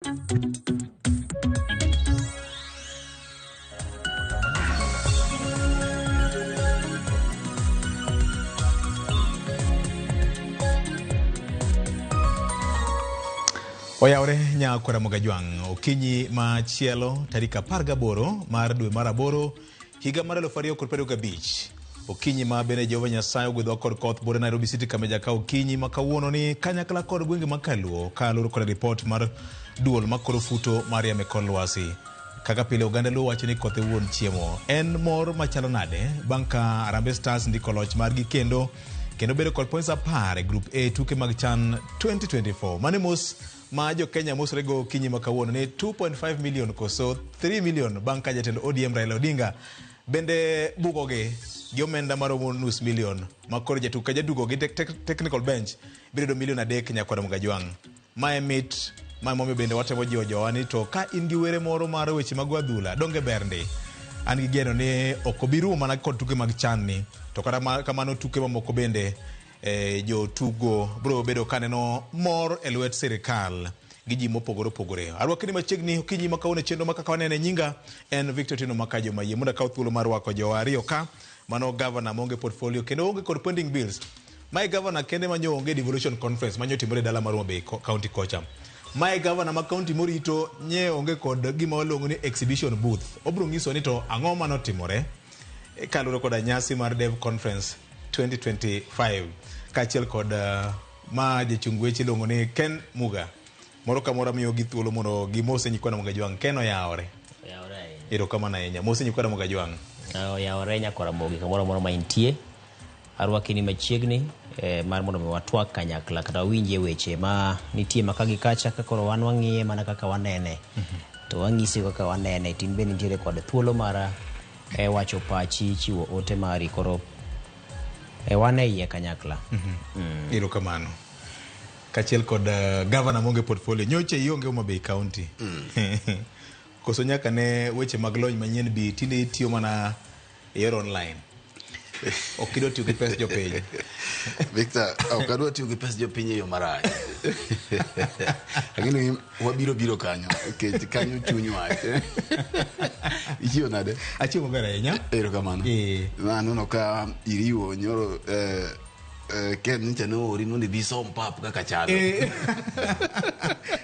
Oyawre nya Ramogi Ajwang' okinyi machielo tarik 18 mar dwe mar aboro higa mar 2025 okinyi ma bende Jehova Nyasaye ogwedhowa kod koth bore Nairobi City Kameja ka okinyi ma kawuono ni kanyakla kod gwenge ma kaluo kaluwore kod ripot mar duol makoro futo mar yamo e kor lwasi. Kaka pile oganda luo wacho ni koth e wuon chiemo. En mor machalo nade bang' ka Harambee Stars ndiko loch margi kendo kendo bedo kod points 10 e Group A tuke mag CHAN 2024. Mano e mos ma jo Kenya mosrego okinyi ma kawuono ni 2.5 million koso 3 million bang' ka jatend ODM Raila Odinga bende bugogi gi omenda maromo nus million ma koro jatugo ka jatugo gi technical bench biro yudo million 3 nyakwar Mgajwang'. Mae mit mae momiyo bende watemo jiwo jowa ni to ka in gi were moro mar weche mag adhula donge ber ndi. An gi geno ni ok obi rumo mana kod tuke mag CHAN ni to kata kamano tuke mamoko bende jotugo biro bedo kaneno mor e lwet sirikal gi ji mopogore opogore. Arwaki ni machiegni okinyi ma kawuono e chenro ma kaka wanene nyinga en Victor Tino Makajo Mayie mondo akaw thuolo mar rwako jowa ariyo ka mano governor maonge portfolio kendo onge kod pending bills. Mae governor kende ma nyo onge devolution conference ma nyo timore e dala mar Homa Bay county kocha. Mae governor ma county morito nye onge kod gima waluongo ni exhibition booth. Obiro nyiso ni to ang'o manotimore kaluwore koda nyasi mar Dev Conference 2025 kaachiel kod ma jachung weche iluongo ni Ken Muga. Moro ka moro miyo gi thuolo mondo gimose nyikwa Ramogi Ajwang'. Ken oyawore. Oyawore ahinya. Erokamano ahinya. Mose nyikwa Ramogi Ajwang'. Oyawore nyakwa Ramogi kamoro amora ma intie. Arwaki ni machiegni mar mondo mi watwak kanyakla kata wawinjie weche ma nitie maka gi kacha ka koro wan wang'iye mana kaka wanene. To wang'isi kaka wanene. Tin bende nitiere kod thuolo mar wacho pachi, chiwo ote mari koro wan e iye kanyakla. Erokamano. Kaachiel kod governor maonge portfolio. Nyocha ionge Homa Bay County. Koso nyaka ne weche mag lony manyien bi tinde itiyo mana e yor online. Ok idwa tiyo gi pes jopiny. Victor, ok adwa tiyo gi pes jopiny e yo marach. Ang'e ni wabiro biro kanyo, nikech kanyo chuny wach. Ichiwo nade? Achiwo maber ahinya. Erokamano. Aneno ka iriwo nyoro Ken nyicha ne oori mondo ibi isom pap kaka chalo.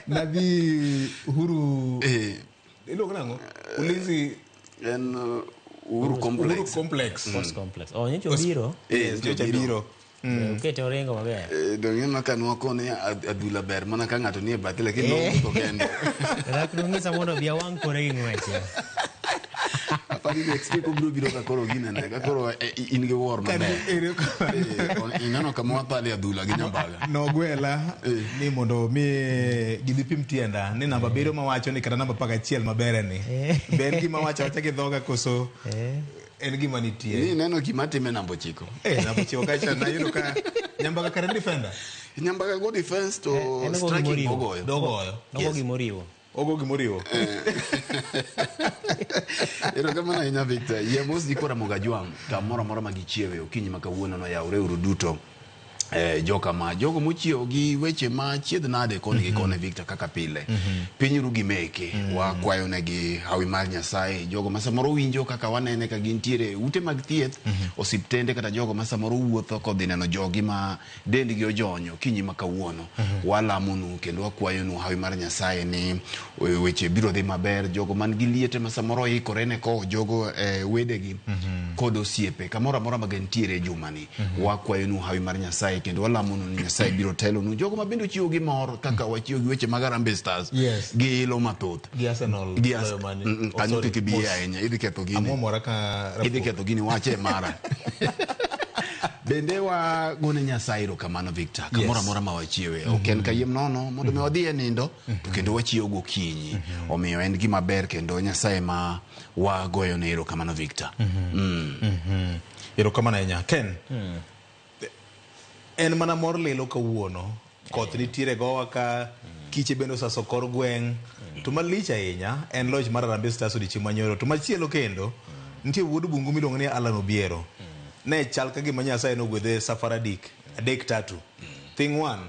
Nadhi Uhuru. Iluongo nang'o? Ulinzi en Uhuru Complex. Uhuru Complex. Sports Complex. Oh, nyocha obiro. Nyocha obiro. Okete oringo maber. Donge ineno ka nwakone adhula ber mana ka ng'ato nie bathe lakini nowuotho kende. Rak nong'isa mondo obi awang' kore gi ng'weche. Apani next week obiro biro ka koro ginene ka koro in gi wuor maber. Ineno kama wathale adhula gi Nyambaga. Nogwela ni mondo mi gidhi pim tienda ni namba 7 mawacho ni kata namba 11 maber ni. Be en gima wacho awacha gi dhoga koso en gima nitie. Ni neno gima time namba 9. Namba 9 kacha nayudo ka Nyambaga kare defender. Nyambaga go defense to striking ogoyo. Dogoyo. Nogo gimoriwo. Ogo gimoriwo. Erokamano ahinya Victor. Yie mos nyikwa Ramogi Ajwang' kamoro amora ma gichiewe okinyi ma kawuono noyawre uru duto. Joka ma jogo mochiewo gi weche ma chiedh nade koni gi koni Victor kaka pile. Piny ru gi meke wakwayo negi hawi mar Nyasaye. Jogo ma samoro winjo kaka wanene ka gintiere e ute mag thieth, osiptende kata jogo ma samoro wuotho kodhi neno jogi ma dendgi ojony okinyi ma kawuono. Walamonu kendo wakwayonu hawi mar Nyasaye ni weche biro dhi maber. Jogo man gi liete ma samoro oikore ne kowo jogo wedegi kod osiepe kamoro amora ma gintiere e jumani. Wakwayonu hawi mar Nyasaye kendo walamonu ni Nyasaye biro telonu. Jogo ma bende ochiwo gi mor kaka wachiwo gi weche mag Harambee Stars gi ilo mathoth. Gi Arsenal Gi loyo mani. Oh, Kanyo sorry, kik ibiye mos. ahinya, idhi ketho gini. Amwomora ka rapuok. Idhi ketho gini wache mara. Bende wagone Nyasaye erokamano Victor, kamoro amora ma wachiewe. Ok en kayiem nono mondo mi wadhi e nindo to kendo wachiew gokinyi. Omiyo en gima ber kendo Nyasaye ma wagoyone erokamano Victor. Erokamano ahinya. Ken, en mana mor lilo kawuono. Koth nitiere gowa ka, kiche bende osaso kor gweng'. To malich ahinya en loch mar Harambee Stars odiochieng' manyoro. To machielo kendo, nitie wuod bungu miluongo ni Alan Obiero. Ne chal ka gima Nyasaye nogwedhe safar adik, adek tatu. Thing one,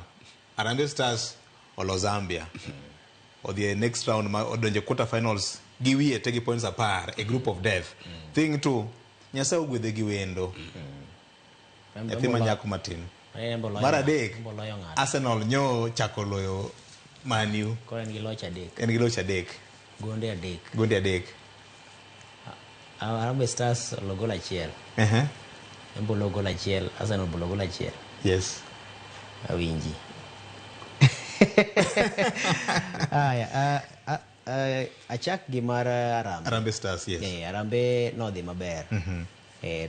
Harambee Stars olo Zambia. odhi e next round ma odonje quarter finals gi wiye te gi points 10 e group of death. Thing two, Nyasaye ogwedhe gi wendo. Nyathi ma nyako matin. Mar adek, Arsenal nyo chako loyo Man U. Koro en gi loch 3. En gi loch 3. Gonde 3. Gonde 3. Harambee Stars olo gol 1. Embo olo gol 1, Arsenal olo gol 1. Yes. Awinji. Aya, achak gi mar Harambee. Harambee Stars, yes. Harambee nodhi maber.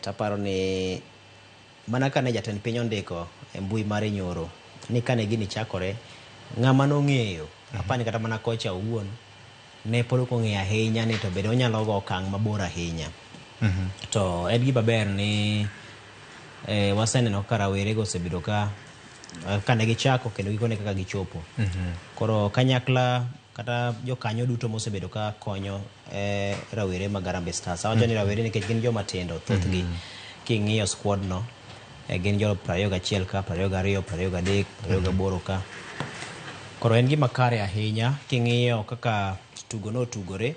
Taparo ni mana kane jatend piny ondiko e mbui mare nyoro ni kane gini chakore ng'ama nong'eyo apani kata mana kocha owuon ne pod ok ong'eyo ahinya ni to bende onyalo go okang' mabor ahinya. To en gima ber ni waseneno kaka rawerego osebedo ka kane gichako kendo gikone kaka gichopo. Koro kanyakla kata jokanyo duto mosebedo ka konyo rawere mag Harambee Stars. Awacho ni rawere nikech gin joma tindo thothgi. King'iyo squad no gin jo 21 ka, 22, 23, 28 ka. Koro en gima kare ahinya king'iyo kaka tugo notugore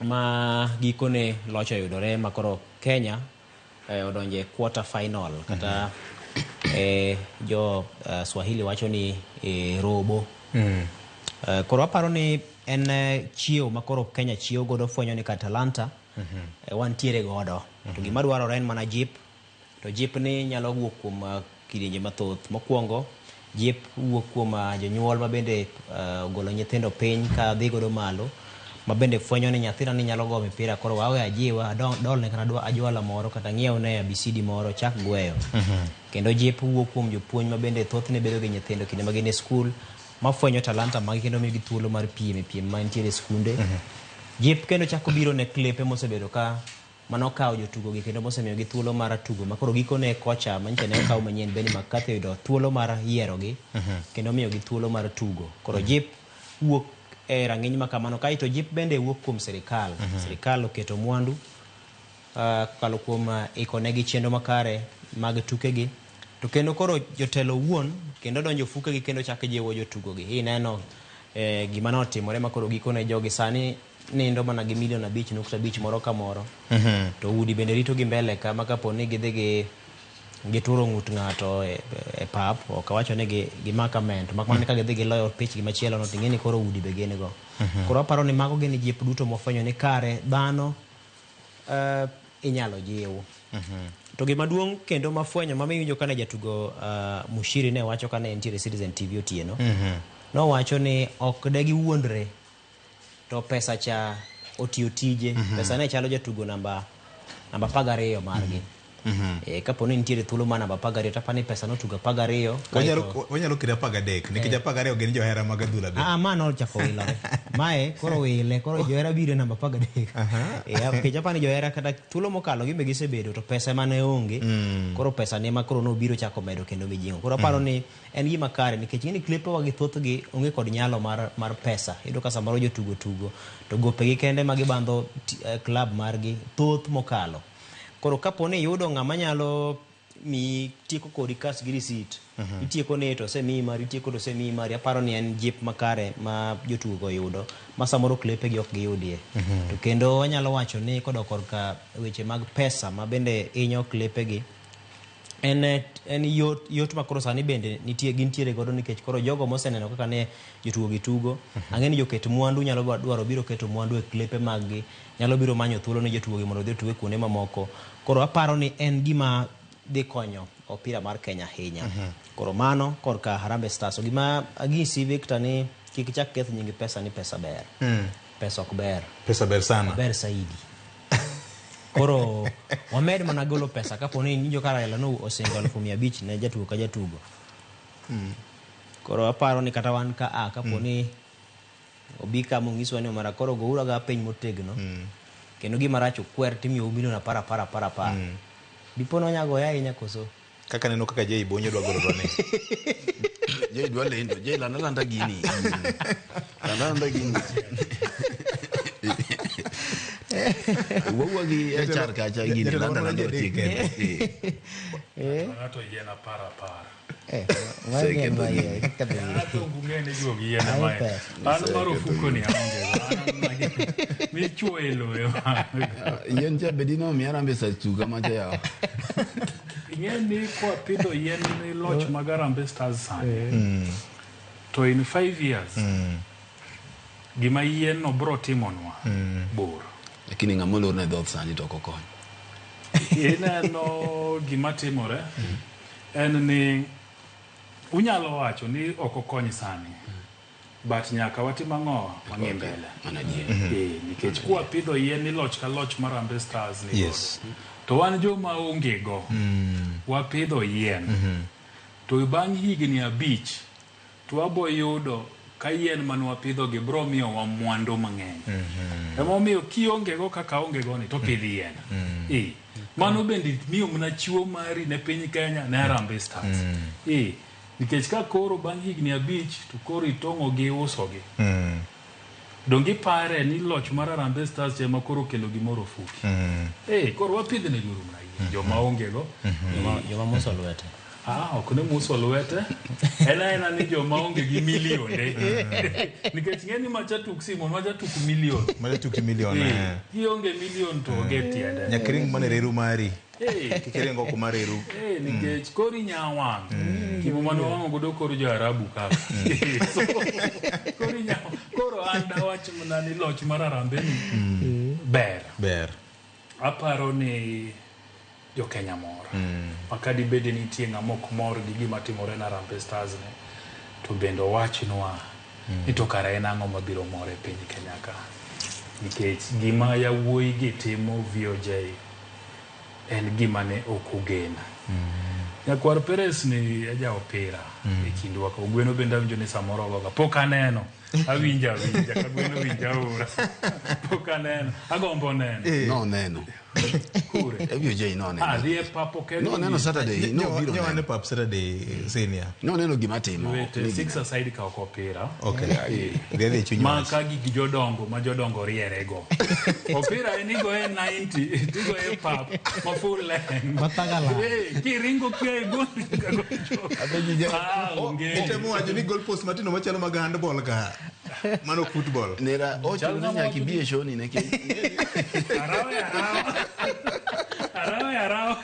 ma gikone loch oyudore ma koro Kenya odonje quarter final kata jo Swahili wacho ni robo. Koro aparo ni en chiewo ma koro Kenya chiewo godo fwenyo ni ka talanta wantiere godo. To gima dwarore en mana jip. To jip ni nyalo wuok kuom kidienje mathoth. Mokwongo, jip wuok kuom jonyuol ma bende ogolo nyithindo piny ka dhi godo malo, ma bende fwenyo ni nyathina ni nyalo go mipira, koro wawe ajiwa, dolne kata ajwala moro kata ng'iewne ABCD moro chak gweyo. Kendo jip wuok kuom jopuonj ma bende thothne bedo gi nyithindo kinde ma gin e skul, mafwenyo talanta magi kendo miyogi thuolo mar piem e piem mantiere e skunde. Jip kendo chako biro ne klepe mosebedo ka manokawo jotugo gi kendo mosemiyogi thuolo mar tugo ma koro gikone kocha manyicha ne okaw manyien Benni McCarthy oyudo thuolo mar yierogi kendo miyogi thuolo mar tugo. Koro jip wuok e rang'iny ma kamano. Kaeto jip bende wuok kuom sirikal. Sirikal oketo mwandu kokalo kuom ikonegi chenro makare mag tukegi. To kendo koro jotelo owuon kendo donjo ofukegi kendo chako jiwo jotugo gi. Ineno gima notimore ma koro gikone jogi sani nindo mana gi milion 5.5 moro ka moro. To udi bende rito gi mbele ka ma kapo ni gidhi gi gituro ng'ut ng'ato e pap, ok awacho ni gimaka ment, mak mana ka gidhi giloyo pich gi machielo no, ting'e ni koro udi be gin go. Koro aparo ni mago gin jip duto mofwenyo ni kare dhano inyalo jiw. To gima duong' kendo mafwenyo mamiwinjo kane jatugo Mushiri ne wacho kane entiere Citizen TV otieno. Nowacho ni ok de giwuondre to pesa cha otiyo tije. Pesa ne chalo jatugo namba 12 margi. Kapo ni nitiere thuolo mar namba 12 to apani pesa notugo 12. Wanyalo kete 13 nikech 12 gin johera mag adhula be. Ma nochako wilore. Mae koro wile, koro johera biro namba 13. Nikech apani johera kata thuolo mokalo gimbe gisebedo to pesa mane onge. Koro pesa ne ma koro nobiro chako medo kendo mijing'o. Koro aparo ni en gima kare nikech ing'e ni klepewa gi thothgi onge kod nyalo mar pesa. Iyudo ka samoro jotugo tugo to gopegi kende ma gibandho club margi thoth mokalo. Koro kapo ni iyudo ng'ama nyalo miyi tieko kodi kas gi receipt, itieko ne to osemiyi mari, itieko to osemiyi mari, aparo ni en jip makare ma jotugo go yudo ma samoro klepegi ok giyudie. To kendo wanyalo wacho ni kodok korka weche mag pesa ma bende hinyo klepegi, en yot ma koro sani bende nitie gintiere godo nikech koro jogo moseneno kaka ne jotugo gi tugo, ang'e ni joket mwandu nyalo dwaro biro keto mwandu e klepe mag gi, nyalo biro manyo thuolo ne jotugo gi mondo odhi otug e kuonde mamoko. Koro aparo ni en gima dhi konyo opira mar Kenya ahinya. Koro mano korka Harambee Stars. Gima agisi Victor ni kik chak keth nying pesa ni pesa ber. Pesa ok ber. Pesa ber sana. Ber saidi. Koro wamed mana golo pesa kapo ni winjo ka Raila no osingo 500,000 ne jatugo ka jatugo. Koro aparo ni kata wan ka a kapo ni obi ka monyiswa ni omara koro gouru ga piny motegno. Kendo gima rach okwer timiyou milion 10 10 10 10. Dipo no nyago ahinya koso? Kaka neno kaka Jay Bonyo dwa golo dwane. Jay dwa lendo, Jay landa landa gini. Landa landa gini. Wuowa gi HR kacha gini landa landa otiek. Ng'ato yien 10 10. Eh, ma Oseketho yie, gini. ketho gini. Ato ok ung'e ni juog yien Ai, mae. pesa. An mar ofuko ni aonge go. An magi- Michuoye e lowo ema. Yien cha bedi nomiya Harambee Stars tuga macha yawa. Ing'e ni kwapidho yien ni loch mag Harambee Stars sani. To in 5 years, gima yien no bro timonwa bor. Lakini ng'ama olorne dhoth sani to ok okony. Ineno gima timore en ni unyalo wacho ni ok okony sani but nyaka watim ang'o wang'i mbele. Mana adier. Eh, nikech kwapidho yien ni loch ka loch mar Harambee Stars ni Yes. godo. To wan joma onge go wapidho yien to bang' higni 5 to wabo yudo ka yien mane wapidho gi bro miyowa mwandu mang'eny. Emomiyo kionge go kaka aonge go ni to pidh yien. Eh, mano bende miyo mana chiwo mari ne piny Kenya ne Harambee Stars. Eh, nikech ka koro bang' higni 5 to koro itong'o gi uso gi. Donge ipare ni loch mar Harambee Stars ema koro okelo gimoro ofuki. Eh, koro wapidh ne giuru mana yien. Joma onge go. Joma muso lwete. Ah, ok ne muso lwete. En aena ni joma onge gi milionde. Nikech ng'e ni macha tuk Simon, macha tuk milion. Macha tuk milion. Eh, Eh. kionge milion to onge tiende. Nyaka iring mana e reru mari. Eh, Kik iring oko mar reru. eh, nikech koro inya wang'. Gimo mane wang'o godo kor jo-Arabu kaka. So, koro inya koro an dawach mana ni loch mar Harambee ni ber. Ber. Aparo ni jo-Kenya mor. Ma kadibed ni nitie ng'ama ok mor gi gima timore na Harambee Stars ni, to bende owachnwa ni to kara en ang'o mabiro more e piny Kenya ka. Nikech gima yawuoyi gi timo VOJ en gima ne ok ogen. Nyakwar Perez ni e ja opira e kindwa ka. Ogweno bende awinjo ni samoro ogoga. Pok aneno. Awinjo awinja ka gweno winja aora. Pok aneno. Agombo neno. Noneno. Kure. VOJ noneno. Ah, dhi e pap ok en Noneno Saturday, nobiro Nyowane neno. pap Saturday senior. Noneno gima timo. Wete, six aside ka ok opira. Okay. Dhi adhi e chuny Ma wach. ka gik jodongo ma jodongo riere go. Opira en igoye 90, tigoye pap ma full length. Mathagala. Eh, kiringo kia e gol nyaka gol chopo. Ah, onge. Itemo wacho ni goal post matindo machalo mag handball ka. Mano football. Nera ochuno ni ng'ama nyaka wacho ibi e show ni nikech Arawe arawa. Arawe arawa.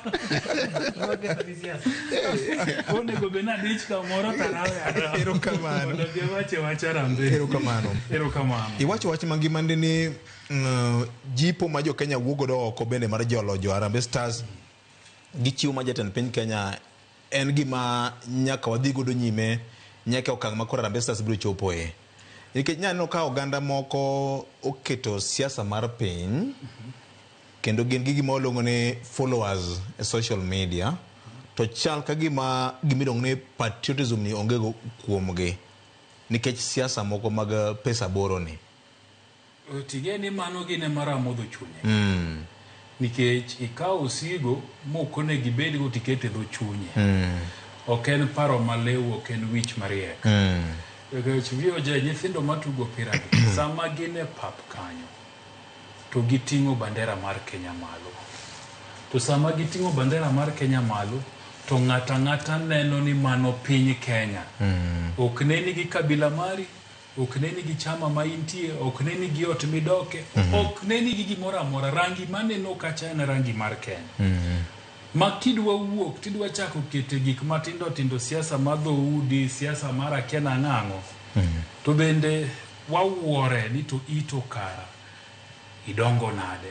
Onego bed ni adich kamoro to arawe arawa. Erokamano. Mondo abi awache wach Harambee. Erokamano. Erokamano. Iwacho wach mangima ndi ni jipo ma jo Kenya wuok godo oko bende mar jolo jo Harambee Stars gi chiwo ma jatend piny Kenya en gima nyaka wadhi godo nyime nyaka e okang' ma koro Harambee Stars biro chopoe. Nikech nyaneno ka oganda moko oketo siasa mar piny kendo gin gi gima waluongo ni followers e social media to chal ka gima gimiluongo ni patriotism ni onge go kuomgi nikech siasa moko mag pesa boro ni. Ting'e ni mano gin ema ramo dho chunye. Nikech ikawo osigo mok onego ibedgo tikete e dho chunye. Ok en paro maliw, ok en wich mariek. Nikech VOJ nyithindo matugo opira gi, sama gin e pap kanyo, to giting'o bandera mar Kenya malo. To sama giting'o bandera mar Kenya malo, to ng'ato ang'ata neno ni mano piny Kenya. Ok neni gi kabila mari, ok neni gi chama ma intie, ok neni gi ot midoke, ok neni gi gimoro amora. Rangi maneno kacha en rangi mar Kenya. Ma kidwa wuok tidwa chako kete gik matindo tindo, siasa mar dhoudi, siasa mar akia nang'ang'o. To bende wawuore ni to ito kara idongo nade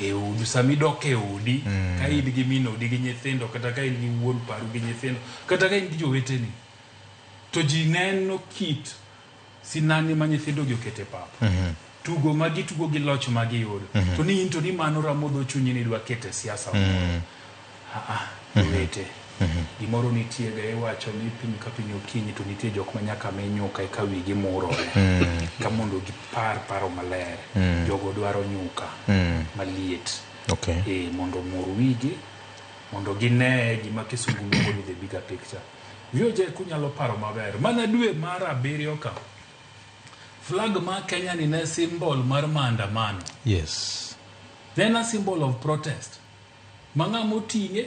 e odi sama idok e odi ka in gi min odi gi nyithindo kata ka in gi wuon paru gi nyithindo kata ka in gi joweteni to ji neno kit sinani ma nyithindo gi okete pap tugo ma gitugo gi loch ma giyudo to ni in to ni mano ramo dho chunyi ni idwa kete siasa moro. Ah, ah, jowete gimoro nitie ga iwacho ni piny ka piny okinyi to nitie jok ma nyaka mi nyuka eka wigi murore ka mondo gipar paro maler jogo dwaro nyuka maliet Okay. e, mondo omur wigi mondo gine gima kisungu luongo ni the bigger picture. VOJ kunyalo paro maber mana dwe mar 7 ka flag ma Kenya ni ne symbol mar maandamano. Yes. Ne en a symbol of protest. Ma ng'ama oting'e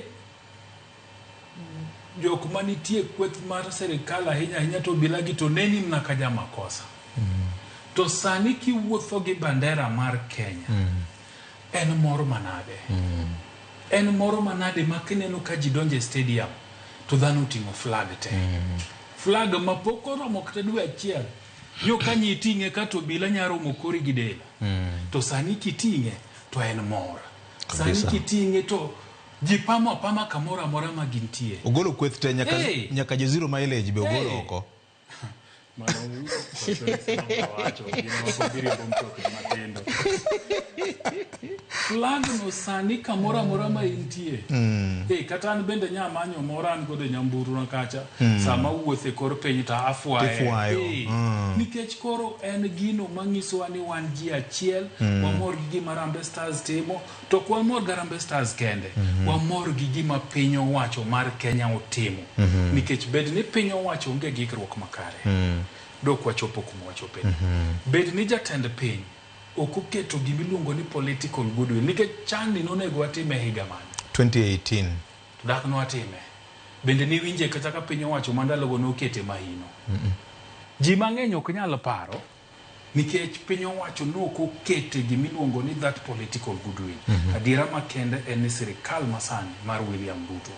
Jok manitie kweth mar sirikal ahinya ahinya to obila gi to neni mana ka jamakosa. To sani kiwuotho gi bandera mar Kenya, en mor manade? En mor manade ma kineno ka ji donjo e stadium to dhano oting'o flag te. Flag ma pok oromo kata dwe achiel. Nyo ka nyi iting'e ka to obila nya romo kori gi del. To sani kiting'e to en mor. Sani Kabisa. kiting'e to ji pamo apama kamoro amora ma gintie. Ogolo kweth te nyaka, Hey! nyaka jo zero mileage be ogolo Hey! oko. Mano wacho, gin ema pod giriembo mtokni matindo. Flag no sani kamoro amora ma intie. Kata an bende nya manyo moro an godo e nyamburu na kacha. Sama awuotho e kor piny to afwaye. Ifwayo. Nikech koro en gino manyisowa ni wan ji achiel, wamor gi gima Harambee Stars timo, to ok wamor gi Harambee Stars kende, wamor gi gima piny owacho mar Kenya otimo. Nikech bed ni piny owacho onge gi ikruok makare, dok wachopo kuma wachope. Bed ni jatend piny ok oketo gimiluongo ni political goodwill, nikech chan ni nonego watime higa mane? 2018. To dak nwatime. Bende niwinje kata ka piny owacho ma ndalogo nokete mahino. Ji mang'eny ok nyal paro nikech piny owacho nok okete gimiluongo ni that political goodwill. Adiera makende en ni sirikal masani mar William Ruto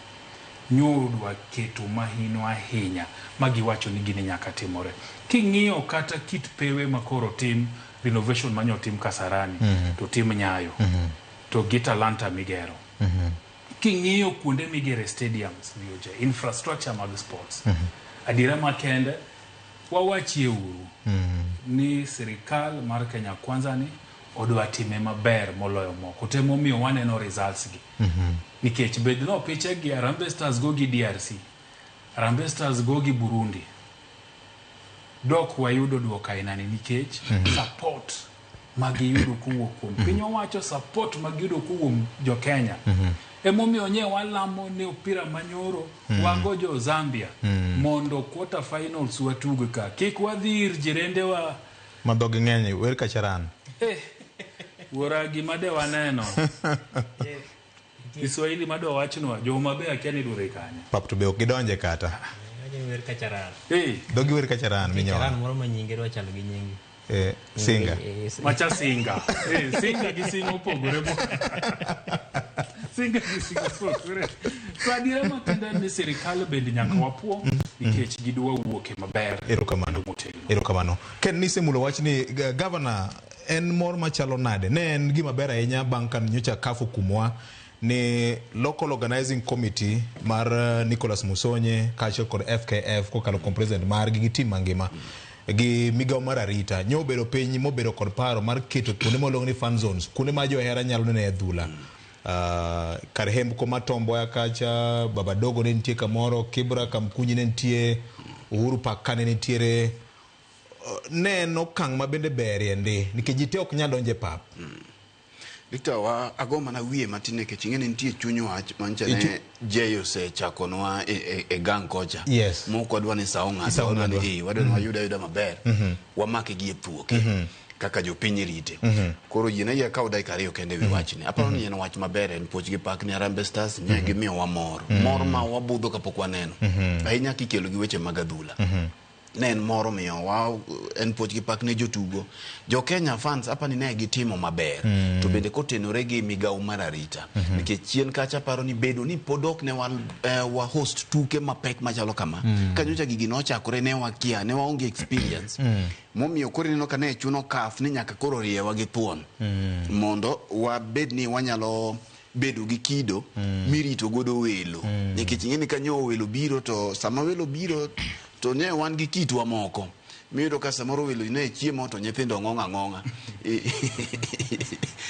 nyoro dwa keto mahino ahinya ma giwacho ni gini nyaka timore. King'iyo kata kit pewe ma koro tim renovation manyo tim Kasarani to tim Nyayo to gi Talanta migero. King'iyo kuonde migere stadiums, VOJ, infrastructure mag sports. Adiera makende wawachie uru ni sirikal mar Kenya Kwanza ni odwa time maber moloyo moko. To emomiyo waneno results gi. Nikech bed no piche gi Harambee Stars go gi DRC, Harambee Stars go gi Burundi. Dok wayudo duoko ainani nikech support magiyudo kowuok kuom piny owacho, support magiyudo kowuok jo Kenya. Emomiyo nye walamo ni opira manyoro wago jo Zambia mondo quarter finals watug ka. Kik wadhi ir jirendewa. Ma dhogi ng'eny, wer kacharan. Wuora gima de waneno. Kiswahili madwa wachnwa, joma be akia ni dure kanye. Pap to be ok gidonje kata. Wer kacharan. Dhogi wer kacharan minyoa. Charan moro ma nyinge dwa chalo gi nyingi. Singa. Macha singa. Singa gi singa opogore. Singa gi singa opogore. To adiera makende en ni sirikal bende nyaka wapuo nikech gidwa wuoke maber. Erokamano. Erokamano. Ken nisemulo wach ni governor en mor machalo nade? Ne en gima ber ahinya bang' ka nyocha CAF okumwa ni local organizing committee mar Nicholas Musonye kaachiel kod FKF kokalo kuom president margi gi team mangima gi migawo mar arita nyo obedo piny mobedo kod paro mar keto kuonde maluongo ni fan zones, kuonde ma johera nyalo nene adhula. Kar hembko ma Tom Mboya kacha, Baba Dogo ne nitie kamoro, Kibra Kamkunyi ne nitie, Uhuru Park kane nitiere. Ne en okang' ma bende berie ndi nikech ji te ok nyal donjo e pap. Victor, wa ago mana wiye matin nikech ing'e ni nitie chuny wach mancha ne Jay osechakonwa e gang kocha. Yes. Mok wadwa ni sa ong'adwa, Sa wadwa ni, ong'adwa. wadwa ni wayud ayuda maber. Wamake gi e thuoke. Kaka jopiny rite. Koro yiena yie akaw dakika ariyo kende ewi wachni. Aparo ni en wach maber, en puoch gi pak ni Harambee Stars ne gimiyowa mor. Mor ma wabudho kapok waneno. Ahinya kikelo gi weche mag adhula. Ne en mor omiyo wa en puoch gi pak ne jotugo. Jo Kenya fans apani ne gitimo maber. To bende kotenore gi migawo mar arita. Nikech chien kacha aparo ni bedo ni pod ok ne wa host tuke mapek machalo kama. Ka nyocha gigi nochakore ne wakia, ne waonge experience. Momiyo koro ineno ka ne chuno CAF ni nyaka koro riewa gi thuon. Mondo wabed ni wanyalo bedo gi kido mirito godo welo. Nikech ing'e ni ka nyo welo biro to sama welo biro to ne wan gi kitwa moko. Miyudo ka samoro welo ne chiemo to nyithindo ng'ong' ang'ong'a.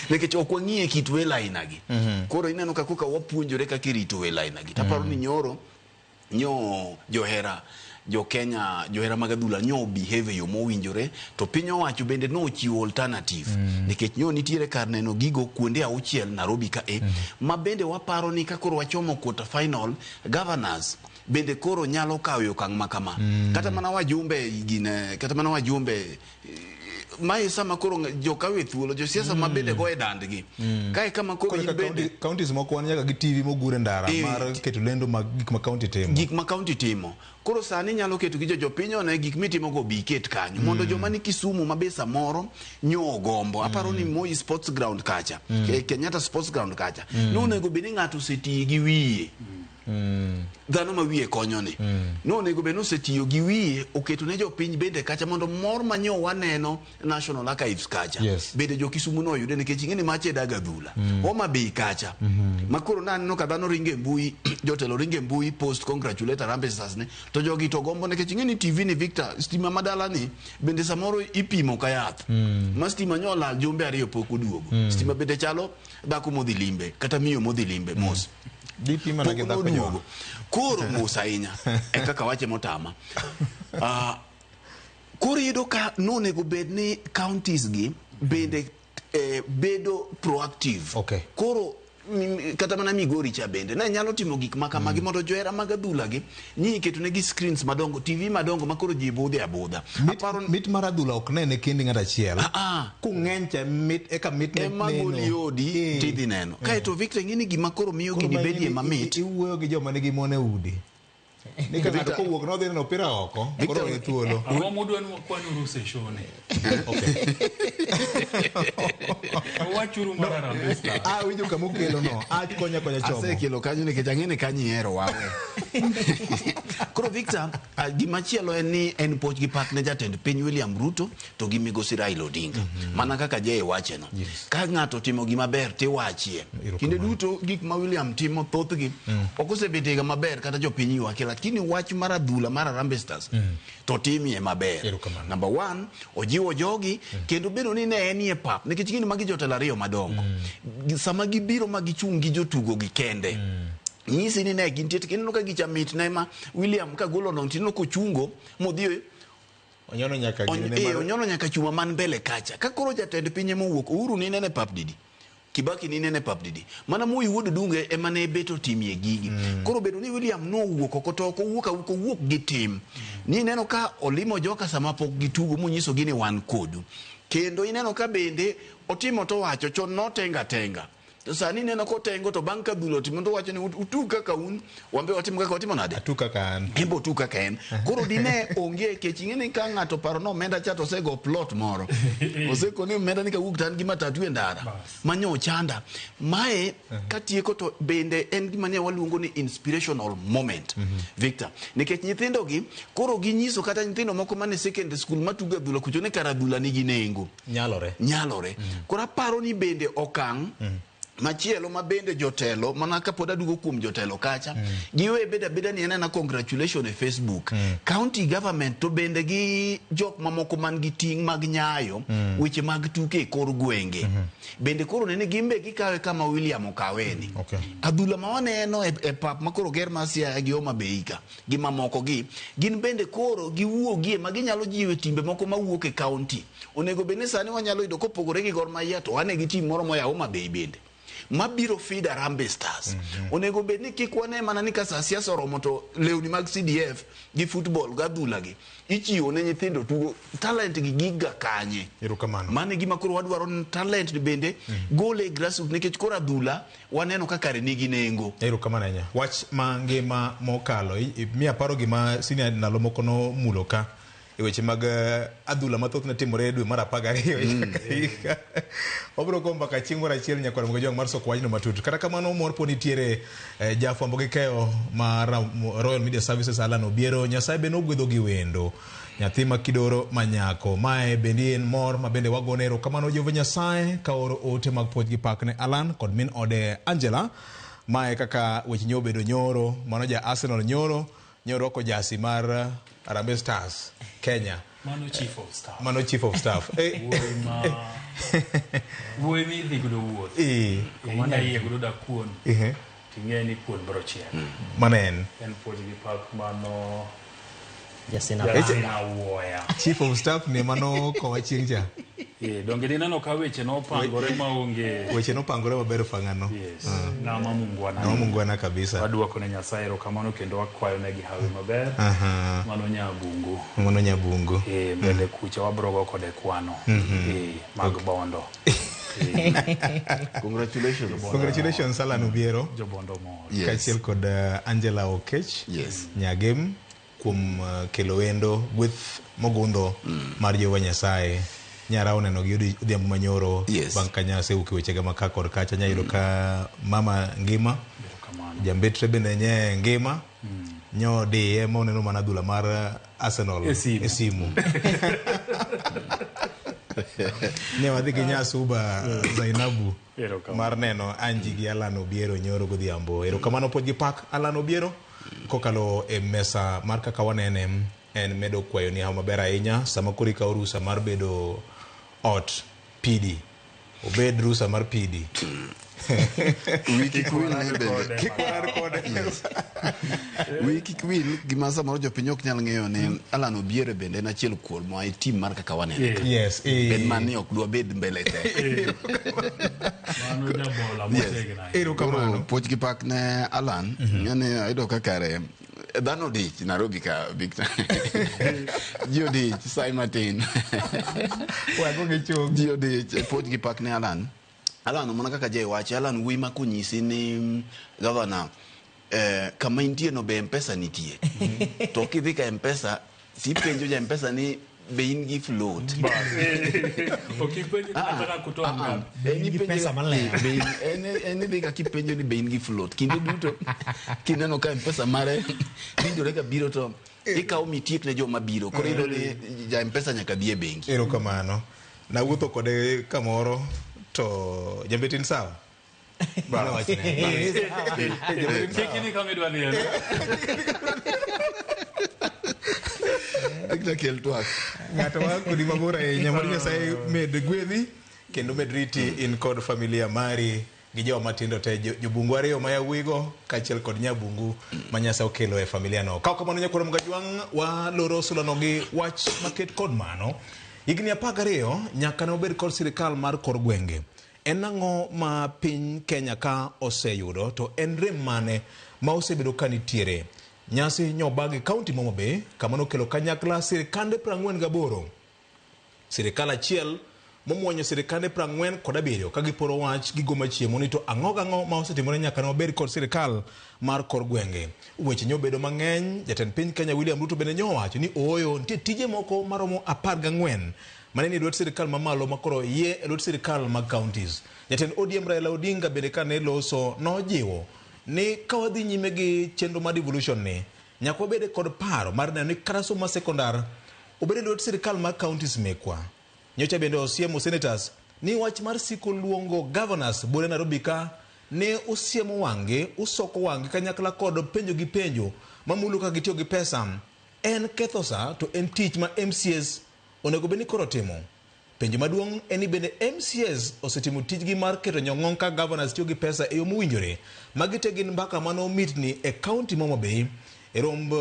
Nikech ok wang'iye kit welo aina gi. Koro ineno ka koka wapuonjore kaka irito welo aina gi. Taparo ni nyoro nyo johera jo Kenya johera mag adhula nyo behave e yo mowinjore to piny owacho bende nochiwo alternative nikech nyo nitiere kar neno gigo kuonde auchiel Nairobi ka e ma bende waparo ni ka koro wachomo quarter final governors bende koro nyalo kawo okang' ma kama. Kata mana wajumbe gine, kata mana wajumbe Mae sama koro jokawe thuolo, josiasa ma bende go e dandgi. Kae kama koro Koro in ka bende counties moko wan nyaka gi TV mogur e ndara mar keto lendo mag gik ma county timo. Gik ma county timo. Koro sani nyalo keto gi jopiny one gik mitimo go bi iket kanyo mondo joma ni Kisumu ma be samoro nyo gombo. Aparo ni Moi Sports Ground kacha, Kenyatta Sports Ground kacha. Nonego bed ni ng'ato osetiyo gi wiye. Dhano ma wiye konyo ni. Nonego bed ni osetiyo gi wiye oketo ne jopiny bende kacha mondo mor ma nyo waneno National Archives kacha. Bende jo Kisumu noyude nikech ing'e ni mache dag adhula. Homa Bay kacha. Ma koro naneno ka dhano ringo e mbui, jotelo ringo e mbui post congratulate Harambee Stars ne. To jogi to gombo nikech ing'e ni TV ni Victor, stima ma dala ni bende samoro ipimo ka yath. Ma stima nyo olal jumbe ariyo pok oduogo. Stima bende chalo dhako modhi limbe kata miyo modhi limbe mos. Dipima na gi Pok dhako noduogo. nyowa. Koro mos ahinya e kaka wache motama. Koro iyudo ka nonego bed ni counties gi bende bedo proactive. Koro kata mana Migori cha bende ne nyalo timo gik ma kamagi mondo johera mag adhula gi ni iketo negi screens madongo, TV madongo ma koro ji budhe abudha. Mit mar adhula ok nene kendi ng'ato achiel. Kung'eny cha mit eka mit ne Ema neno. goli odi tidhi neno. Kaeto Victor ing'e ni gima koro miyo Koro gini ma bedie mamit. Iwuoyo gi joma nigi mon e udi. Ni ka ng'ato kowuok nodhi neno opira oko, koro owe thuolo. Ang'o mudwa ni wakwan uru e show ni? Wachuru mar Harambee Stars. Awinjo kama okelo no. Konya konya chomo. Asekelo kanyo nikech ang'e ni kanyo ihero wawe. Koro Victor, gimachielo en ni en puoch gi pak ne jatend piny William Ruto to gi migosi Raila Odinga. Mana kaka Jay wache no. Ka ng'ato otimo gima ber tiwachie. Kinde duto gik ma William timo thothgi ok osebetega maber kata jopiny ywake, lakini wach mar adhula mar Harambee Stars to timie maber. Number 1, ojiwo jogi kendo bedo ni ne enie pap nikech gin magi jotelo ariyo madongo. Sama gibiro ma gichung' gi jotugo gi kende. Nyisi ni ne gintie to ineno ka gicha mit ne ma William ka golo no tineno kochungo modhi Onyono nyaka gine mar onyono nyaka chuma man mbele kacha. Ka koro jatend piny ema owuok, Uhuru ni nene pap didi, Kibaki ni nene pap didi, mana Moi wuod Dunge ema ne bet otimie gigi. Koro bedo ni William nowuok oko to ok owuok awuok, owuok gi tim. Ni ineno ka olimo joka sama pok gitugo monyiso gi ni wan kodu. Kendo ineno ka bende otimo to owacho chon notenga tenga. To sani ineno kotengo to bang' ka dhula otimo to owacho ni utug kaka un, wan be watimo kaka watimo nade? Atug kaka an. En be otug kaka en. Koro dine onge kech ing'e ni ka ng'ato paro ni omenda cha to osego plot moro. Oseko ni omenda ni kawuok to an gi matatu e ndara. Manyo ochanda. Mae katieko to bende en gima ne waluongo ni inspirational moment. Victor, nikech nyithindo gi koro ginyiso kata nyithindo moko mane secondary school matugo adhula kucho ni kara adhula nigi nengo. Nyalore. Nyalore. Koro aparo ni bende okang' machielo ma bende jotelo, mana kapod aduogo kuom jotelo kacha, giwe beda beda ni en ena congratulation e Facebook. County government to bende gi jok mamoko man gi ting' mag nyayo weche mag tuke e kor gwenge. Bende koro nene gin be gikawe kama William okaweni. Adhula ma waneno e pap ma koro ger mar Siaya gi Homa Bay ka, gi mamoko gi, gin bende koro giwuogie ma ginyalo jiwo timbe moko mawuok e county. Onego bed ni sani wanyalo yudo kopogore gi Gor Mahia to wane gi team moro moya Homa Bay bende mabiro feed Harambee Stars. Onego bed ni kik wane mana ni ka sa siasa oromo to lewni mag CDF gi football gi adhula gi ichiwo ne nyithindo tugo, talent gi giga kanye. Erokamano. Mano e gima koro wadwaro ni talent ni bende gole e grassroots nikech koro adhula waneno ka kare nigi nengo. Erokamano ahinya. Wach mangima mokalo, miya paro gima senior ndalo moko nomulo ka e weche mag adhula mathoth ne timore e dwe mar 12 higa ka higa. Wabiro go mbaka chieng' moro achiel nyakwar Mgojwang' mar soko wachno matut. Kata kamano mor po nitiere jafwambo gi keyo mar Royal Media Services Alan Obiero. Nyasaye be nogwedho gi wendo. Nyathi ma kidoro ma nyako. Mae bende en mor ma bende wagone erokamano Jehova Nyasaye ka oro ote mag puoch gi pak ne Alan kod min ode Angela. Mae kaka weche nyobedo nyoro, mano ja Arsenal nyoro, nyoro rwako jasi mar Harambee Stars Kenya. Mano chief of staff. Mano chief of staff. Wuoyi midhi godo wuoth. Inya yie godo dak kuon. Ting'e ni kuon biro chiek. Mano en. En puoch gi pak mano Jasina Jasina Wuoya. Chief of staff ni mano kowa chieng' cha. Donge dineno ka weche nopangore maonge. Weche nopangore maber fang'ano. Yes. Ng'ama mungwana. Ng'ama mungwana kabisa. Waduoko ne Nyasaye erokamano kendo wakwayo negi hawi maber. Mano Nyabungu. Mano Nyabungu. Mbele kucha wabrogo kode kwano. Mag Bondo. Congratulations. Congratulations Alan Obiero. Jobondo mor. Yes. Kaachiel kod Angela Okech. Yes. Nyagem kuom kelo wendo gweth mogundho mar Jehova Nyasaye. Nyara oneno gi odhiambo manyoro. Yes. Bang' ka nyase uki wechega ma ka kod kacha nyayudo ka mama ngima. Jambetre bende nye ngima. Nyo diye ma oneno mana adhula mar Arsenal E simu. E simu. Ne wadhi gi Nyasuba Zainabu Erokamano. mar neno Anji gi Alan Obiero nyoro godhiambo. Erokamano pod gi pak Alan Obiero kokalo e mesa mar kaka wanene en medo kwayo ni hawo maber ahinya sama koro ikawo rusa mar bedo ot PD. Obed rusa mar PD. Wi kik wil ni bende. Kik warar kode. Wi kik wil gima samoro jopiny ok nyal ng'eyo ni Alan Obiero bende en achiel kuomwa e team mar kaka wanene. Yes. En mani ok dwa bed mbele te. Mano jabola motegno ahinya. Erokamano. Koro puoch gi pak ne Alan. Ng'ani ayudo ka kare dhano odich Nairobi ka Victor. Ji odich sai matin. Wago gi chung. Ji odich puoch gi pak ne Alan. Alan mana kaka je wacho Alan wuoyi ma konyisi ni gavana kama intie no be M-Pesa nitie. To kidhi ka M-Pesa sipenjo ja M-Pesa ni be in gi float. Ok ipenj kata ka kutoa ngapi. En In gi ipenjo- pesa maler. Be en idhi ka kipenjo ni be in gi float. Kinde duto kineno ka M-Pesa mare winjore ka biro to ikawo mitiek ne joma biro. Koro iyudo ni ja M-Pesa nyaka dhi e bengi. Erokamano. Nawuotho kode kamoro to jambet in sawa? Mano wachne. Kik idhi kama idwa dhiye no. Victor kel twak. Ng'ato wa kodi mabor ahinya mar Nyasaye med gwedhi kendo med riti in kod familia mari gi joma matindo te jobungu ariyo ma yawuoyigo kaachiel kod nyabungu ma Nyasaye okelo e familia no. Ka kamano nyakwar Mgajwang' waloro sulano gi wach maket kod mano. Higni 12 nyaka ne obed kod sirikal mar kor gwenge. En ang'o ma piny Kenya ka oseyudo to en rem mane ma osebedo ka nitiere? Nyasi nyobagi kaunti ma Homa Bay kama nokelo kanyakla sirikande 48. Sirikal achiel momuonyo sirikande 47 ka giporo wach gigo machiemo ni to ang'o gang'o ma osetimore nyaka ne wabed kod sirikal mar kor gwenge. Weche nyobedo mang'eny, jatend piny Kenya William Ruto bende nyowacho ni ooyo nitie tije moko maromo 14 mane ni e lwet sirikal mamalo makoro yie e lwet sirikal mag counties. Jatend ODM Raila Odinga bende kane loso nojiwo ni ka wadhi nyime gi chenro mar devolution ni nyaka wabed kod paro mar neno ni kata somo mar sekondar obed e lwet sirikal mar counties mekwa. Nyocha bende osiemo senators ni wach mar siko luongo governors buore Nairobi ka ne usiemo wang'gi, usoko wang'gi kanyakla kod penjo gi penjo mamulo kaka gitiyo gi pesa en ketho sa to en tich ma MCAs onego bed ni koro timo. Penjo maduong' en ni bende MCAs osetimo tijgi mar keto nyong'ong ka governors tiyo gi pesa e yo mowinjore. Magi te gin mbaka mane omitni e kaunti ma Homa Bay e romb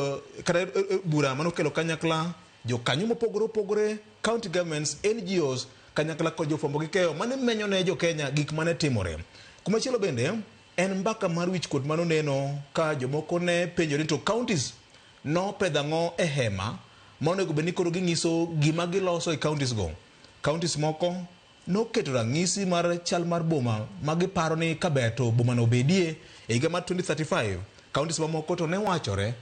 kata bura manokelo kanyakla jokanyo mopogore opogore, county governments, NGOs kanyakla kod jofwambo gi keyo mane menyo ne jo Kenya gik mane timore. Kumachielo bende en mbaka mar wichkuot manoneno ka jomoko ne penjore to counties nopedho ang'o e hema ma onego bed ni koro ging'iso gima giloso e counties go. Counties moko noketo rang'isi mar chal mar boma ma giparo ni kaber to boma no obedie e higa mar 2035. Counties mamoko to ne wachore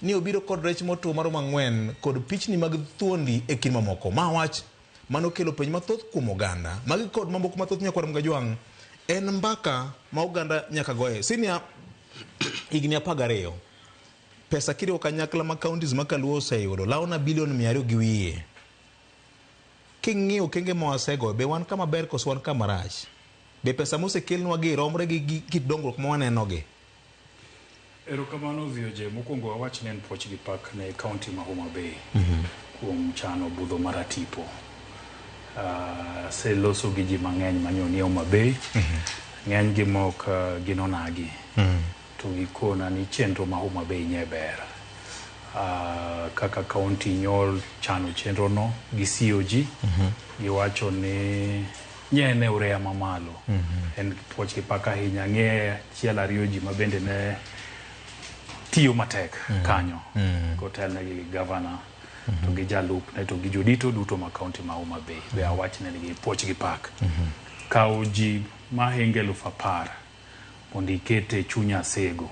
ni obiro kod rech motwo maromo 4 kod pichni mag thuondi e kind mamoko. Ma wach manokelo penj mathoth kuom oganda. Magi kod mamoko mathoth nyakwar Mgajwang' en mbaka ma oganda nyaka goye. Senior, higni 12 pesa kiriwo kanyakla ma counties ma kaluo oseyudo lawo na bilion 200 gi wiye. King'iyo okenge ma wasegoyo, be wan kama ber koso wan kama rach? Be pesa mosekelnwa gi romre gi kit dongruok ma waneno gi? Erokamano VOJ. Mokwongo wawach ni en puoch gi pak ne kaunti ma Homa Bay kuom chano budho mar Atipo. Aseloso gi ji mang'eny manyo ni Homa Bay. Ng'eny gi mok gin onagi. To gikona ni chenro ma Homa Bay nye ber. Kaka county nyol chano chenro no gi COG giwacho ni nyene urea mamalo en puoch gi pak ahinya ng'e achiel ariyo ji ma bende ne tiyo matek kanyo kotelnegi gi gavana to gi jalupne to gi jodito duto ma county ma Homa Bay be awachne ni gi puoch gi pak kawo ji mahingo 10,000 mondo iket e chuny Asego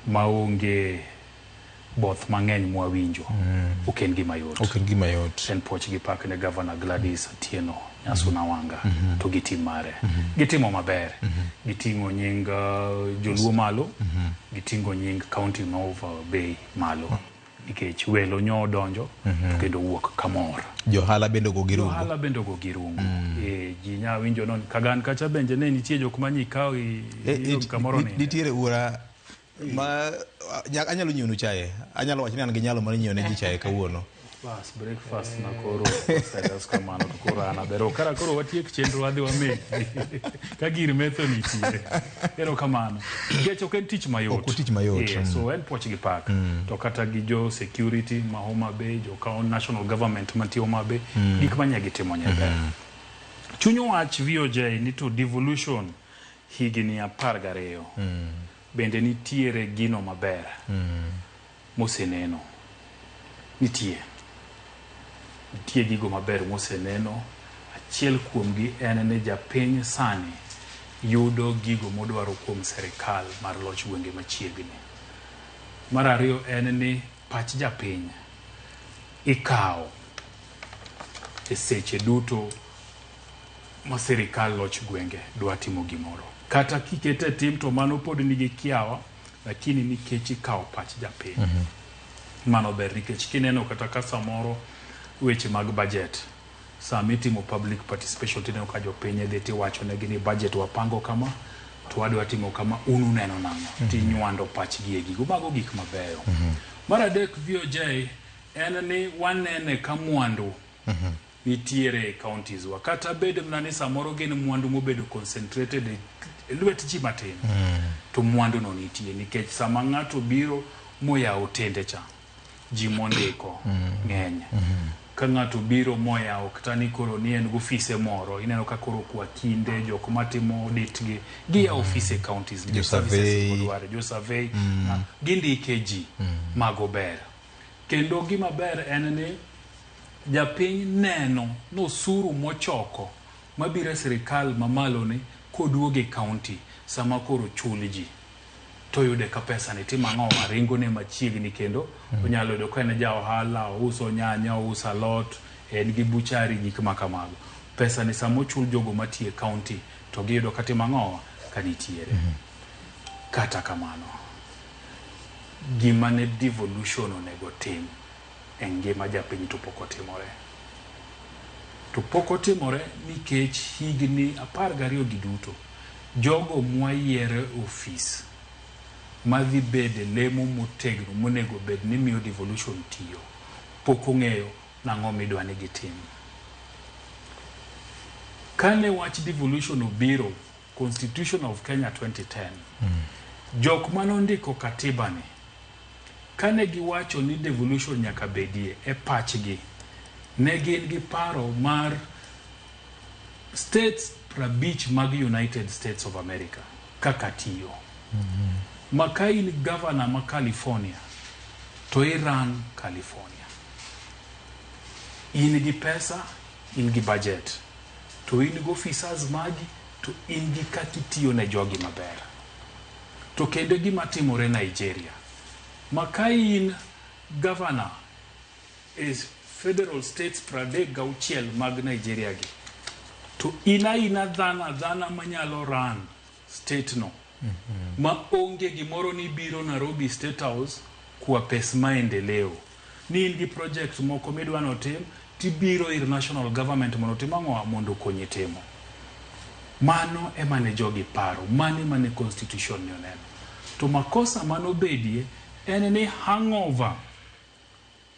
maonge both mang'eny mwawinjo ok en gima yot. Ok en gima yot. En puoch gi pak ne Gavana Gladys Atieno Nyasuna Wanga to gi tim mare. Gitimo maber. Giting'o nying joluo malo, giting'o nying county ma Homa Bay malo. Nikech welo nyo odonjo to kendo wuok kamor. Johala bende ogo gi rungu. Johala bende ogo gi rungu. Ji nya winjo non Kagan kacha bende ne nitie jok ma nyikawo kamoro nindo. Nitiere ura ma anyalo nyiewonu chae. Anyalo wacho ni an gi nyalo mar nyiewo ne ji chae kawuono. Bas breakfast na koro oselos kamano to koro an aber. Kara koro watiek chenro wadhi wamethi. Ka gir metho nitie. Erokamano. Nikech ok en tich mayot. Ok tich mayot. So en puoch gi pak. To kata gi jo security ma Homa Bay, jo county national government mantie Homa Bay, gik manya gitimo nye ber. Chuny wach VOJ ni to devolution higni 12. Bende nitiere gino maber moseneno. Nitie. Nitie gigo maber moseneno. Achiel kuomgi en ni japiny sani yudo gigo modwaro kuom serikal mar loch gwenge machiegni. Mar ariyo en ni pach japiny ikawo e seche duto ma sirikal loch gwenge dwa timo gimoro. Kata kikete e tim to mano pod nigi kiawa, lakini nikech ikawo pach japiny. Mano ber nikech kineno kata ka samoro weche mag budget, sama itimo public participation tineno ka jopiny dhi tiwacho negi ni budget wapango kama, to wadwa timo kama, un uneno nang'o? Tinywando pachgi e gigo. Mago gik mabeyo. Mar adek VOJ en ni wanene ka mwandu nitiere e counties wa. Kata bed mana ni samoro gin mwandu mobedo concentrated e lwet ji matin, to mwandu no nitie nikech sama ng'ato biro moyawo tende cha, ji mondiko ng'eny. Ka ng'ato biro moyawo kata ni koro ni en gofise moro, ineno ka koro kwa kinde jok matimo audit gi giyawo ofise e counties Jo nikech services survey. modwaro, jo survey gindike ji, mago ber. Kendo gima ber en ni japiny neno nosuru mochoko mabiro e sirikal mamalo ni koduogo e county sama koro chul ji to yude ka pesa ni timo ang'o ringone machiegni kendo onyalo yudo ka en ja ohala ouso nyanya ouso alot en gi butchery gik ma kamago pesa ni sama ochul jogo matiyo e county to giyudo ka timo ang'o ka nitiere kata kamano gima ne devolution onego tim e ngima japiny to pok otimore to pok otimore nikech higni 12 gi duto jogo mwayiero e ofis madhi bede lemo motegno monego bed ni miyo devolution tiyo pok ong'eyo nang'o midwa ni gitim kane wach devolution obiro Constitution of Kenya 2010 jok manondiko katiba ni kane giwacho ni devolution nyaka bedie e pachgi ne gin gi paro mar states 50 mag United States of America kaka tiyo ma ka in governor ma California to iran California in gi pesa in gi budget to in gi officers magi to in gi kaka itiyo ne jogi maber to kendo gima timore Nigeria ma ka in governor e federal states 36 mag Nigeria gi to in aina dhano adhana manyalo run state no ma onge gimoro ni biro Nairobi State House kwa pes maendeleo ni in gi project moko midwa notim tibiro ir national government mondo otim ang'o mondo okonyi timo mano ema ne jogi paro mano ema ne constitution ne oneno to makosa manobedie en ni hangover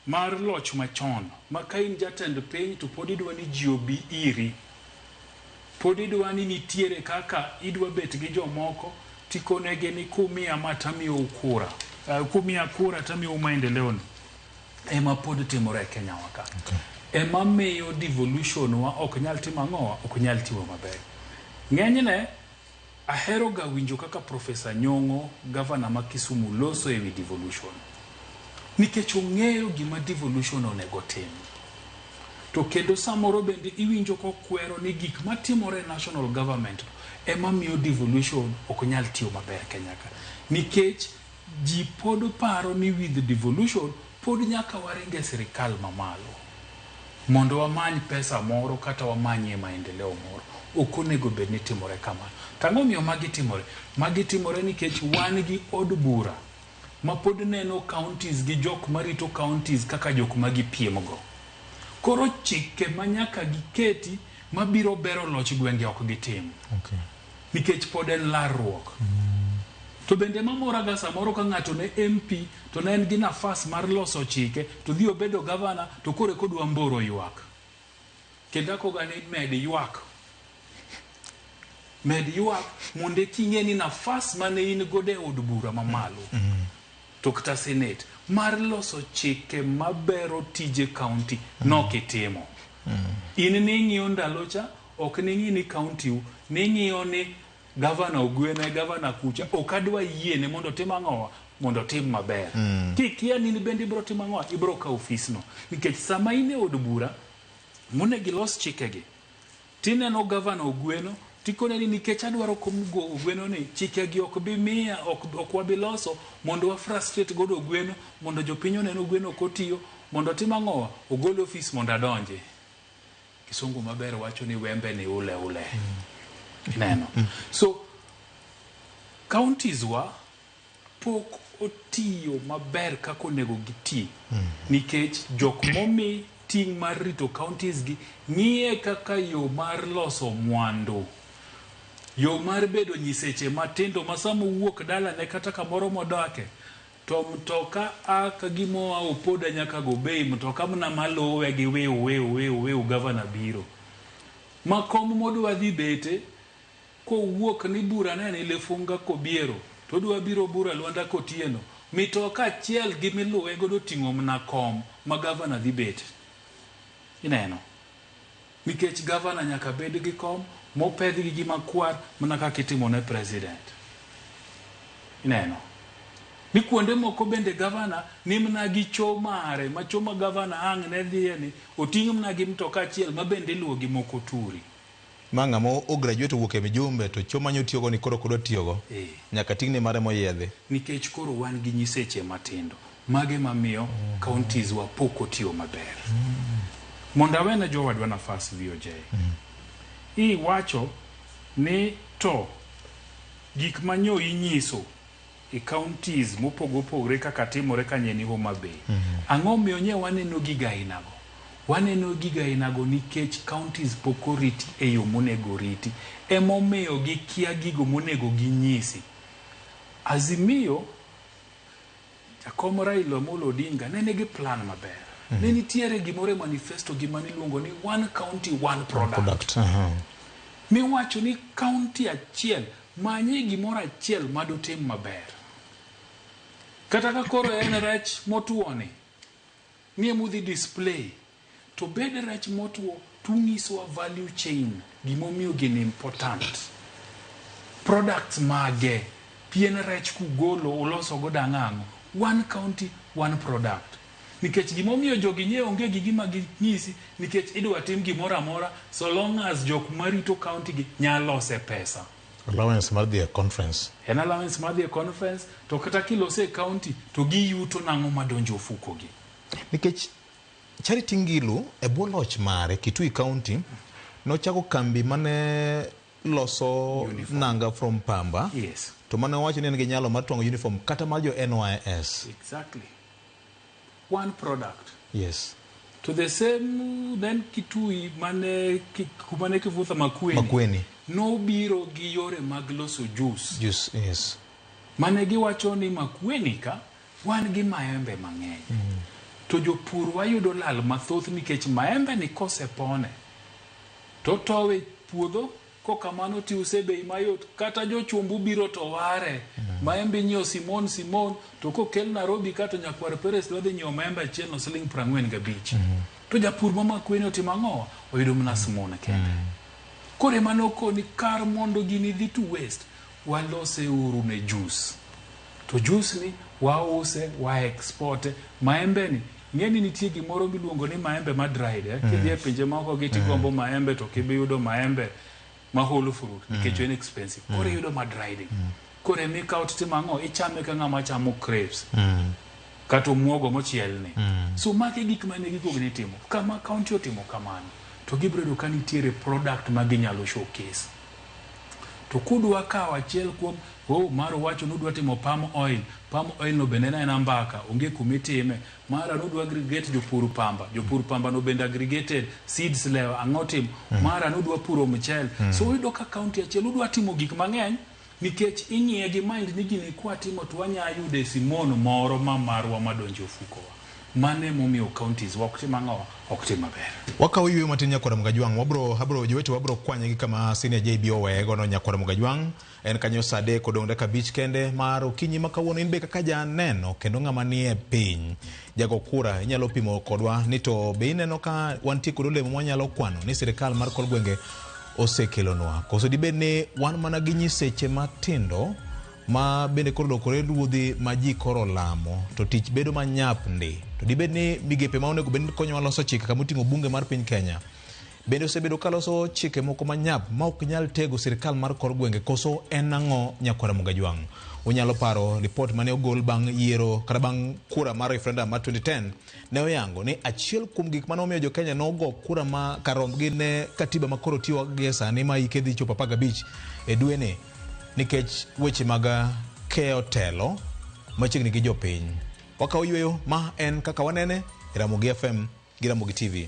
mar loch machon ma ka in jatend piny to pod idwa ni ji obi iri pod idwa ni nitiere kaka idwa bet gi jomoko tikonegi ni kumiya ma tamiyou kura Kumiya kura tamiyou maendeleo ni ema pod timore e Kenya wa ka. Ema miyo devolution wa ok nyal timo ang'owa, ok nyal tiyo maber. Ng'enyne ahero ga winjo kaka Professor Nyong'o, gavana ma Kisumu, loso ewi devolution. Nikech ong'eyo gima devolution onego tim. To kendo samoro bende iwinjo kokwero ni gik matimore e national government ema miyo devolution ok nyal tiyo maber Kenya ka. Nikech ji pod paro ni with devolution pod nyaka waringe sirikal mamalo mondo wamany pesa moro kata wamanyie maendeleo moro. Ok onego bed ni timore kamano. To ang'o miyo magi timore? Magi timore nikech wan gi od bura ma pod neno counties gi jok marito counties kaka jok ma gipiem go. Koro chike ma nyaka giketi mabiro bero loch gwenge ok gitim. Nikech pod en larruok. To bende mamoraga samoro ka ng'ato ne MP to ne en gi nafas mar loso chike to dhi obedo gavana to koro eka odwa mboro ywak. Kendo akoga ni med ywak. Med ywak mondo eka ing'e ni nafas mane in godo e od bura mamalo to kata senate mar loso chike mabero tije county nok itimo. In ning'iyo ndalo cha ok ning'i ni county u, ning'iyo ni gavana Ogwene, gavana kucha, ok adwa yiene mondo otim ang'owa, mondo otim maber. Kikia ni in bende ibiro timo ang'owa, ibiro kawo ofisno. Nikech sama in e od bura, monego ilos chikegi, tineno gavana Ogweno, tikone ni nikech adwaro kom go Ogweno ni, chikegi ok bi miya, ok wabi loso, mondo wa frustrate godo Ogweno, mondo jopiny onen Ogweno ok otiyo, mondo otim ang'owa, ogol ofis mondo adonje. Kisungu maber wacho ni wembe ni ule ule. Ineno. So, counties wa pok otiyo maber kaka onego giti. Nikech jok momi ting' mar rito counties gi ng'iye kaka yo mar loso mwandu. Yo mar bedo nyiseche matindo ma sama owuok dalane kata kamoro modake, to mtoka a ka gimoa Opoda nyaka Gobei, mtoka mna maluwe gi wiu wiu wiu wiu gavana biro. Ma kom modwa dhi bete, kowuok ni bura ne ni Lefunga Kobiero, to odwa biro bura Lwanda Kotieno, mitoka achiel gi miluwe godo ting'o mna kom ma gavana dhi bete. Ineno? Nikech gavana nyaka bed gi kom mopedh gi gima kwar mana kaka itimo ne president. Ineno? Ni kuonde moko bende gavana ni mna gi cho mare, ma cho ma gavana ang' ne dhiye ni oting' mna gi mtoka achiel ma bende iluwo gi moko turi. Ma ng'ama o graduate owuok e Mijumbe to cho manyo tiyogo ni koro ok odwa tiyogo. Nyaka ting'ne mare moyiedhi. Nikech koro wan gi nyiseche matindo. Mage mamiyo counties wa pok otiyo maber. Mondo awene jowadwa nafas VOJ. Iwacho ni to gik manyo inyiso e counties mopogore opogore kaka timore kanye ni Homa Bay. Ang'o miyo nye waneno gigo ainago? Waneno gigo ainago nikech counties pok oriti e yo monego oriti. Emomiyo gikia gigo monego ginyisi. Azimio, Jakom Raila Amolo Odinga ne nigi plan maber. Ne nitiere gimoro e manifesto gima niluongo ni one county one product. Product. Miwacho ni county achiel manye gimoro achiel madotim maber. Kata ka koro en rech motuo ni, ni emudhi display, to bed rech motuo tunyisowa value chain, gimomiyo gini important. Products mage, pien rech kugolo uloso godo ang'o? One county, one product. Nikech gimomiyo jogi nye onge gi gima ginyisi, nikech idwa tim gimoro amora, so long as jok marito county gi nyalo lose pesa. Allowance mar dhi e conference. En allowance mar dhi e conference, to kata kilose e county, to giyuto nang'o madonjo ofuko gi. Nikech Charity Ngilu e bwo loch mare Kitui County nochako kambi mane loso Uniform. nanga from pamba. Yes. To mane owacho ni en gi nyalo mar twang'o uniform kata mar jo NYS. Exactly. One product. Yes. To the same then Kitui mane kumane Kivutha Makueni. Makueni. Nobiro gi yore mag loso juice. Juice, yes. Mane giwacho ni Makueni ka wan gi maembe mang'eny. To jopur wayudo lal mathoth nikech maembe ni kosepone to towe puodho kokamano tiuse bei mayot kata jochumbu biro to ware. Maembe inyiewo simon simon to kokel Nairobi ka to nyakwar Peres dwa dhi nyiewo maembe achiel no siling 45. To japur ma Makueni otimo ang'o? Oyudo mana simon kende. Koro ema nokoni kar mondo gini dhi to waste, walose uru ne juice. To juice ni wause, wa export. Maembe ni, ng'e ni nitie gimoro miluongo ni maembe ma dried. Kidhi e pinje moko gi tigombo maembe to ok ibi yudo maembe ma whole fruit nikech en expensive. Koro iyudo ma dried. Koro ema ikawo titimo ang'o? Ichame ka ng'ama chamo crepes. Kata omuogo mochielni. So magi gik mane gikuongo timo. Kama county otimo kamano, to gibiro yudo ka nitiere product ma ginyalo showcase. To kudwa kawo achiel kuom mar wacho nudwa timo palm oil, palm oil no bende en aena mbaka, onge kumitime. Mara nudwa aggregate jopur pamba, jopur pamba no bende aggregated seeds lewa, ang'o timo. Mara nudwa puro mchele. So uyudo ka county achiel udwa timo gik mang'eny, nikech ing'iye gi mind ni gini kwatimo to wanya yude simon moro ma marwa madonjo e ofukowa. Mano emomiyo counties wa ok tim ang'o, ok tim maber. Wakawo yueyo matin nyakwar Mgajwang', wabro abro jowetewa wabro kwanye gi kama senior JB oweye gono nyakwar Mgajwang'. En kanyo saa 3 odong' dakika 5 kende mar okinyi ma kawuono. In be kaka janeno kendo ng'ama nie piny jago kura inyalo pimo kodwa ni to be ineno ka wantie kod olemo mwanyalo kwano ni sirikal mar kor gwenge osekelonwa, koso dibed ni wan mana gi nyiseche matindo ma bende koro lokore ruodhi ma ji koro lamo to tich bedo manyap ndi, to dibed ni migepe ma onego bed ni konyowa loso chike kama oting'o bunge mar piny Kenya bende osebedo ka loso chike moko manyap ma ok nyal tego sirikal mar kor gwenge, koso en ang'o nyakwar Mugajwang'? Unyalo paro ripot mane ogol bang' yiero kata bang' kura mar referendum mar 2010 ne oyango ni achiel kuom gik mane omiyo jo Kenya nogo kura ma karomgi ne katiba ma koro tiyo gi sani ma hike dhi chopo 15 e dweni nikech weche mag keyo telo machiegni gi jopiny. Wakawo yueyo ma en kaka wanene e Ramogi FM gi Ramogi TV.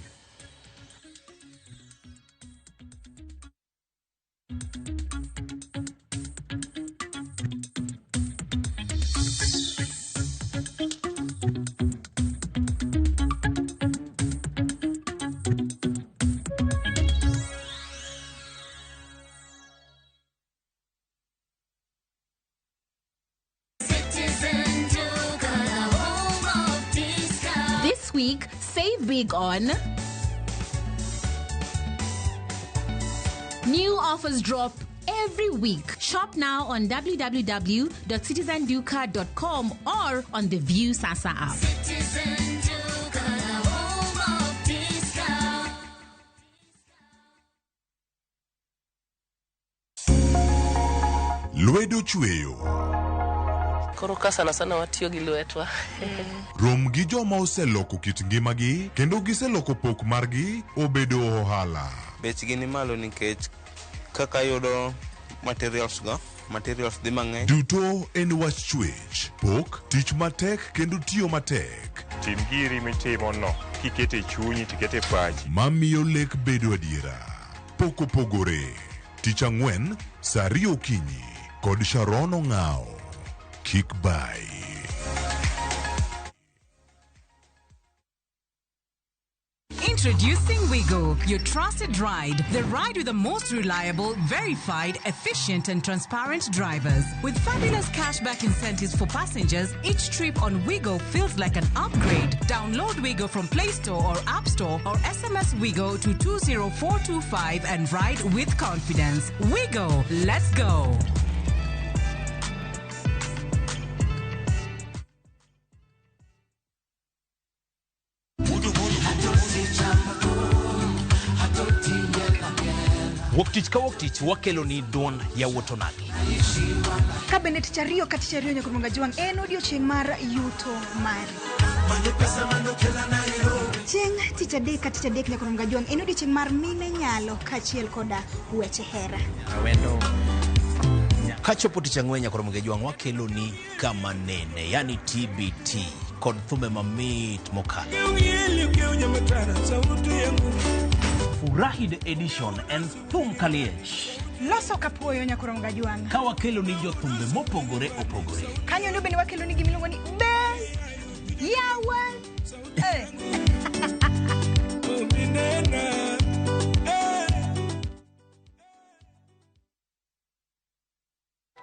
This week, save big on new offers drop every week. Shop now on www.citizenduka.com or on the View Sasa app. Lwedo chweyo. Koro ka sana sana watiyo gi lwetwa. Rom gi joma oseloko kit ngimagi kendo giseloko pok margi obedo ohala. Bechgi ni malo nikech kaka yudo materials go, materials dhi mang'eny. Duto en wach chwech, pok, tich matek kendo tiyo matek. Tim giri mitimo no kikete chunyi tikete pachi. Mamiyo lek bedo adiera. Pok opogore. Tich ang'wen, saa 2 okinyi kod Sharon Ong'ao. Kik bai. Introducing Wigo, your trusted ride. The ride with the most reliable, verified, efficient, and transparent drivers. With fabulous cashback incentives for passengers, each trip on Wigo feels like an upgrade. Download Wigo from Play Store or App Store or SMS Wigo to 20425 and ride with confidence. Wigo, let's go. Wuok tich ka wuok tich wakelo ni duond yawuot onagi. Ka bende tich ariyo ka tich ariyo nyaka Mugajwang' en odiochieng' mar yuto mari. Chieng' tich adek ka tich adek nyaka Mugajwang' en odiochieng' mar mine nyalo kaachiel koda weche hera. Kachopo tich ang'wen nyaka Mugajwang' wakelo ni kama nene, yani TBT kod thumbe mamit mokalo. Furahi the edition en thum kaliech. Loso kapuoyo nyaka Mugajwang'. Ka wakelo ni jothumbe mopogore opogore. Kanyo no bende wakelo ni gimiluongo ni be yawa.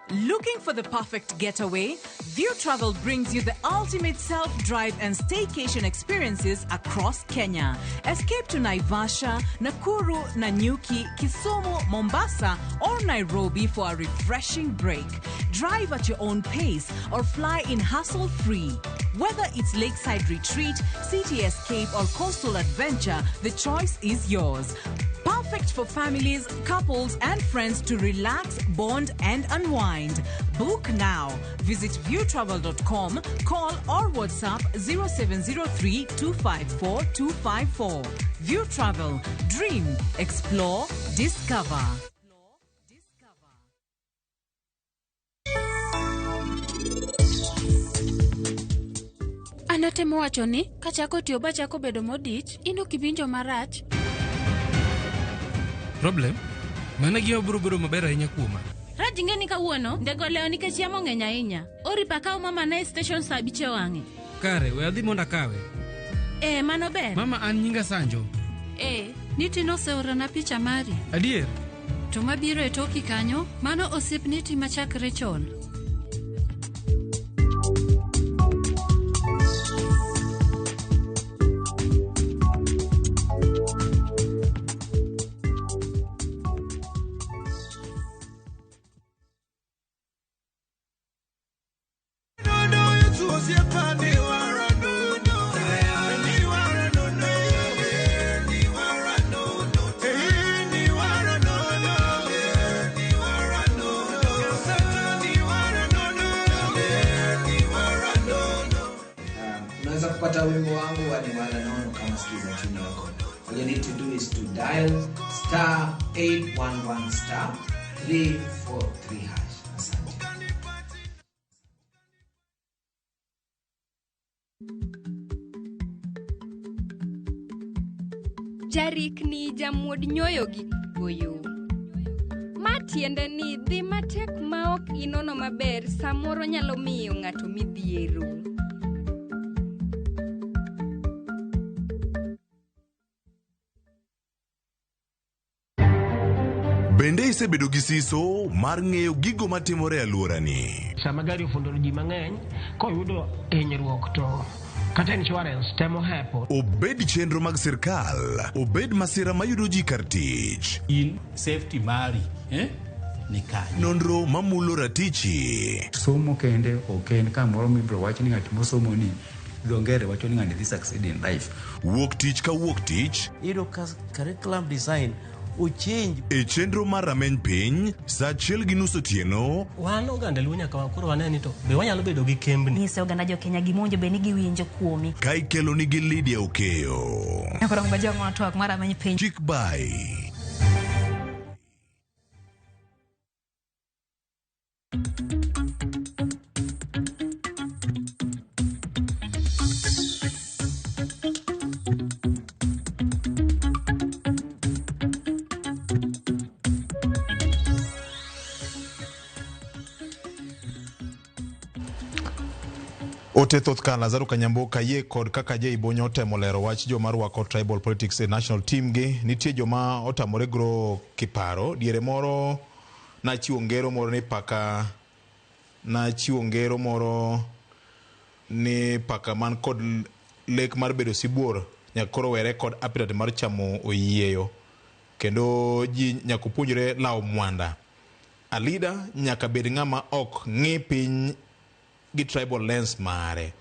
Looking for the perfect getaway? View Travel brings you the ultimate self drive and staycation experiences across Kenya. Escape to Naivasha, Nakuru, Nanyuki, Kisumu, Mombasa, or Nairobi for a refreshing break. Drive at your own pace or fly in hassle free. Whether it's lakeside retreat, city escape, or coastal adventure, the choice is yours. Perfect for families, couples, and friends to relax, bond, and unwind. Book now. Visit viewtravel.com, call or WhatsApp 0703 254 254. View Travel. Dream, explore, discover. An atemo wacho ni kachako tiyo bachako bedo modich, in ok iwinjo marach. Problem? Mano gima biro bedo maber ahinya kuoma. Raj ing'e ni kawuono ndege olewo nikech yamo ng'eny ahinya. Oripo akaw mama na e station saa abich e wang'e. Kare, we adhi mondo akawe. Ee, mano ber. Mama an nyinga Sanjo. Ee, Niti noseorona picha mari. Adier? To mabiro e toki kanyo, mano osiep Niti machakre chon. Unaweza kupata wimbo wangu wa Niwara Nono kama sikiza tune yako. All you need to do is to dial star 811 star 343 hash. Asante. Jarikni jamuod nyoyo gi goyo. Ma tiende ni dhi matek maok inono maber samoro nyalo miyo ng'ato midhiero. Bende isebedo gi siso mar ng'eyo gigo matimore e alworani? Sama gari ofundo ji mang'eny koyudo hinyruok to kata insurance temo hepo. Obed chenro mag sirkal, obed masira mayudo ji kar tich. In safety mari ni kanye? Nonro mamulo ratichi. Somo kende ok en kamoro mibiro wach ni ng'at mosomo ni dho ngere wacho ni ng'ani dhi succeed in life. Wuok tich ka wuok tich. Iyudo ka curriculum design ochange. E chenro mar rameny piny, saa achiel gi nus otieno. Wan oganda Luo nyaka koro wane ni to be wanyalo bedo gi kembni. Nyise oganda jo Kenya gima owinjo bed ni giwinjo kuomi. Ka ikelo nigi Lydia Okeyo. Nyakoro ngajong twak mar rameny piny. Chik bai. Ote thoth ka Lazaro Kanyamboka yie kod kaka Jay Bonyo otemo lero wach joma rwako tribal politics e national team gi. Nitie joma otamore gro kiparo. Diere moro nachiwo ngero moro ni paka nachiwo ngero moro ni paka man kod lek mar bedo sibuor nyaka koro were kod appetite mar chamo oyieyo. Kendo ji nyaka puonjre lawo mwanda. A leader nyaka bed ng'ama ok ng'i piny gi tribal lens mare.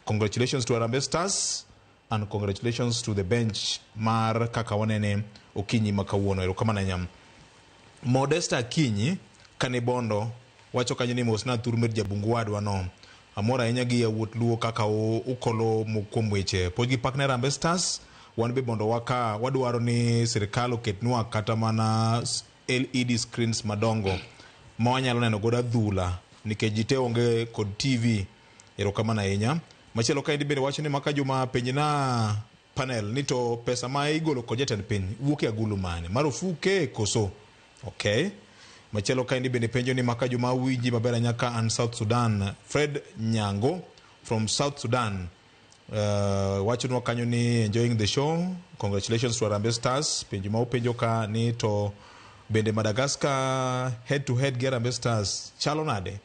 Congratulations to Harambee Stars and congratulations to the bench mar kaka wanene okinyi ma kawuono. Erokamano ahinya. Modesta Akinyi Kanibondo wacho kanyo ni mosna thur mer jabungu wadwa no. Amor ahinya gi yawuot Luo kaka ukolo kuom weche. Pod gi pak ne Harambee Stars, wan be bondo waka wadwaro ni sirikal oketnwa kata mana LED screens madongo ma wanyalo neno godo adhula nikech ji te onge kod TV. Erokamano ahinya. Machielo kaendi bende wacho ni maka juma penjna panel ni to pesa ma igolo kod jatend piny wuok e agulu mane? Mar ofuke koso? Okay. Machielo kaendi bende penjo ni maka juma winji maber ahinya ka an South Sudan. Fred Nyango from South Sudan wachonwa kanyo ni enjoying the show. Congratulations to Harambee Stars. Penjo ma upenjo ka ni to Bende Madagascar head to head gi Harambee Stars chalo nade?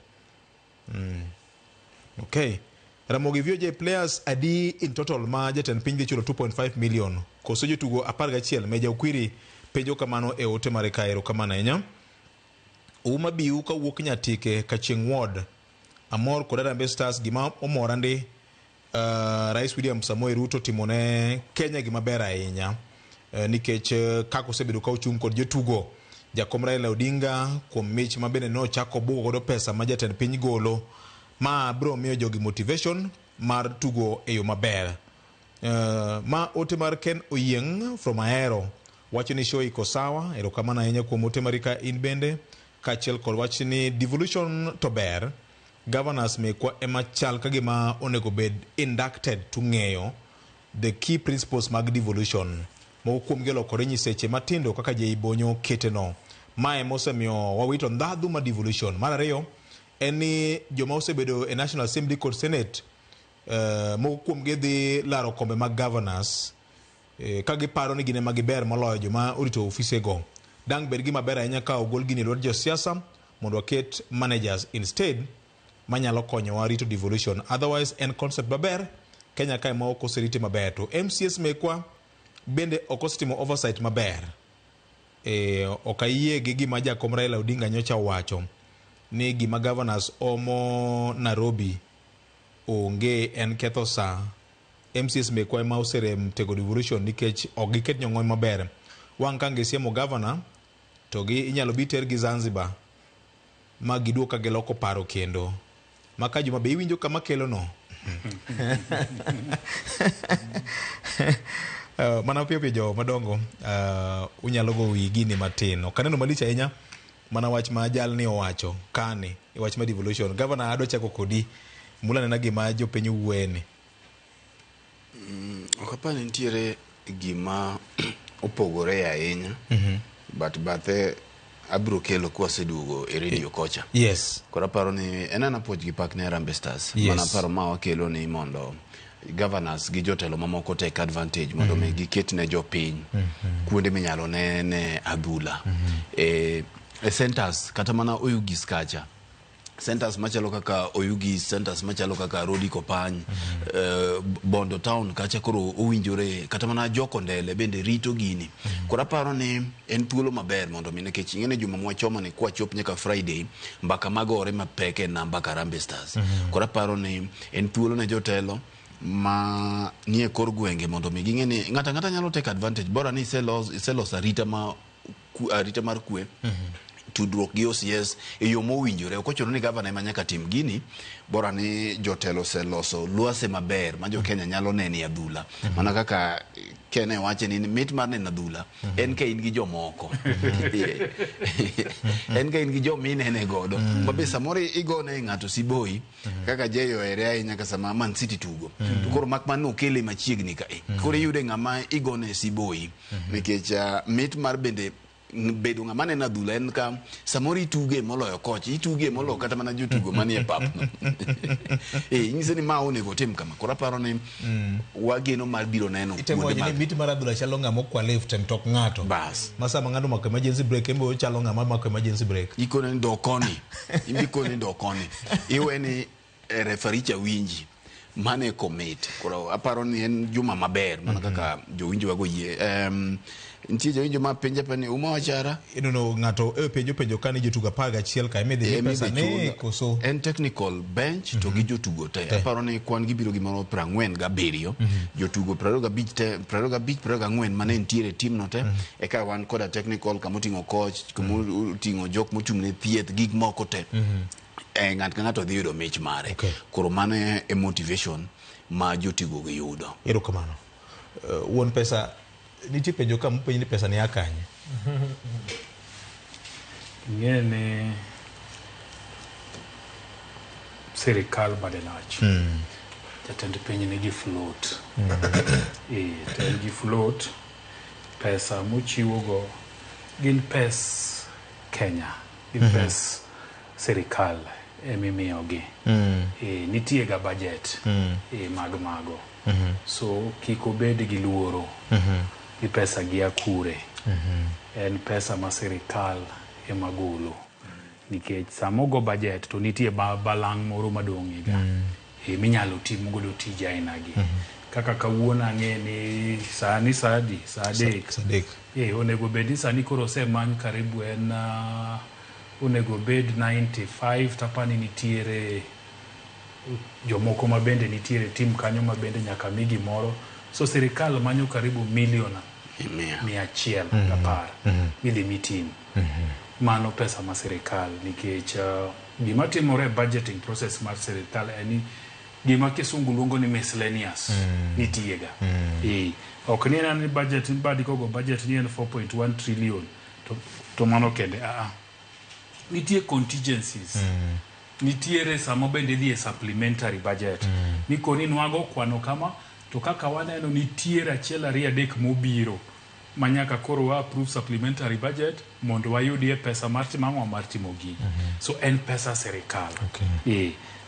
Okay. Ramogi VOJ players adi in total ma jatend piny dhi chulo 2.5 million koso jotugo 11 Meja Okwiri penjo kamano e ote mare ka erokamano ahinya. Uma Biu kawuok Nyatike Kachieng' Ward amor kod Harambee Stars gima omora ndi Rais William Samoei Ruto timone Kenya gima ber ahinya nikech kaka osebedo ka ochung' kod jotugo jakom Raila Odinga kuom mich ma bende nochako bugo godo pesa ma jatend piny golo ma biro miyo jogi motivation mar tugo e yo maber. Ma ote mar Ken Oyieng' from Ahero wacho ni show iko sawa erokamano ahinya kuom ote mari ka in bende kaachiel kod wach ni devolution to ber governors mekwa ema chal ka gima onego bed inducted to ng'eyo the key principles mag devolution moko kuomgi olokore nyiseche matindo kaka Jei Bonyo keteno mae mosemiyo wawito ndhadhu mar devolution. Mar ariyo en ni joma osebedo e National Assembly kod Senate moko kuomgi dhi laro kombe mag governors ka giparo ni gin ema giber moloyo joma orito ofisego. Dang' bed gima ber ahinya ka ogol gini e lwet josiasa mondo waket managers instead manyalo konyowa rito devolution. Otherwise en concept maber Kenya kae ma ok oserite maber to MCS mekwa bende ok osetimo oversight maber. Ok ayie gi gima jakom Raila Odinga nyocha owacho ni gima governors omo Nairobi onge en ketho saa. MCS mekwa ema oserem tego devolution nikech ok giket nyong'ony maber. Wang' ka gisiemo governor to gi inyalo bi tergi Zanzibar ma giduog ka giloko paro kendo. Maka Juma be iwinjo kama kelo no? Mana piyo piyo jo madongo unyalo go wi gini matin. Ok aneno malich ahinya mana wach ma jalni owacho kani e wach mar devolution. Governor adwa chako kodi mula nena gima jopiny wuoye ni. Ok apar ni nitiere gima opogore ahinya. But bathe abiro kelo kwaseduogo e radio kocha. Yes. Koro aparo ni en ana puoch gi pak ne Harambee Stars. Yes. Mana paro ma wakelo ni mondo governors gi jotelo mamoko take advantage mondo mi giket ne jopiny kuonde minyalo nene adhula. E centers kata mana Oyugis kacha. Centers machalo kaka Oyugis, centers machalo kaka Rodi Kopany, Bondo Town kacha koro owinjore kata mana Jokondele bende rito gini. Koro aparo ni en thuolo maber mondo mi nikech ing'e ni juma mwachomo ni kwachop nyaka Friday mbaka magore mapek en namba ka Harambee Stars. Koro aparo ni en thuolo ne jotelo ma nie kor gwenge mondo mi ging'e ni ng'ato ang'ata nyalo take advantage bora ni iseloso arita ma arita mar kwe. Tudruok gi OCS e yo mowinjore. Ok ochuno ni gavana ema nyaka tim gini, bora ni jotelo oseloso lwase maber ma jo Kenya nyalo nene e adhula. Mana kaka Ken wache ni mit mar neno adhula en ka in gi jomoko. En ka in gi joma inene godo. Ma be samoro igone ng'ato siboi kaka Jay ohere ahinya ka sama Man City tugo. To koro mak mana okele machiegni ka e. Koro iyude ng'ama igone siboi nikech mit mar bende bedo ng'ama neno adhula en ka samoro ituge moloyo koch ituge moloyo kata mana jotugo manie pap no. Inyiso ni ma onego otim kama. Koro aparo ni wageno mar biro neno Itemo kuonde wacho ni mag mit mar adhula chalo ng'ama okwa lift e mtok ng'ato. Bas. Ma sama ng'ato omako emergency brake, en be ochalo ng'ama mako emergency brake. Ikone ni dok koni. Ikone ni dok koni. Iwe ni referee cha winji. Mano e komit. Koro aparo ni en juma maber mana kaka jowinjo wago yie. Nitie jowinjo ma penja pa ni uma wachara. Ino ng'ato e penjo penjo ka ni jotugo 11 ka imidhi mi pesa ne koso. En technical bench to gi jotugo te. Aparo ni kwan gibiro gimoro 47. Jotugo 25 te, 25 24 mane nitiere team no te. Eka wan koda technical kama oting'o coach, kama oting'o jok mochung' ne thieth, gik moko te. Ng'ato ka ng'ato dhi yudo mich mare. Koro mano e motivation ma jotugo gi yudo. Erokamano. Wuon pesa nitie penjo ka mopenj ni pesa ni a kanye? Ing'e ni sirikal bade lach. Jatend piny nigi float. To en gi float, pesa mochiwogo gin pes Kenya, gin pes sirikal emimiyogi. Nitie ga budget mag mago. So kik obed gi luoro ni pesa gi a kure. En pesa ma sirikal ema golo. Nikech sama ogo budget to nitie balang' moro madong' higa. Minyalo tim godo tije aina gi. Kaka kawuono ang'e ni sani saa adi? Saa adek. Saa adek. Onego bed ni sani koro osemany karibu en onego bed 95 tapani nitiere jomoko ma bende nitiere tim kanyo ma bende nyaka mi gimoro. So sirikal manyo karibu milion 110 midhi mi tim. Mano pesa ma sirikal nikech gima timore e budgeting process mar sirikal en ni gima kisungu luongo ni miscellaneous nitiega. Ok ni en ni budget badi kogo budget ni en 4.1 trillion to mano kende nitie contingencies. Nitiere sama bende idhi e supplementary budget. Nikoni nwago kwano kama to kaka waneno nitiere 1 2 3 mobiro manyaka koro wa approve supplementary budget mondo wayudie pesa mar timo ang'o mar timo gigi. So en pesa sirikal.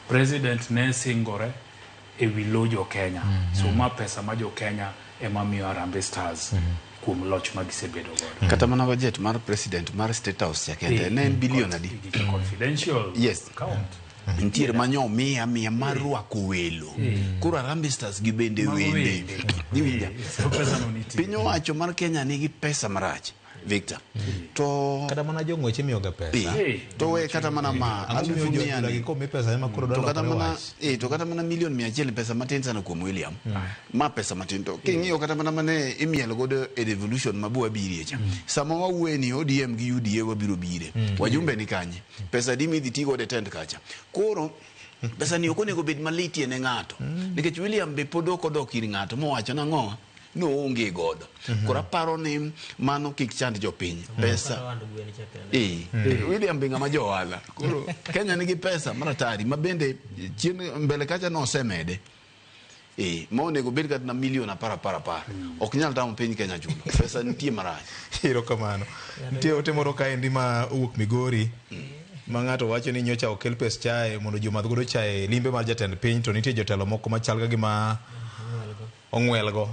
President ne singore e wi lo jo Kenya. So ma pesa ma jo Kenya ema miyo Harambee Stars kuom loch ma gisebedo godo. Kata mana budget mar president mar State House cha kende ne en bilion adi? Confidential. Yes. Account. Nitiere manyo miya mar rwako welo. Koro Harambee Stars gi bende wende. Iwinja? Piny owacho mar Kenya nigi pesa marach, Victor. To kata mana jong'wech imiyoga pesa. To we kata mana ma alufu mia ni. Pesa ema koro to kata mana to kata mana milion 100 pesa matin sana kuom William. Ma pesa matin to king'iyo kata mana mane imielo godo e devolution mabua birie cha. Sama wawuoye ni ODM gi UDA wabiro bire. Wajumbe ni kanye? Pesa di midhi ti godo e tent kacha. Koro pesa ni ok onego bed malitie ne ng'ato. Nikech William be pod ok odok ir ng'ato mowacho nang'o? No onge godo. Koro aparo ni mano kik chand jopiny. Pesa. William be ng'ama jo ohala. Koro Kenya nigi pesa maratari ma bende chien mbele kacha nosemede. Ma onego bed kata na milion 10 10. Ok nyal tamo piny Kenya chulo. Pesa nitie marach. Erokamano. Nitie ote moro kaendi ma owuok Migori. Ma ng'ato wacho ni nyocha okel pes chae mondo ji omadh godo chae limbe mar jatend piny to nitie jotelo moko machal ka gima ong'welgo.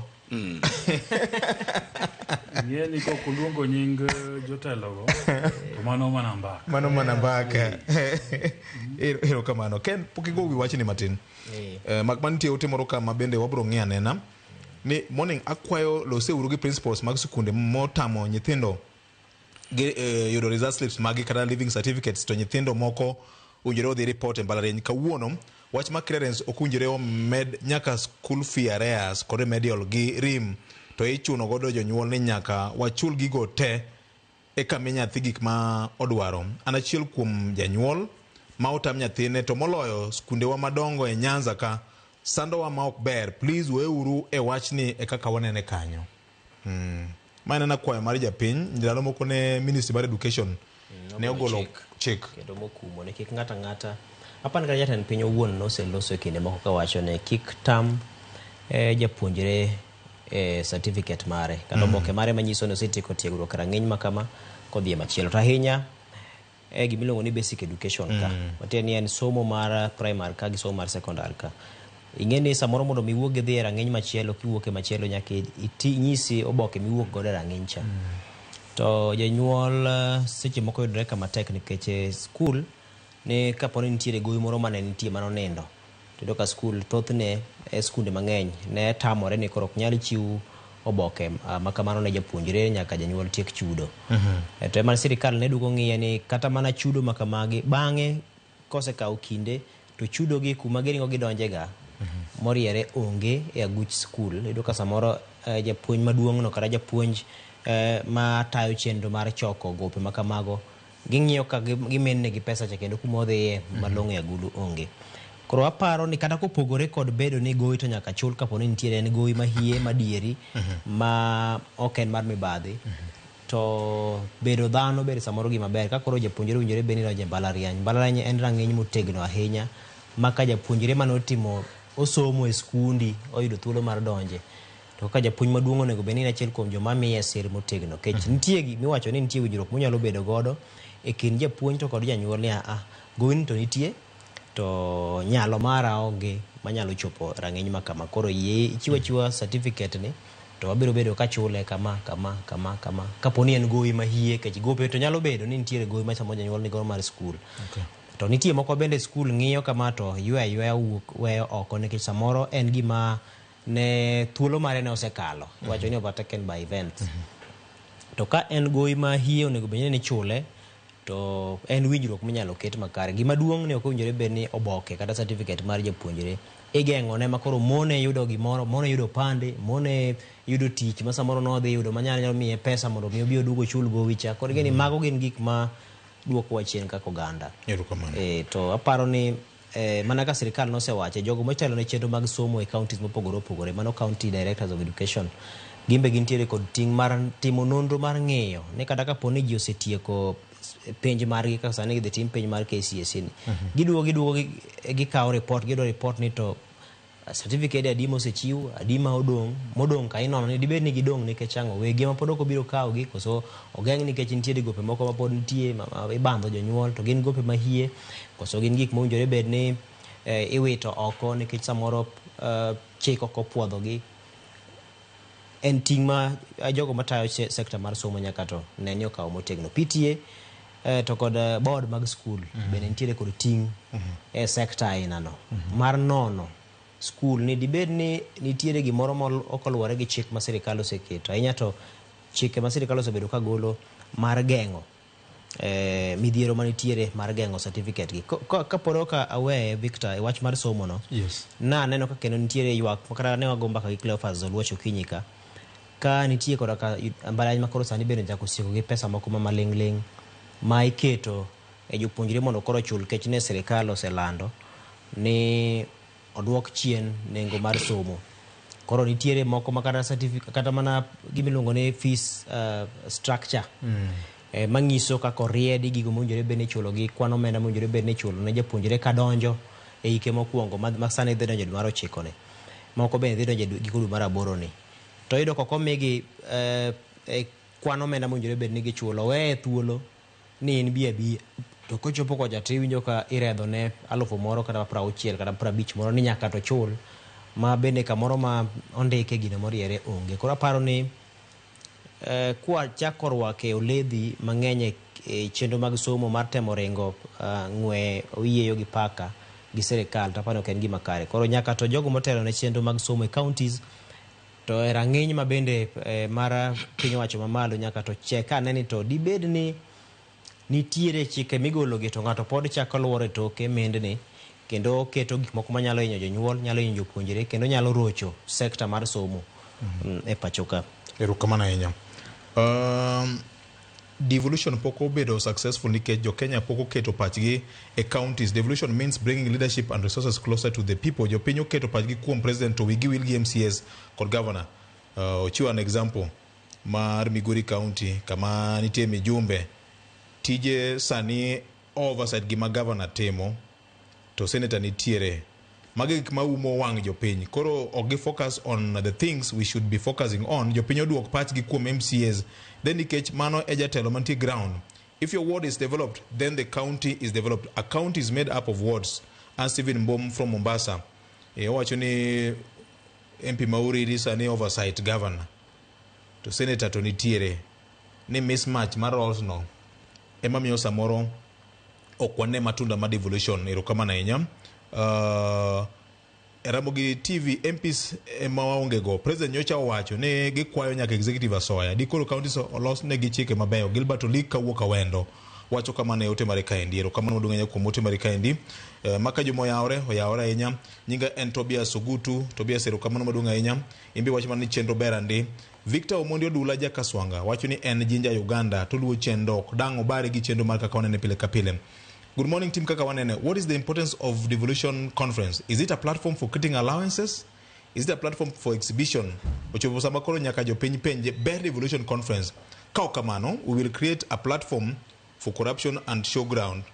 Ng'e ni kok oluongo nying jotelogo to mano mana mbaka. Mano mana mbaka. Erokamano. Ken pok igo wi wachni matin. Mak mana nitie ote moro ka ma bende wabiro ng'iyo anena ni morning akwayo loseuru gi principals mag sikunde motamo nyithindo gi yudo result slips magi kata living certificates to nyithindo moko owinjore odhi report e mbalariany kawuono. Wach mar clearance ok owinjore omed nyaka school fee arrears kod remedial gi rim to ichuno godo jonyuol ni nyaka wachul gigo te eka mi nyathi gik ma odwaro. An achiel kuom janyuol ma otam nyathine to moloyo skundewa madongo e Nyanza ka sandowa ma ok ber. Please weuru e wachni e kaka wanene kanyo. Ma en akwayo mar japiny ndalo moko ne Ministry mar Education ne ogolo chik kendo mokumo ne kik ng'ata ng'ata. Apani kata jatend piny owuon noseloso e kinde moko kawacho ne kik tam japuonjre certificate mare kata oboke mare manyiso ni osetieko tiegruok rang'iny makama kodhi e machielo. To ahinya gimiluongo ni basic education ka matiende ni en somo mar primary ka gi somo mar secondary ka. Ing'e ni samoro mondo mi iwuog idhi e rang'iny machielo kiwuok e machielo nyaka inyisi oboke miwuok godo e rang'iny cha. To janyuol seche moko yudore kama tek nikech skul ni kapo ni nitiere gowi moro mane nitie manonindo to iyudo ka skul thothne e skunde mang'eny ne tamore ni koro ok nyal chiw oboke ma kamano ne japuonjre nyaka janyuol tiek chudo. To ema sirikal ne duogo ng'iye ni kata mana chudo ma kamagi bang'e kosekawo kinde to chudo gi kuma giringo gidonjega moriere onge e aguch skul. Iyudo ka samoro japuonj maduong' no kata japuonj ma tayo chenro mar choko gope ma kamago ging'iyo ka gimenne gi pesa cha kendo kuma odhiye malong'o e agulu onge. Koro aparo ni kata kopogore kod bedo ni gowi to nyaka chul kapo ni nitiere en gowi mahie madieri ma ok en mar mibadhi to bedo dhano bende samoro gima ber ka koro japuonjre owinjore bed ni donjo e mbalariany. Mbalariany en rang'iny motegno ahinya ma ka japuonjre manotimo osomo e skundi oyudo thuolo mar donje to kaka japuonj maduong' onego bed ni en achiel kuom joma miye sir motegno nikech nitie gimiwacho ni nitie winjruok monyalo bedo godo e kind japuonj to kod janyuol ni gowini to nitie to nyalo mara onge manyalo chopo rang'iny ma kama. Koro yie ichiw achiwa certificate ni To wabiro bedo ka chule kama kama kama kama. Kapo ni en gowi mahie, kech gope to nyalo bedo ni nitiere gowi ma samoro janyuol nigo mar skul. To nitie moko bende skul ng'iyo kama to ywe ayweya wuok weyo oko nikech samoro en gima ne thuolo mare ne osekalo. Iwacho ni overtaken by events. To ka en gowi ma hie onego bed ni ichule to en winjruok minyalo ket makare. Gima duong' ni ok owinjore bed ni oboke kata certificate mar japuonjre igeng'one ma koro mone yudo gimoro, mone yudo opande, mone yudo tich ma samoro nodhi yudo manyalo miye pesa mondo mi obi oduog ochul gowi cha. Koro ing'e ni mago gin gik ma duokowa chien kaka oganda. Erokamano. To aparo ni mana ka sirikal nosewache, jogo motelo ne chenro mag somo e counties mopogore opogore, mano county directors of education, gimbe gintiere kod ting' mar timo nonro mar ng'iyo ni kata kapo ni ji osetieko penj margi kaka sani gidhi tim penj mar KCSE ni, giduogo gikawo report, giyudo report ni to certificate adi mosechiw, adi ma odong', modong' ka inono ni dibed ni gidong' nikech ang'o, wegi ema pod ok obiro kawogi koso ogeng' nikech nitiere gope moko ma pod nitie ma ibandho jonyuol to gin gope mahie, koso gin gik mowinjore bed ni iwito oko nikech samoro chik ok opuodhogi. En ting' ma jogo matayo sekta mar somo nyaka to ne ni okawo motegno. PTA to kod board mag skul bende nitiere kod ting' e sekta ainano mar nono skul ni dibed ni nitiere gimoro ma ok oluwore gi chik ma sirikal oseketo ahinya to chike ma sirikal osebedo ka golo mar geng'o midhiero manitiere mar geng'o certificate gi. Kapod ok aweye Victor e wach mar somo no, na aneno ka kendo nitiere ywak kata ne wago mbaka gi Cleophas Oluoch okinyi ka nitie koda ka mbalariany ma koro sani bende ochako sieko gi pesa moko ma maling'ling' ma iketo e jopuonjre mondo koro ochul kech ne sirikal oselando ni oduok chien nengo mar somo. Koro nitiere moko ma kata certificate kata mana gimiluongo ni fees structure manyiso kaka oriedi gigo mowinjore bed ni ichulo gi kwan omenda mowinjore bed ni ichulo ne japuonjre kadonjo e hike mokwongo ma sani dhi donjo e dwe mar ochiko ni. Moko bende dhi donjo e giko dwe mar aboro ni. To iyudo ka ok omigi kwan omenda mowinjore bed ni gichulo, oweye thuolo ni in bi abiya. To kochopo kocha tiwinjo ka iredho ne 1000 moro kata 60 kata 50 moro ni nyaka to chul ma bende kamoro ma ondike gino moriere onge. Koro aparo ni kwachako rwake oledhi mang'eny e chenro mag somo mar temo ringo ng'we oyieyo gi paka gi sirikal to aparo ni ok en gima kare. Koro nyaka to jogo motelo ne chenro mag somo e counties to e rang'iny ma bende mar piny owacho mamalo nyaka to chek ane ni to dibed ni nitiere chike migologi to ng'ato pod chako luoro e toke mendni kendo keto gik moko manyalo hinyo jonyuol, nyalo hinyo jopuonjre kendo nyalo rocho sekta mar somo e pacho ka. Erokamano ahinya. Devolution pok obedo successful nikech jo Kenya pok oketo pachgi e counties. Devolution means bringing leadership and resources closer to the people. Jopiny oketo pachgi kuom president to wigi wil gi MCAs kod governor. Ochiwo an example mar Migori County kama nitie mijumbe tije sani oversight gima governor timo to senator nitiere. Magi gik maumo wang' jopiny. Koro ok gi focus on the things we should be focusing on. Jopiny oduok pachgi kuom MCAs. Then nikech mano e jatelo mantie ground. If your ward is developed, then the county is developed. A county is made up of wards. And Stephen Mbom from Mombasa. Owacho ni MP ma Uriri sani oversight governor. To senator to nitiere. Ni mismatch mar roles no ema miyo samoro ok wane matunda ma devolution. Erokamano ahinya. Ramogi TV MPs ema waonge go. President nyocha owacho ni gikwayo nyaka executive asoya. Dikoro counties olos negi chike mabeyo. Gilbert Olik kawuok Awendo wacho kamano e ote mare kaendi. Erokamano maduong' ahinya kuom ote mare kaendi. Maka juma oyawore, oyawore ahinya. Nyinga en Tobias Ogutu. Tobias erokamano maduong' ahinya. Imbe wacho mana ni chenro ber andi. Victor Omondi Odula Jakaswanga wacho ni en Jinja Uganda to luwo chenro ok dang' obare gi chenro mar kaka wanene pile ka pile. Good morning team kaka wanene. What is the importance of devolution conference? Is it a platform for creating allowances? Is it a platform for exhibition? Ochopo sama koro nyaka jopiny penje ber devolution conference. Ka ok kamano, we will create a platform for corruption and showground.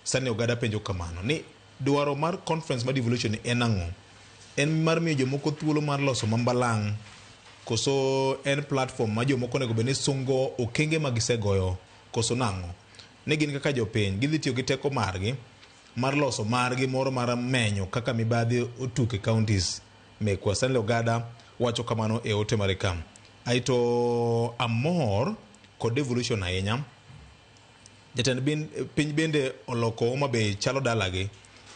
Sani oganda penjo kamano ni dwaro mar conference mar devolution en ang'o? En mar miyo jomoko thuolo mar loso mambalang' koso en platform ma jomoko onego bed ni sungo okenge ma gisegoyo koso nang'o? Ni gin kaka jopiny gidhi tiyo gi teko margi mar loso margi moro mar menyo kaka mibadhi otuk e counties mekwa. Stanley Ogada wacho kamano e ote mare ka. Aito amor kod devolution ahinya. Jatend piny bende oloko Homa Bay chalo dalagi.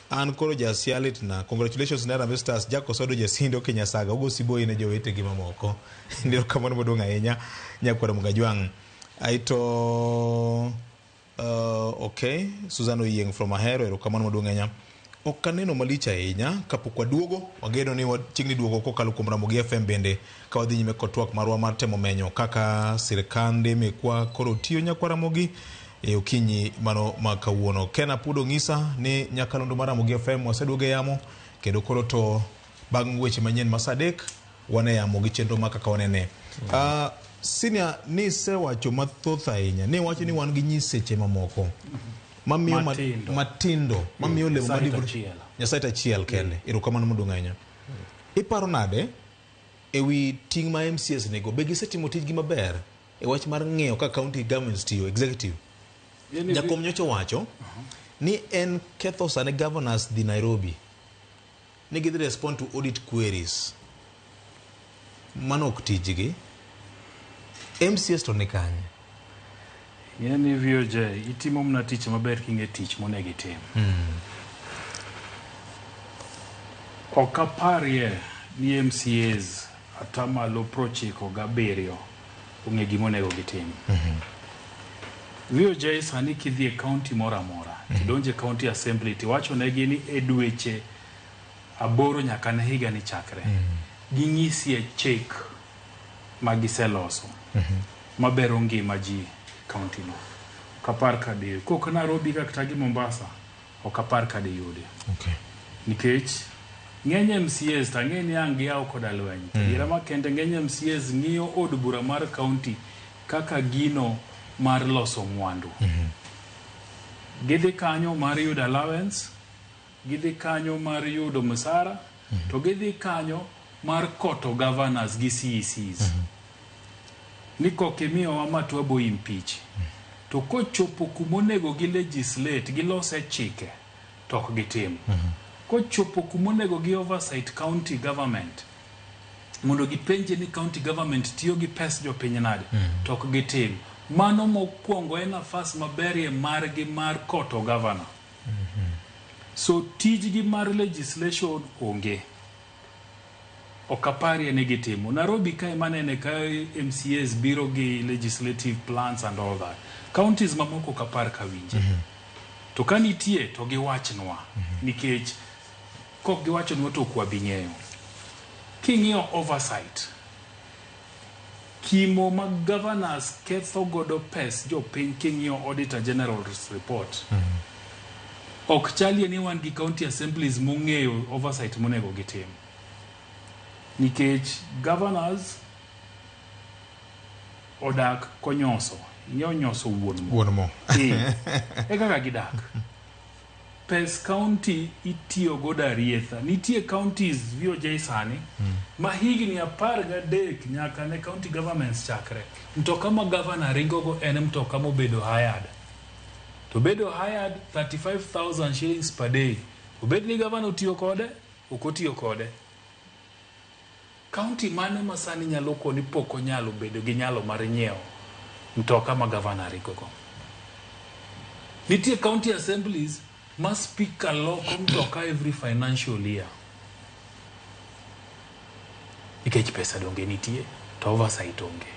An koro jasialit na congratulations ne Harambee Stars Jack Osodo Jasindo Kinyasaga ugo siboi ne jowetegi mamoko. Ndiro kamano maduong' ahinya nyakwar Mugajwang'. Aito okay, Susan Oyieng from Ahero, erokamano maduong' ahinya. Ok aneno malich ahinya kapok waduogo, wageno ni wachiegni duogo kokalo kuom Ramogi FM bende ka wadhi nyime kod twak marwa mar temo menyo kaka sirkande mekwa koro tiyo nyakwar Ramogi e okinyi mano ma kawuono. Ken Apudo ng'isa ni nyakalondo mar Ramogi FM waseduogo e yamo kendo koro to bang' weche manyien ma saa 3 wan e yamo gi chenro ma kaka wanene. Senior nisewacho mathoth ahinya, niwacho ni wan gi nyiseche mamoko mamiyo matindo mamiyo olemo Nyasaye achiel kende. Erokamano maduong' ahinya. Iparo nade ewi ting' ma MCS nigo? Be gisetimo tijgi maber e wach mar ng'eyo kaka county governments tiyo, executive? Jakom nyocha owacho ni en ketho sani governors dhi Nairobi ni gidhi respond to audit queries. Mano ok tijgi. MCS to ni kanye? Ng'eni VOJ, itimo mana tich maber king'e tich monego itim. Ok aparie ni MCAs atamalo 97 ong'e gima onego gitim. VOJ sani kidhi e county moro amora, tidonjo e county assembly tiwacho negi ni e dweche 8 nyaka ne higa ni chakre. Ging'isie chik ma giseloso mabero ngima ji county no. Ok apar ka di. Kok Nairobi kata gi Mombasa, ok apar ka diyudi. Nikech ng'eny MCAs to ang'e ni ang' giyaw koda lweny. Adiera makende ng'eny MCAs ng'iyo od bura mar county kaka gino mar loso mwandu. Gidhi kanyo mar yudo allowance, gidhi kanyo mar yudo msara, to gidhi kanyo mar koto governors gi CECs. Ni kok imiyowa ma to wabo impeach. To kochopo kumonego gi legislate, gilose chike, to ok gitim. Kochopo kumonego gi oversight county government, mondo gipenje ni county government tiyo gi pes jopiny nade, to ok gitim. Mano mokwongo en nafas maberie margi mar koto governor. So tijgi mar legislation onge. Ok aparie ni gitimo. Nairobi kae manene ka MCAs biro gi legislative plans and all that. Counties mamoko ok apar ka winje. To ka nitie to giwachnwa. Nikech kok giwachonwa to ok wabi ng'eyo. King'iyo oversight, kimo ma governors ketho godo pes jopiny king'iyo Auditor General's report, ok chalie ni wan gi county assemblies mong'eyo oversight monego gitim. Nikech governors odak konyoso. Ing'eyo nyoso wuon mo. Wuon mo. E kaka gidak. Pes county itiyo godo arietha. Nitie counties VOJ sani ma higni 13 nyaka ne county governments chakre. Mtoka ma governor ringogo en mtoka mobedo hired. To bedo hired 35,000 shillings per day. Obed ni governor otiyo kode, ok otiyo kode. County mane ma sani nyalo koni pok onyalo bedo gi nyalo mar nyiewo mtoka ma governor ringogo. Nitie county assemblies ma speaker loko mtoka every financial year. Nikech pesa donge nitie, to oversight onge.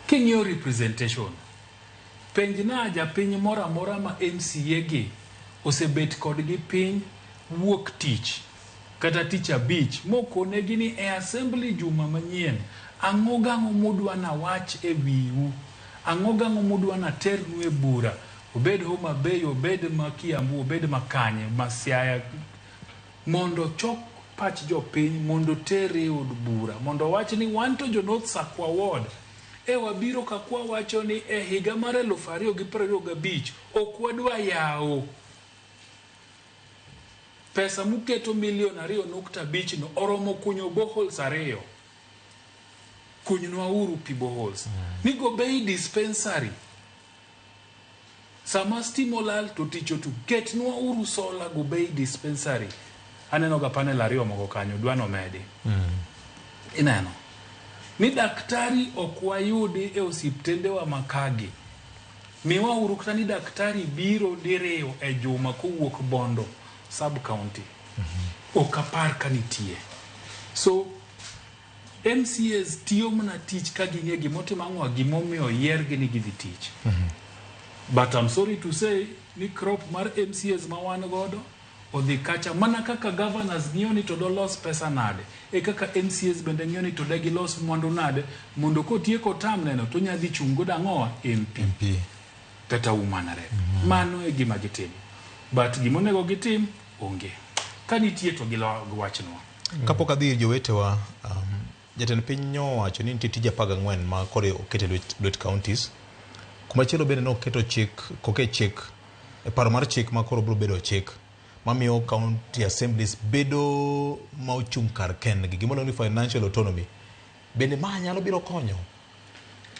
King'iyo representation, penjna japiny moro amora ma MCA gi osebet kodgi piny wuok tich kata tich abich mokonegi ni e assembly juma manyien ang'o gang'o mudwa na wach e wiu, ang'o gang'o mudwa na ternu e bura, obed Homa Bay, obed ma Kiambu, obed ma kanye, ma Siaya, mondo chok pach jopiny mondo tere e od bura mondo wach ni wan to jo North Sakwa Ward e wabiro ka kwa wacho ni e higa mar 2025 ok wadwa yawo pesa muketo milion 2.5 no oromo kunyo boreholes 2. Kunynwa uru pi boreholes. Nigo bei dispensary. Sama stima olal to tich otu. Ketnwa uru solar go bei dispensary. Aneno ga panel 2 moko kanyo, dwa nomedi. Ineno ni daktari ok wayudi e osiptendewa makagi. Miwa uru kata ni daktari biro diriyo e juma kowuok Bondo sub county. Ok apar ka nitie. So MCAs tiyo mana tich ka ging'e gimotimo ang'o gimomiyo oyiergi ni gidhi tich. But I'm sorry to say ni crop mar MCAs ma wan godo odhi kacha mana kaka governors ng'iyo ni to dolos pesa nade e kaka MCAs bende ng'iyo ni to de gilos mwandu nade mondo kotieko term neno to nya dhi chung' godo ang'owa MP, kata woman rep. Mano e gima gitimo. But gimonego gitim onge. Ka nitie to giwachnwa. Kapok adhi ir jowetewa, jatend piny nyowacho ni nitie tije 14 ma koro oket e lwet counties. Kumachielo bende noketo chik, koket chik, e paro mar chik ma koro biro bedo chik mamiyo county assemblies bedo ma ochung' kar kendgi, gima ni financial autonomy. Bende ma nyalo biro konyo?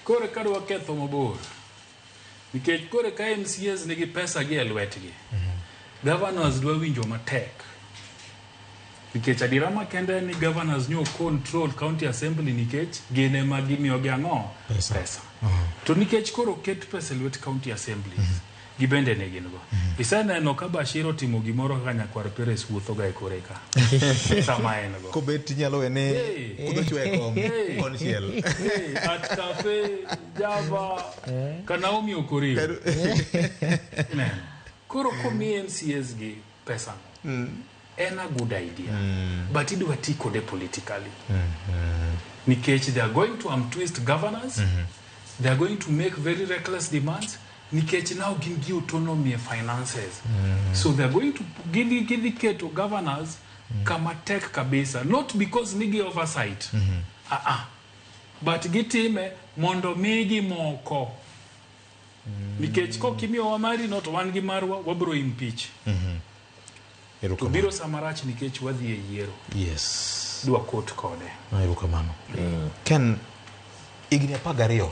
Koro kadwa ketho mabor, nikech koro ka MCAs nigi pesa gi e lwetgi, governors dwa winjo matek. Nikech adiera makende en ni governors nyo control county assembly nikech gin ema gimiyogi ang'o? Pesa. Pesa. To nikech koro oket pesa e lwet county assemblies, gibende ne gin go. Iseneno ka Bashir otimo gimoro kaka nyakwar Peres wuotho ga e kore ka. Sama en go. Kobet inyalo wene Hey. kudho chwe e kom Hey. konchiel. Hey, at cafe Java ka Naomi Okoriyo. Ineno. Koro komi MCAs gi pesa no, en a good idea. But idwa ti kode politically. Nikech they are going to twist governors, they are going to make very reckless demands, nikech now gin gi autonomy e finances. So they are going to gidhi keto governors kama tek kabisa, not because nigi oversight. Ah ah. But gitime mondo migi moko. Nikech kokimiyowa mari no to wan gi marwa wabro impeach. To biro sama rach nikech wadhi e yiero. Yes. Dwa kot kode. Erokamano. Ken, higni 12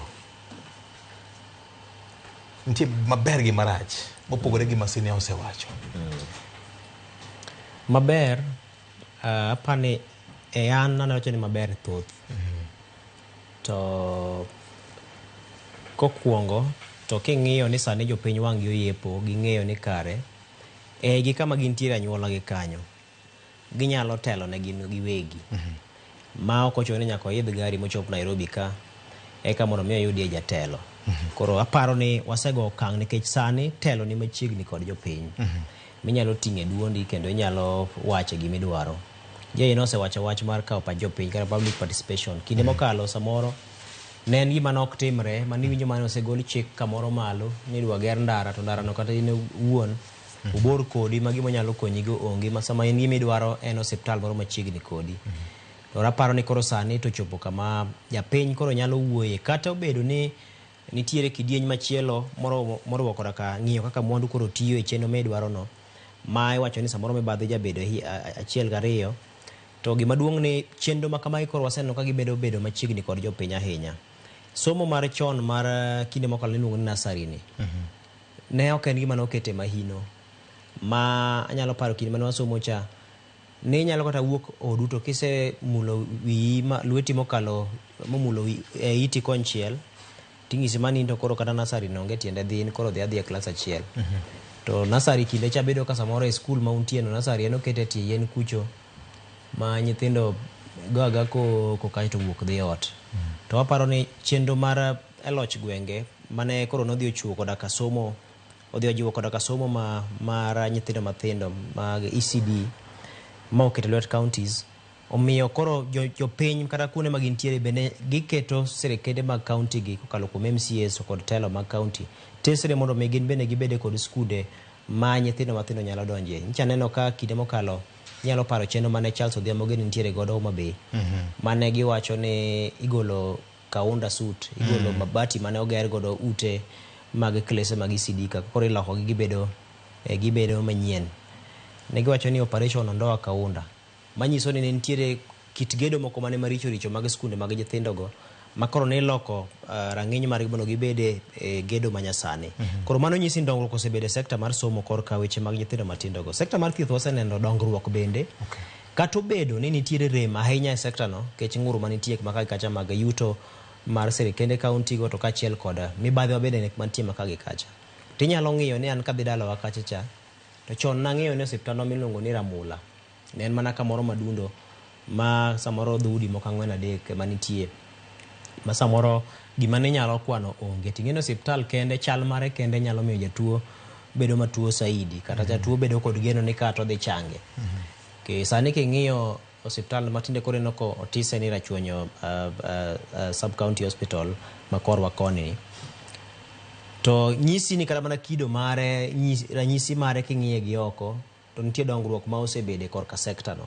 nitie maber gi marach mopogore gi Masinia osewacho. Maber, apani e an anawacho ni maber thoth. To kokwongo to king'iyo ni sani jopiny wang' gi oyepo ging'eyo ni kare e gi kama gintiere anyuola gi kanyo ginyalo telo ne gin giwegi ma ok ochuno ni nyaka oidh gari mochop Nairobi ka eka mondo mi oyudie jatelo. Koro aparo ni wasego okang' nikech sani telo ni machiegni kod jopiny. Minyalo ting'e duondi kendo inyalo wache gimidwaro. Jay nosewacho wach mar kawo pach jopiny kata public participation. Kinde mokalo samoro ne en gima nok timre maniwinjo mane osegol chik kamoro malo ni idwa ger ndara to ndara no kata in owuon obor kodi ma gima onyalo konyigo onge ma sama in gima idwaro en osiptal moro machiegni kodi. To aparo ni koro sani to chopo kama japiny koro nyalo wuoye kata obedo ni nitiere kidieny machielo moriwo koda ka ng'iyo kaka mwandu koro tiyo e chenro midwaro no ma iwacho ni samoro mibadhi jabedo 1 gi 2 to gima duong' ni chenro ma kamagi koro waseneno ka gibedo bedo machiegni kod jopiny ahinya. Somo mar chon mar kinde mokalo niluongo ni nursery ni ne ok en gima nokete mahino ma anyalo paro kinde mane wasomo cha ne inyalo kata wuok odu to kisemulo wiyi lweti mokalo momulo e iti konchiel ting'isi mani in to koro kata nursery no onge tiende dhi in koro dhi adhiya klas 1. To nursery kinde cha bedo ka samoro e skul ma untie no nursery en okete tie yien kucho ma nyithindo go aga koko kaeto wuok dhi ot. To aparo ni chenro mar loch gwenge mane koro nodhi ochiwo koda ka somo odhi ojiwo koda ka somo mar nyithindo mathindo mag ECD ma oketo lwet counties omiyo koro jopiny kata kuonde ma gintiere bende giketo sirikende mag county gi kokalo kuom MCAs kod telo mag county tesre mondo mi gin bende gibede kod skunde ma nyithindo mathindo nyalo donje. Nyicha aneno ka kinde mokalo inyalo paro chenro mane Charles Odhiambo gini nitiere godo Homa Bay mane giwacho ni igolo kaunda suit igolo mabati mane oger godo ute mag klese mag ECD ka koro ilokogi gibedo manyien. Ne giwacho ni operation ondoa kaunda manyiso ni ne nitiere kit gedo moko mane maricho richo mag skunde mag nyithindogo ma koro ne iloko rang'iny margi mondo gibed e gedo manyasani. Koro mano nyisi ni dongruok osebedo e sekta mar somo korka weche mag nyithindo matindo go. Sekta mar thieth waseneno dongruok bende. Kata obedo ni nitiere rem ahinya e sekta no nikech ng'ur manitie maka gi kacha mag yuto mar sirikende kaunti go to kaachiel kod mibadhi ma bende mantie maka gi kacha. Tinyalo ng'iyo ni an kadhi dalawa kacha cha to chon nang'eyo ni osiptandwa miluongo ni Ramula ne en mana kamoro madundo ma samoro dhoudi moko ang'wen adek ema nitie ma samoro gima ne inyalo kwano onge. Ting'e ni osiptal kende chal mare kende nyalo miyo jatuo bedo matuo saidi kata jatuo bedo kod geno ni ka to odhi change. Okay, sani king'iyo osiptal matinde koro ineno ko otise ni Rachuonyo sub county hospital ma korwa koni ni to nyisi ni kata mana kido mare ranyisi mare king'iye gi oko to nitie dongruok ma osebede korka sekta no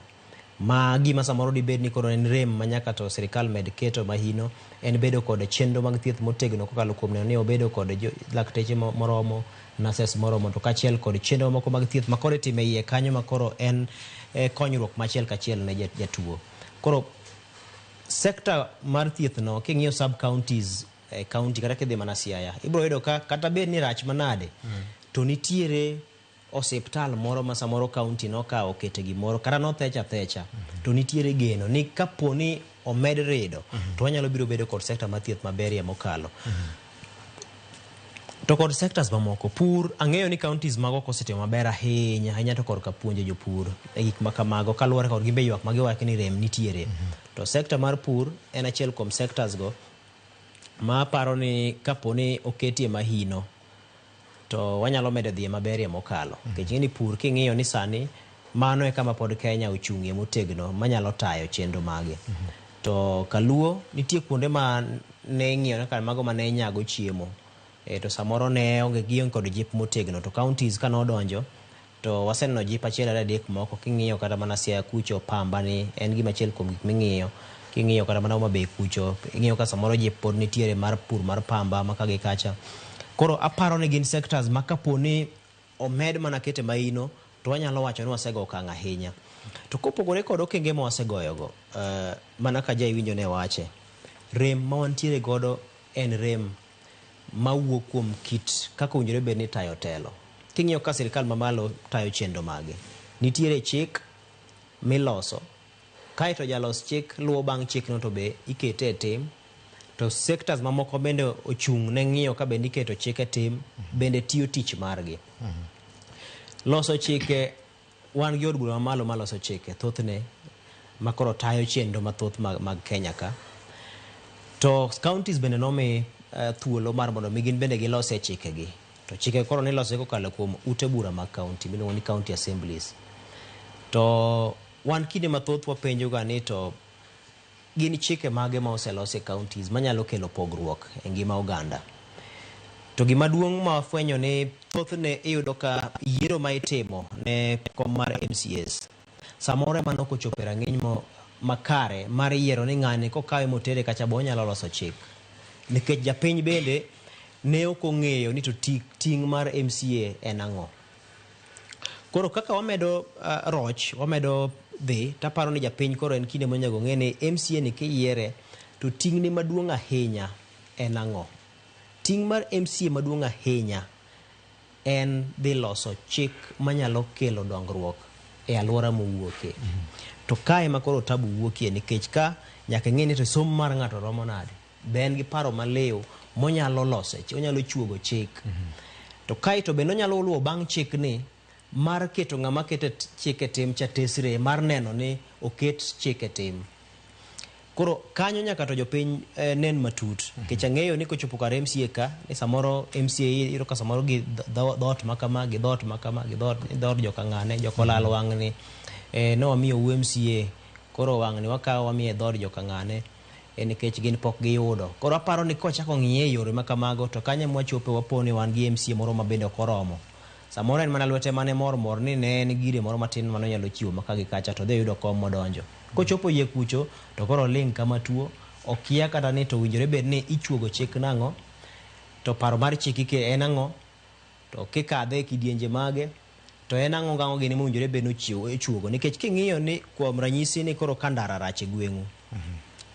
ma gima samoro dibed ni koro en rem ma nyaka to sirikal med keto mahino en bedo kod chenro mag thieth motegno kokalo kuom neno ni obedo kod lakteche moromo, nurses moromo to kaachiel kod chenro moko mag thieth ma koro itimo e iye kanyo ma koro en konyruok machiel kachiel ne jatuo. Koro sekta mar thieth no king'iyo sub counties e county kata kidhi mana Siaya ibiro yudo ka kata bed ni rach manade to nitiere osiptal moro ma samoro county nokawo okete gimoro kata nothech athecha to nitiere geno ni kapo ni omed rido to wanyalo biro bedo kod sekta mar thieth maberie mokalo. To kod sectors mamoko, pur ang'eyo ni counties mago ok osetimo maber ahinya ahinya to korka puonjo jopur e gik ma kamago kaluwore kod gimbe ywak ma giwacho ni rem nitiere. To sector mar pur en achiel kuom sectors go ma aparo ni kapo ni oketie mahino to wanyalo medo dhiye maberie mokalo. Nikech ing'e ni pur king'iyo ni sani mano e kama pod Kenya ochung'ie motegno manyalo tayo chenro mage. To kaluo nitie kuonde ma ne ing'iyo kaka mago mane nyago chiemo to samoro ne onge gionge kod jip motegno to counties ka nodonjo to waseneno jip achiel ariyo adek moko king'iyo kata mana Siaya kucho pamba ni en gima achiel kuom gik ming'iyo king'iyo kata mana Homa Bay kucho ing'iyo ka samoro jip pod nitiere mar pur mar pamba ma ka gi kacha. Koro aparo ni gin sectors ma kapo ni omed mana kete maino to wanyalo wacho ni wasego okang' ahinya. To kopogore kod okenge ma wasegoyogo, mana ka ja iwinjo ne wache, rem ma wantiere godo en rem mawuok kuom kit kaka owinjore bed ni tayo telo. King'iyo ka sirikal mamalo tayo chenro mage, nitiere chik miloso kaeto jalos chik luwo bang' chikno to be ikete e tim to sectors mamoko bende ochung' ne ng'iyo ka bende iketo chik e tim bende tiyo tich margi. Loso chike wan gi od bura mamalo maloso chike thothne makoro tayo chenro mathoth mag Kenya ka. To counties bende nomi thuolo mar mondo mi gin bende gilose chikegi. To chike koro niloso kokalo kuom ute bura mag county miluongo ni county assemblies. To wan kinde mathoth wapenjo ga ni to gin chike mage ma oselos e counties manyalo kelo pogruok e ngima oganda. To gima duong' ma wafwenyo ni thothne iyudo ka yiero ma itimo ne kom mar MCAs samoro ema nok ochopo e rang'iny makare mar yiero ni ng'ani kokawe motere kacha bo onyalo loso chik. Nikech japiny bende ne ok ong'eyo ni to ting' mar MCA en ang'o. Koro kaka wamedo roch, wamedo dhi, taparo ni japiny koro en kinde monego ng'e ni MCA ni kiyiere to ting'ne maduong' ahinya en ang'o. Ting' mar MCA maduong' ahinya en dhi loso chik manyalo kelo dongruok e alwora mowuokie. To kae ema koro tabu wuokie nikech ka nyaka ing'e ni to somo mar ng'ato romo nade. Be en gi paro maliw monyalo loso, onyalo chuogo chik. To kae to bende onyalo luwo bang' chikni mar keto ng'ama keto chik e tim cha tesre mar neno ni oket chik e tim. Koro kanyo nyaka to jopiny nen matut. Nikech ang'eyo ni kochopo kar MCA ka, ni samoro MCA iyudo ka samoro gi dhoot ma kama, gi dhoot ma kama, gi dhoot joka ng'ane, joka olal wang'ni. Ne wamiyo u MCA, koro wang'ni wakawo wamiye dhood joka ng'ane. Nikech gin pok giyudo. Koro aparo ni kochako ng'iye e yore ma kamago to kanyo ema wachope wapo ni wan gi MCA moro ma bende ok oromo. Samoro en mana lwete mane mor mor ni ne en gire moro matin mane onyalo chiwo ma ka gi kacha to dhi oyudo kom modonjo. Kochopo iye kucho to koro oling' kama tuo, okia kata ni to owinjore bed ni ichuogo chik nang'o, to paro mar chik en ang'o, to kikadhe e kidienje mage, to en ang'o gang'o gini mowinjore bed ni ochuogo. Nikech king'iyo ni kuom ranyisi ni koro ka ndara rach e gweng'u,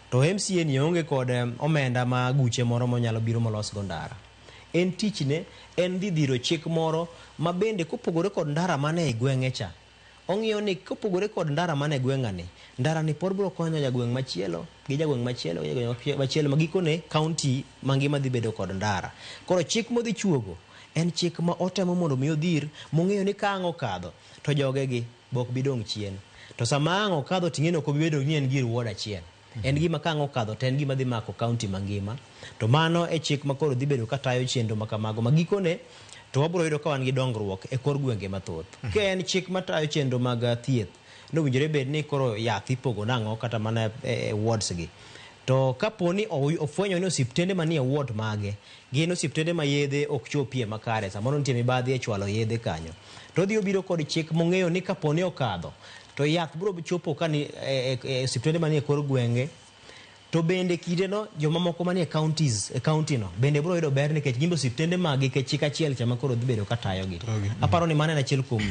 to MCA ni onge kod omenda ma guche moro monyalo biro molos go ndara. En tichne en dhi dhiro chik moro ma bende kopogore kod ndara mane e gweng'e cha, Ong'iyo ni kopogore kod ndara man e gweng'a ni, ndara ni pod biro konyo jagweng' machielo gi jagweng' machielo gi jagweng' machielo ma gikone county mangima dhi bedo kod ndara. Koro chik modhi chuogo en chik ma otemo mondo mi odhir mong'eyo ni ka ang' okadho to jogegi be ok bi dong' chien. To sama ang' okadho ting'e ni ok obi bedo ni en gir ward achiel. En gima ka ang' okadho to en gima dhi mako county mangima. To mano e chik ma koro dhi bedo ka tayo chenro ma kamago ma gikone to wabiro yudo ka wan gi dongruok e kor gwenge mathoth. Ka en chik matayo chenro mag thieth, nowinjore bed ni koro yath ipogo nang'o kata mana e wards gi. To kapo ni ofwenyo ni osiptende manie ward mage gin osiptende ma yedhe ok chopie makare, samoro nitie mibadhi e chwalo yedhe kanyo, to odhi obiro kod chik mong'eyo ni kapo ni okadho to yath biro chopo ka ni e osiptende manie kor gwenge. To bende kindeno jomamoko manie counties e county no bende biro yudo ber nikech gin be osiptende mag gi nikech chik achiel cha ma koro dhi bedo ka tayogi. Aparo ni mano en achiel kuom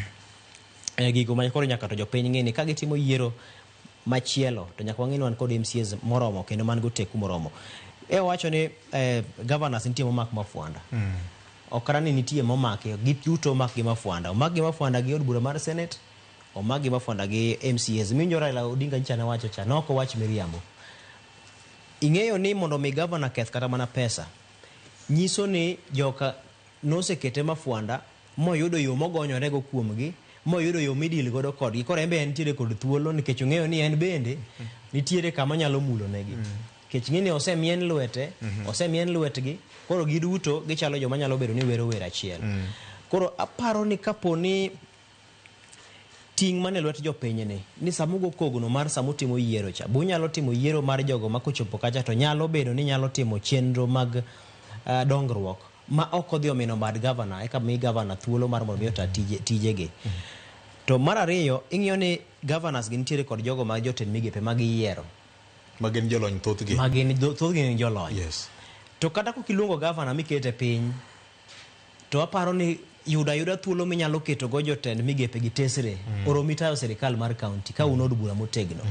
gigo ma koro nyaka to jopiny ng'e ni ka gitimo yiero machielo to nyaka wang'e ni wan kod MCAs moromo kendo man goteku moromo. E wacho ni governors nitie momak mafuanda. Ok kata ni nitie momaki, giduto omak gi mafuanda. Omak gi mafuanda gi od bura mar Senate, omak gi mafuanda gi MCAs. Miwinjo Raila Odinga nyicha ne wacho cha, ne ok owach miriambo. Ing'eyo ni mondo mi governor keth kata mana pesa, nyiso ni joka nosekete mafuanda moyudo yo mogonyorego kuomgi, moyudo yo midil godo kodgi. Koro en be entiere kod thuolo nikech ong'eyo ni en bende nitiere kama nyalo mulo negi. Nikech ng'eni osemien lwete, osemien lwetgi, koro giduto gichalo joma nyalo bedo ni wero wer achiel. Koro aparo ni kapo ni ting' mane lwet jopiny ni sama ugo kogno mar sama utimo yiero cha, be unyalo timo yiero mar jogo ma kochopo kacha to nyalo bedo ni nyalo timo chenro mag dongruok ma ok odhi omino bad governor eka mi governor thuolo mar mondo mi ota tijegi. To mar ariyo, ing'iyo ni governors gi nitiere kod jogo ma jotend migepe ma giyiero. Ma gin jolony thothgi. Ma gin thothgi gin jolony. Yes. To kata kok iluongo governor mikete piny, to aparo ni yudo ayuda thuolo minyalo keto go jotend migepe gi tesre oromi tayo sirikal mar county ka un od bura motegno.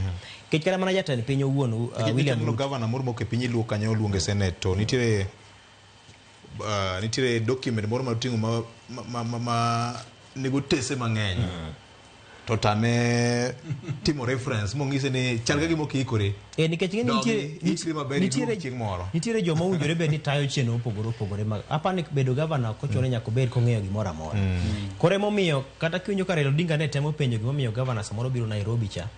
Nikech kata mana jatend piny owuon Nikech William neno Ruto. Governor moro mok e piny Luo kanyo oluonge Senate to nitiere document moro mating'o ma nigo tese mang'eny. To tame timo reference mong'ise ni chal ka gima ok iikore. Nikech ing'e ni Dogi, nitie ikri maber nitiere iduog chieng' moro. Nitiere joma owinjore bed ni tayo chenro mopogore opogore mag apani bedo governor ok ochuno ni nyaka obed kong'eyo gimoro amora. Koro emomiyo kata kiwinjo ka Raila Odinga ne temo penjo gimomiyo governor samoro biro Nairobi cha,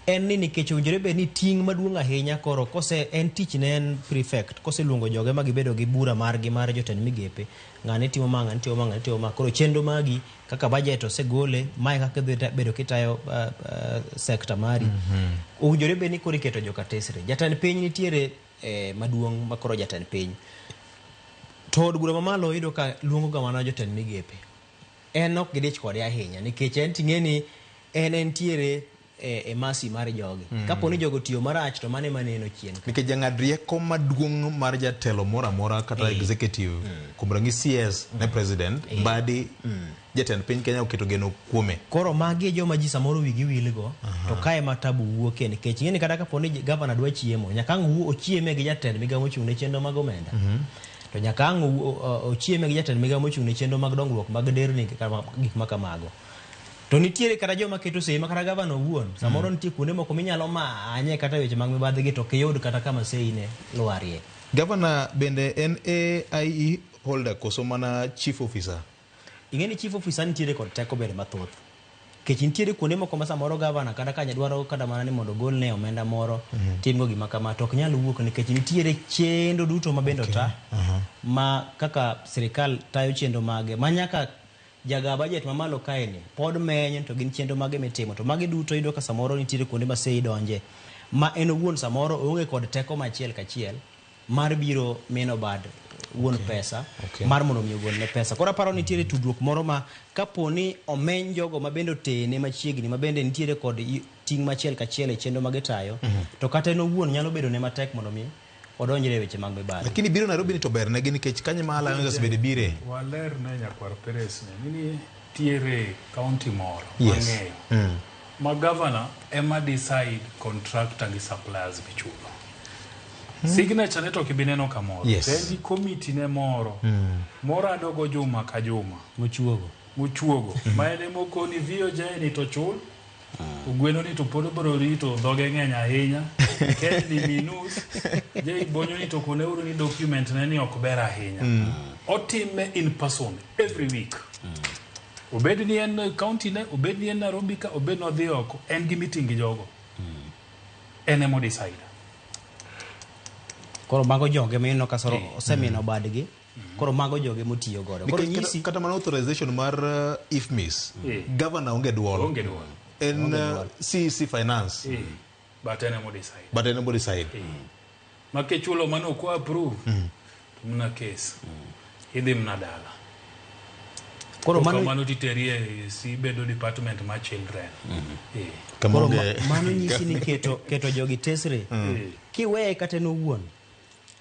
en ni nikech owinjore bed ni ting' maduong' ahinya koro kose en tich ne en prefect koseluongo joge ma gibedo gi bura margi mar jotend migepe, ng'ane timo ma, ng'ane timo ma, ng'ane timo ma. Koro chenro magi kaka budget osegole, mae kaka idhi bedo kitayo sector mari. Owinjore bed ni koro iketo joka tesre. Jatend piny nitiere maduong' ma koro jatend piny. To od bura mamalo iyudo ka luongo ga mana jotend migepe. En ok gidich kode ahinya nikech en ting'e ni en entiere e masi mar jogi. Kapo ni jogo tiyo marach to mano ema neno chien. Nikech jang'ad rieko maduong' mar jatelo moro amora kata executive kuom ranyisi CS ne president Mbadi jatend piny Kenya oketo geno kuome. Koro magi e joma ji samoro wigi wilgo to kae ma tabu wuoke nikech ing'e ni kata kapo ni gavana dwa chiemo nyaka ang' ochieme gi jatend migawo mochung' ne chenro mag omenda. To nyaka ang' ochieme gi jatend migawo mochung' ne chenro mag dongruok mag nderni kata gik ma kamago. To nitiere kata joma keto sei ma kata gavana owuon samoro nitie kuonde moko minyalo manye kata weche mag mibadhi gi to ok iyud kata kama sei ne lwarie. Gavana bende en AIE holder koso mana chief officer? Ing'e ni chief officer nitiere kod teko bende mathoth. Nikech nitiere kuonde moko ma samoro gavana kata ka dwaro kata mana ni mondo ogolne omenda moro timgo gima kama to ok nyal wuok nikech nitiere chenro duto ma bende ota ma kaka sirikal tayo chenro mage ma nyaka jaga budget mamalo kae ni pod menyo to gin chenro mage mitimo to magi duto iyudo ka samoro nitiere kuonde ma sei donje ma en owuon samoro oonge kod teko machiel kachiel mar biro mino bad wuon pesa mar mondo mi ogolne pesa. Koro aparo nitiere tudruok moro ma kapo ni omeny jogo ma bende otene machiegni ma bende nitiere kod ting' machiel kachiel e chenro ma gitayo to kata en owuon nyalo bedo ne matek mondo mi odonjre e weche mag mibadhi. Lakini biro Nairobi ni to ber negi nikech kanyo ma Alliance osebedo bire. Waler ne nyakwar Perez ni nitiere county moro mang'eyo ma governor ema decide contractor gi suppliers michulo. Signature ne to ok ibi neno kamoro. To en gi committee ne moro morado go juma ka juma. Mochuogo. Mochuogo. Ma en emokoni VOJ ni to chul. Ogweno ni to pod obiro rito dhoge ng'eny ahinya. Ken ni minus. Jay Bonyo ni to koneuru ni document ne ni ok ber ahinya. Otime in person every week. Obed ni en county ne, obed ni en Nairobi ka, obed ni odhi oko, en gi meeting gi jogo. En emo decide. Koro mago joge mineno ka soro osemino badgi. Koro mago joge motiyo godo. Koro Nikech nyisi kata mana authorization mar IFMIS, governor onge duol. Onge duol. En Onge duol. CEC finance. But en emo decide. But en emo decide. Ma kichulo mano ok approve, to mna case. Idhi mna dala. Koro Koro mano titeri e sibedo department mar children. Koro mano nyisi ni keto jogi tesre. Kiweye kata en owuon,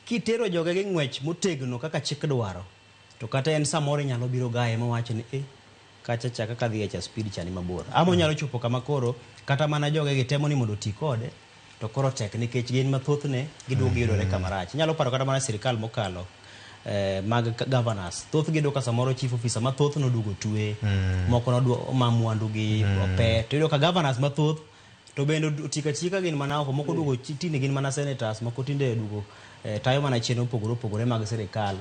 kitero joge gi ng'wech motegno kaka chik dwaro, to kata en samoro inyalo biro gaye mawach ni kacha cha kaka dhi e cha speed cha ni mabor. Ama onyalo chopo kama koro kata mana joge gi temo ni mondo oti kode, to koro tek nikech gin mathothne giduogo giyudore kama rach. Inyalo paro kata mana sirikal mokalo mag governors. Thothgi iyudo ka samoro chief officer mathoth noduogo twe, moko noduogo ma mwandu gi ope. To iyudo ka governors mathoth to bende otika tika gin mana oko, moko duogo tinde gin mana senators, moko tinde duogo tayo mana chenro mopogore opogore mag sirikal.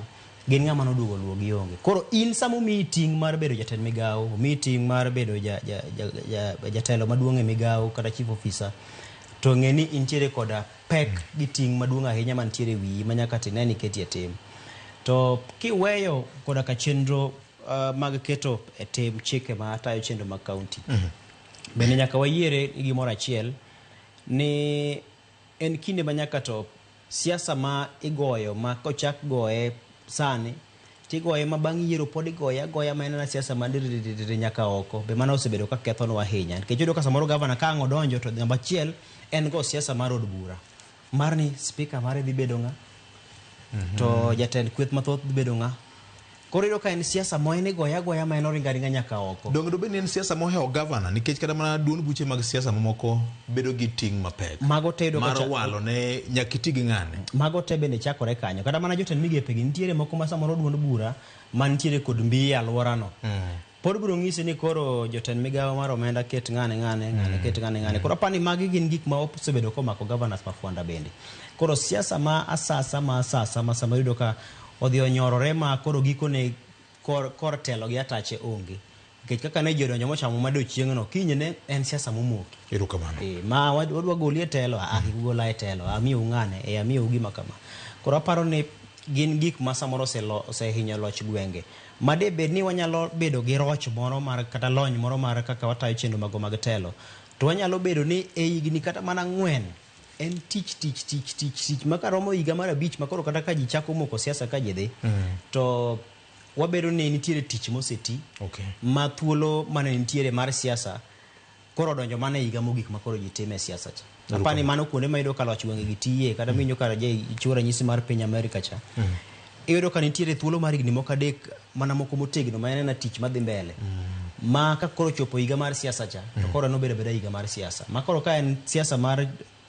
Gin ng'ama noduogo luwo gi onge. Koro in sama omiyi ting' mar bedo jatend migawo, omiyi ting' mar bedo jatelo maduong' e migawo kata chief officer, to ng'e ni intiere koda pek gi ting' maduong' ahinya mantiere e wiyi ma nyaka tine ni ketie tim. To kiweyo koda ka chenro mag keto e tim chike ma tayo chenro mag county, bende nyaka wayiere gimoro achiel ni en kinde ma nyaka to siasa ma igoyo ma kochak goye sani tigoye ma bang' yiero pod igoye agoya ma en mana siasa ma diriririr nyaka oko. Be mano osebedo ka kethonwa ahinya. Nikech iyudo ka samoro gavana ka ang' odonjo to namba achiel en go siasa mar od bura. Mar ni speaker mare dhi bedo ng'a? To jatend kweth mathoth dhi bedo ng'a? Koro iyudo ka en siasa ma en igoye agoya ma en oringo aringa nyaka oko. Donge dobed ni en siasa mohewo gavana nikech kata mana duond buche mag siasa mamoko bedo gi ting' mapek. Mago te iyudo ka Mar walo ne nyaka iti gi ng'ane. Mago te bende chakore kanyo. Kata mana jotend migepe gi nitiere moko ma samoro duond bura mantiere kod mbi e alworano. Pod biro ng'isi ni koro jotend migawo mar omenda ket ng'ane ng'ane, ng'ane ket ng'ane ng'ane. Koro apani magi gin gik ma osebedo komako governors ma Fwanda bende. Koro siasa ma asasa ma asasa ma sama iyudo ka odhi onyorore ma koro gikone kor telo gi atache onge. Nikech kaka ne ji odonjo mochamo mado chieng'no, kinyne en siasa momoki. Erokamano. Ma wadwa goli e telo, kik ugola e telo, amiyou ng'ane, amiyou gima kama. Koro aparo ni gin gik ma samoro osehinyo loch gwenge. Ma de bed ni wanyalo bedo gi roch moro mar kata lony moro mar kaka watayo chenro mago mag telo, to wanyalo bedo ni e higni kata mana 4 en tich, tich, tich, tich, tich, ma karomo higa mar 5 ma koro kata ka ji chako moko siasa ka ji dhi, to wabedo ni nitiere tich moseti, ma thuolo mane nitiere mar siasa koro odonjo mana e higa mogik ma koro ji time siasa cha. Apani mano kuonde ma iyudo ka loch gwenge gi tiye, kata miwinjo ka chiwo ranyisi mar piny Amerika cha. Iyudo ka nitiere thuolo mar higni moko 3 mana moko motegno ma en ena tich madhi mbele. Ma ka koro chopo higa mar siasa cha, to koro en obedo abeda higa mar siasa. Ma koro ka en siasa mar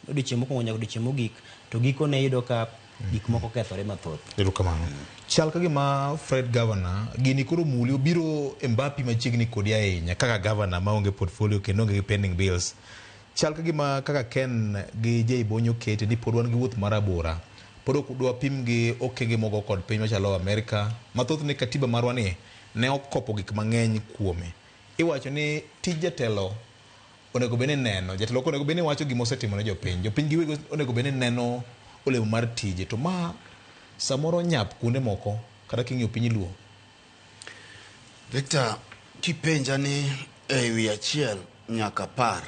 odiochieng' mokwongo nyaka odiochieng' mogik, to gikone iyudo ka gik moko kethore mathoth. Erokamano. Chal ka gima Fred Governor, gini koro muli, obiro e mbapi machiegni kodi ahinya kaka governor maonge portfolio kendo onge gi pending bills. Chal ka gima kaka Ken gi Jay Bonyo kete ni pod wan gi wuoth marabora. Pod ok dwa pim gi okenge mogo kod piny machalo Amerika. Mathoth ne katiba marwa ni ne okopo gik mang'eny kuome. Iwacho ni tij jatelo onego bed ni neno. Jatelo ok onego bed ni wacho gima osetimo ne jopiny. Jopiny giwegi onego bed ni neno olemo mar tije. To ma samoro nyap kuonde moko kata king'iyo piny Luo. Victor, kipenja ni e wi 1 nyaka 10.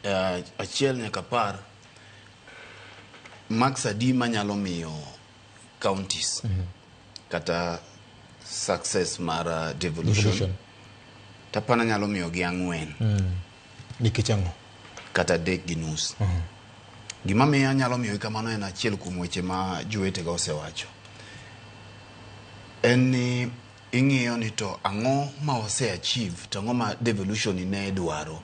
1 nyaka 10. Max adi manyalo miyo counties kata success mar devolution. Tapana nyalo miyo gi 4. Nikech ang'o? Kata 3.5. Gima miyo anyalo miyo kamano en achiel kuom weche ma jowetega osewacho. En ni ing'iyo ni to ang'o ma wase achieve to ang'o ma devolution ne dwaro.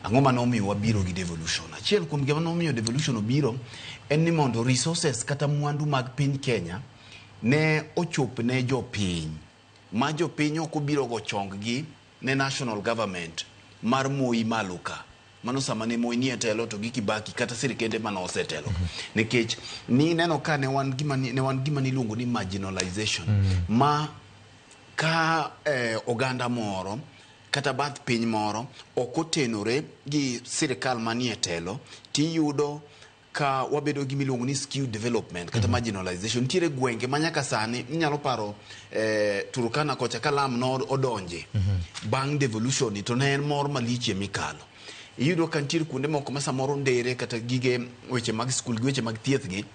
Ang'o ma nomiyo wabiro gi devolution. Achiel kuom gima nomiyo devolution obiro en ni mondo resources kata mwandu mag piny Kenya ne ochop ne jopiny. ma jopiny ok obiro go chong-gi ne national government mar Moi malo ka. Mano sama ne Moi nie telo to gi Kibaki kata sirikende mane osetelo. Nikech nineno ka ne wan gima ne wan gima niluongo ni marginalization ma ka oganda moro kata bath piny moro ok otenore gi sirikal manie telo tiyudo ka wabedo gi miluongo ni skewed development kata marginalization. Nitiere gwenge ma nyaka sani inyalo paro Turkana kocha ka lam no odonje bang' devolution ni to ne en mor malich mikalo. Iyudo ka nitiere kuonde moko ma samoro ndere kata gige weche mag skul gi weche mag thieth gi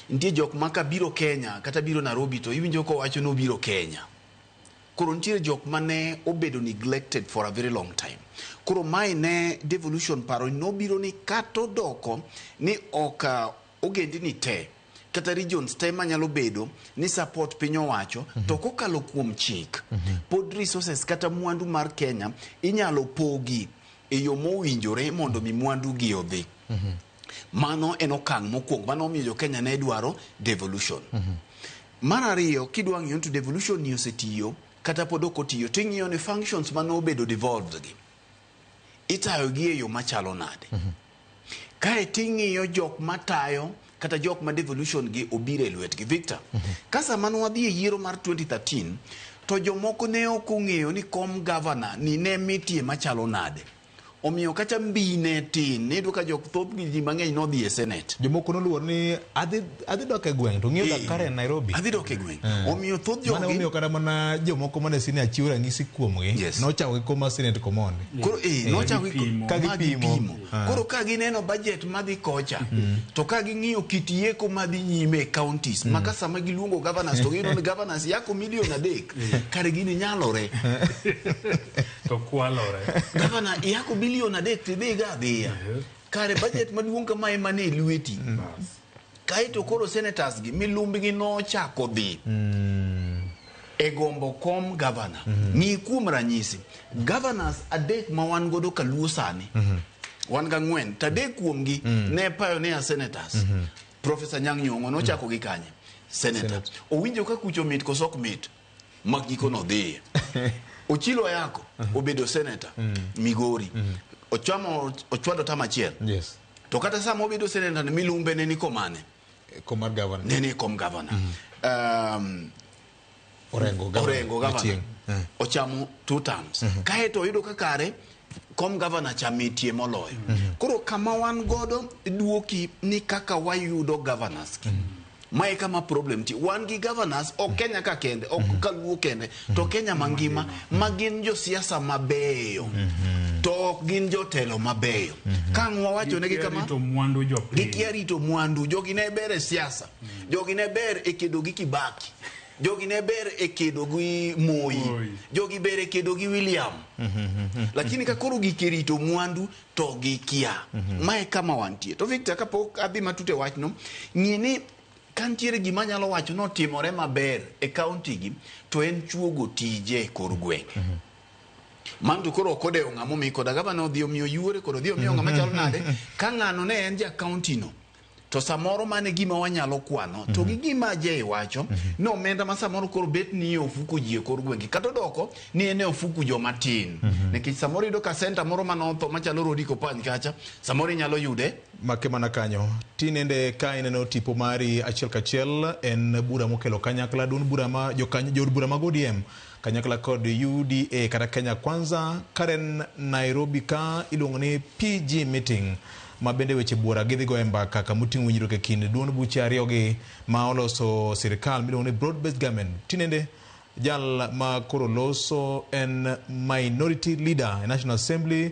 nitie jok ma ka biro Kenya kata biro Nairobi to iwinjo kowacho ni obiro Kenya. Koro nitiere jok mane obedo neglected for a very long time. Koro mae ne devolution paro nobiro ni kata odoko ni ok ogendini te kata regions te manyalo bedo ni support piny owacho to kokalo kuom chik pod resources kata mwandu mar Kenya inyalo pogi e yo mowinjore mondo mi mwandu gi odhi. Mano en okang' mokwongo mano omiyo jo Kenya ne dwaro devolution. Mar ariyo kidwa ng'iyo to devolution ni osetiyo kata pod ok otiyo ting'iyo ni functions mane obedo devolved gi itayo gi e yo machalo nade. Kae ting'iyo jok matayo kata jok ma devolution gi obiro e lwetgi. Victor, ka sama ne wadhi e yiero mar 2013 to jomoko ne ok ong'eyo ni kom governor ni ne mitie machalo nade. Omiyo kata mbi ne tin, niyudo ka jok thoth ji mang'eny nodhi e Senate. Jomoko noluor ni adhi dok e gweng' to ng'iyo dak Karen Nairobi. Adhi dok e gweng'. Omiyo thoth jogi Mane omiyo kata mana jomoko mane sine achiwo ranyisi kuomgi nochako gi kom mar Senate komondi. Koro nochako gi ka gipimo. Koro ka gineno budget madhi kocha to ka ging'iyo kit yeko madhi nyime e counties ma ka sama giluongo governors to giyudo ni governors yako milion 3 kare gini nyalore. To kwalore. Governor yako bilion 3 tidhi ga adhiya. Kare budget maduong' kama ema ne lweti. Kaeto koro senators gi milumbgi nochako dhi e gombo kom governor. Ng'i kuom ranyisi governors 3 ma wan godo kaluo sani. Wan ga 4 to 3 kuomgi ne pioneer senators. Professor Nyang' Nyong'o nochako gi kanye? Senator. Owinjo ka kucho mit koso ok mit? Ma giko nodhiye. Ochilo Ayako obedo senator Migori. Ochamo ochwado tam achiel. Yes. To kata sama obedo senator ni milumbe ne ni komane. Kom mar governor. Ne ni kom governor. Orengo governor. Orengo governor. Ochamo 2 terms. Kaeto oyudo ka kare kom governor cha mitie moloyo. Koro kama wan godo duoki ni kaka wayudo governors ki. Mae kama problem ti. Wan gi governors ok Kenya ka kende, ok Kaluo kende, to Kenya mangima ma gin josiasa mabeyo. To ok gin jotelo mabeyo. Ka ang' wawacho negi kama, Gikia rito mwandu jopiny. Gikia rito mwandu. Jogi ne ber e siasa. Jogi ne ber e kedo gi Kibaki. Jogi ne ber e kedo gi Moi. Jogi ber e kedo gi William. Lakini ka koro gike rito mwandu to gikia. Mae kama wantie. To Victor, kapok adhi matut e wachno, ng'i ni ka nitiere gima anyalo wacho notimore maber e county gi, to en chuogo tije e kor gwenge. Mano to koro ok odewo ng'ama omi koda gavana odhi omiyo yuore kod odhi omiyo ng'ama chalo nade. Ka ng'ano ne en ja county no, to samoro mane gima wanyalo kwano to gi gima Jay wacho ni omenda ma samoro koro bet ni e ofuku ji e kor gwenge kata odoko ni en e ofuku joma tin. Nikech samoro iyudo ka center moro manotho machalo Rodi Kopany kacha samoro inyalo yude make mana kanyo. Tinende ka ineno tipo mari achiel kachiel en bura mokelo kanyakla duond bura ma jokanyo jood bura mag ODM kanyakla kod UDA kata Kenya Kwanza Karen Nairobi ka iluongo ni PG meeting ma bende weche buora gidhi go e mbaka kama oting'o winjruok e kind duond buche ariyo gi ma oloso sirikal miluongo ni broad based government. Tinende jal ma koro loso en minority leader e National Assembly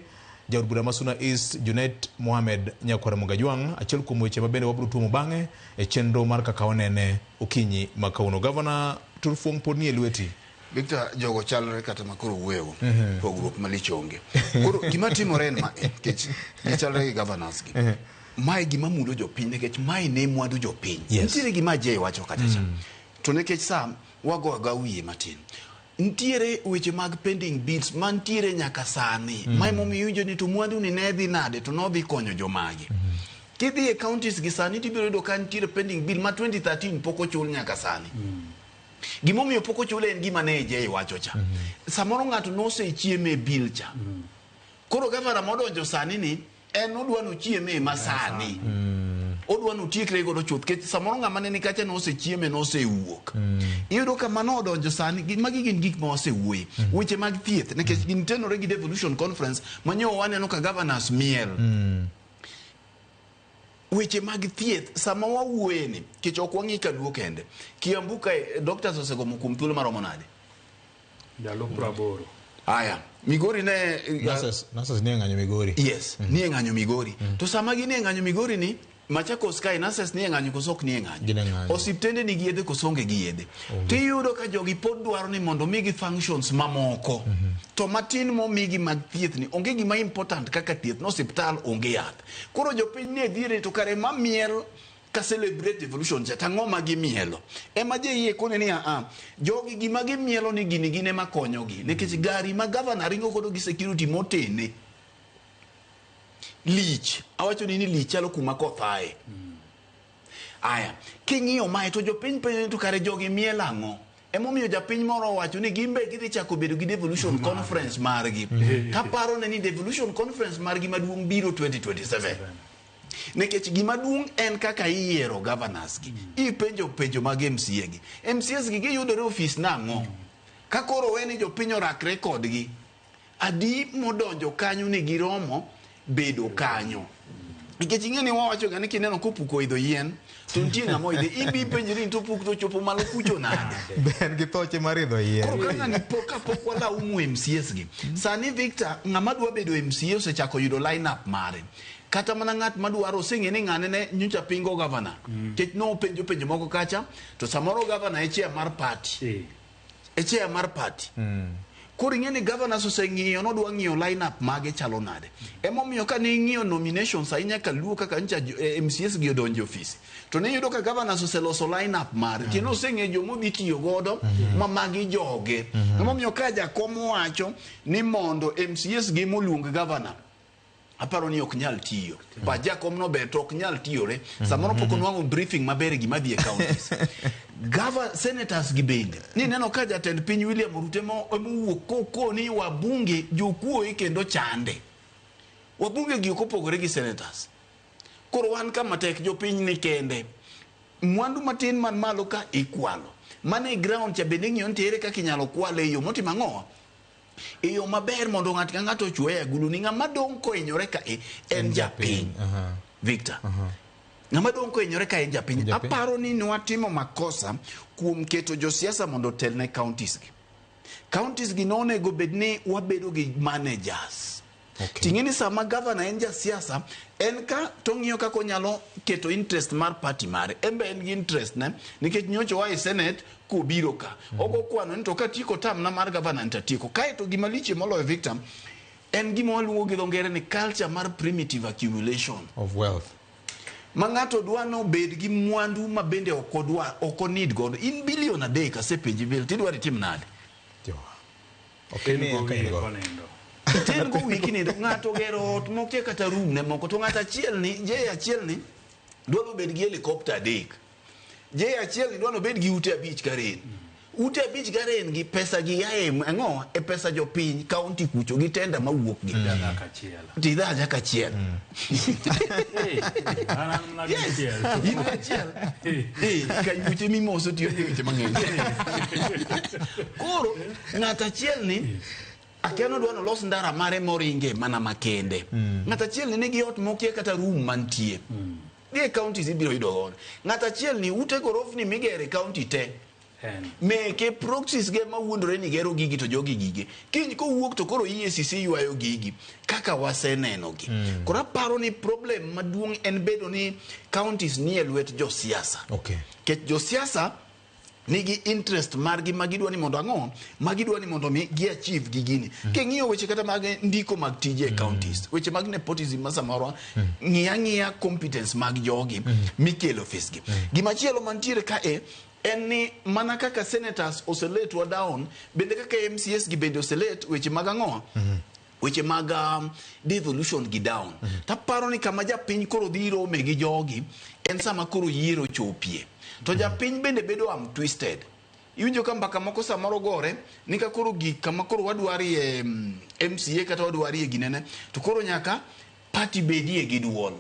jaod bura ma Suna East Junet Mohamed Nyakwara Mogajwang' achiel kuom weche ma bende wabiro tuomo bang'e e chenro mar kaka wanene okinyi ma kawuono. Gavana Turfuong' pod nie lweti. Victor, jogo chalre kata ma koro wuoyo, pogruok malich onge. Koro gima timore en ma, nikech gichalre gi governors gi. Mae gima mulo jopiny nikech mae ne mwandu jopiny. Nitiere gima Jay wacho kacha cha. To nikech sa wago aga wiye matin. Nitiere weche mag pending bills mantiere nyaka sani. Mae momiyo iwinjo ni to mwandu ni ne dhi nade to nodhi konyo jomage. Kidhi e counties gi sani tibiro yudo ka nitiere pending bill ma 2013 pok ochul nyaka sani. Gimomiyo pok ochule en gima ne Jay wacho cha. Samoro ng'ato nosechieme e bill cha. Koro gavana modonjo sani ni en odwa nochieme masani. Odwa notiekre godo chuth nikech samoro ng'ama ne ni kacha nosechieme nosewuok. Iyudo ka mano odonjo sani magi gin gik ma wasewuoye. Weche mag thieth nikech gin tenore gi devolution conference manyo waneno ka governors miel. Weche mag thieth sama wawuoye ni nikech ok wang'i kaluo kende. Kiambu kae doctors osegomo kuom thuolo maromo nade? Ndalo 80. Aya, Migori ne Nurses nie ng'anyo Migori. Yes, nie ng'anyo Migori. To sama ginie ng'anyo Migori ni Machakos kae nurses nie ng'anyo koso ok nie ng'anyo. Gin e ng'anyo. Osiptende nigi yedhe koso onge gi yedhe. Tiyudo ka jogi pod dwaro ni mondo migi functions mamoko. To matin momigi mag thieth ni onge gima important kaka thieth no osiptal onge yath. Koro jopiny ne dhiere to kare mamiel ka celebrate devolution cha tang'o ma gimielo. Ema JE kone ni a jogi gima gimielo ni gini gin ema konyogi. Nikech gari ma governor ringo godo gi security motene lich. Awacho ni lich chalo kuma koth ae. Aya, king'iyo mae to jopiny penjo ni to kare jogi miel ang'o? Emomiyo japiny moro owacho ni gin be gidhi chako bedo gi devolution conference margi. Kaparo ne ni devolution conference margi maduong' biro 2027. Nikech gima duong' en kaka iyiero governors gi. Ipenjo penjo mag MCA gi. MCAs gi giyudore ofis nang'o? Ka koro we ni jopiny orakre kodgi, adi modonjo kanyo ni giromo bedo kanyo. Nikech ing'e ni wawacho ga ni kineno kopuko oidho yien, to nitie ng'ama oidhe. Ibi penjri ni to opuk to chopo malo kucho nade? Be en gi thoche mar idho yien. Koro ka ng'ani pok kapok walaumu MCAs gi. Sani Victor, ng'ama dwa bedo MCA osechako yudo line up mare. Kata mana ng'at madwaro oseng'e ni ng'ane ne nyocha pingo governor. Nikech nopenjo penjo moko kacha, to samoro governor e chair mar party. E chair mar party. Koro ing'e ni governors oseng'iyo nodwa ng'iyo line up mage chalo nade. Emomiyo ka ne ing'iyo nominations ahinya kaluo kaka ncha MCAs gi odonjo e ofis. To ne iyudo ka governors oseloso line up mare. Kendo oseng'eyo jomodhi tiyo godo ma magi joge. Emomiyo ka jakom owacho ni mondo MCAs gi moluong governor aparo ni ok nyal tiyo. Pa jakom no ber to ok nyal tiyore. Samoro pok onwang'o briefing maber e gima dhi e counties. Senators gi bende. Ni neno ka jatend piny William Ruto emowuok kokoni wabunge jokuoye kendo chande. Wabunge gi ok opogore gi senators. Koro wan kama tek jopiny ni kende. Mwandu matin man malo ka ikwalo. Mane e ground cha bende ing'iyo ni ere kaka inyalo kwale e yo motimo ang'o? E yo maber mondo ng'ato ka ng'ato ochwe e agulu ni ng'ama dong' kohinyore ka e en japiny. Victor. Ng'ama dong' kohinyore ka en japiny. Aparo ni nwatimo makosa kuom keto josiasa mondo otel ne counties gi. Counties gi nonego bed ni wabedo gi managers. Ting'e ni sama governor en jasiasa, en ka to ng'iyo kaka onyalo keto interest mar party mare. En be en gi interest ne, nikech nyocha oa e Senate kobiro ka. Ogo kwano ni to katieko term na mar governor ni tatieko. Kaeto gima lich moloyo Victor, en gima waluongo gi dho ngere ni culture mar primitive accumulation. Of wealth. Ma ng'ato dwa nobed gi mwandu ma bende ok odwa, ok onid godo. In bilion 3 asepenji bill, tidwaro itim nade? Ok ni go ka in wiye go. konindo. Iten go wiye kinindo, ng'ato ogero ot mokia kata room ne moko, to ng'ato achiel ni, J achiel ni, dwa nobed gi helicopter 3. J achiel ni dwa nobed gi ute 5 Karen. Ute 5 Karen gi pesa gi ae ang'o? E pesa jopiny, county kucho gi tenda mawuok gi. Dhaka achiel. Ti dhaja kachiel. An mana Yes, achiel. in achiel. Ka yuche mimoso tiyo gi weche mang'eny. Koro ng'ato achiel ni akia nodwa nolos ndara mare moringe mana makende. Ng'ato achiel ni nigi ot mokia kata room mantie. Dhi e counties ibiro yudo godo. Ng'ato achiel ni ute gorofni migero e county te. Meke proxies ge mawuondore ni gero gigi to jogi gige. Kiny kowuok to koro EACC ywayo gigi kaka waseneno gi. Koro aparo ni problem maduong' en bedo ni counties nie lwet josiasa. Nikech josiasa nigi interest margi ma gidwa ni mondo ang'o? Ma gidwa ni mondo mi gi achieve gi gini. King'iyo weche kata mag ndiko mag tije e counties, weche mag nepotism ma samoro ng'iya ng'iya competence mag jogi mikelo ofis gi. Gimachielo mantiere ka e en ni mana kaka senators oseletwa down, bende kaka MCAs gi bende oselet weche mag ang'o? Weche mag devolution gi down. Taparo ni kama japiny koro dhi rome gi jogi en sama koro yiero chopie. To japiny bende bedo am twisted. Iwinjo ka mbaka moko samoro gore ni ka koro gik kama koro wadwarie MCA kata wadwarie ginene to koro nyaka party bedie gi duol.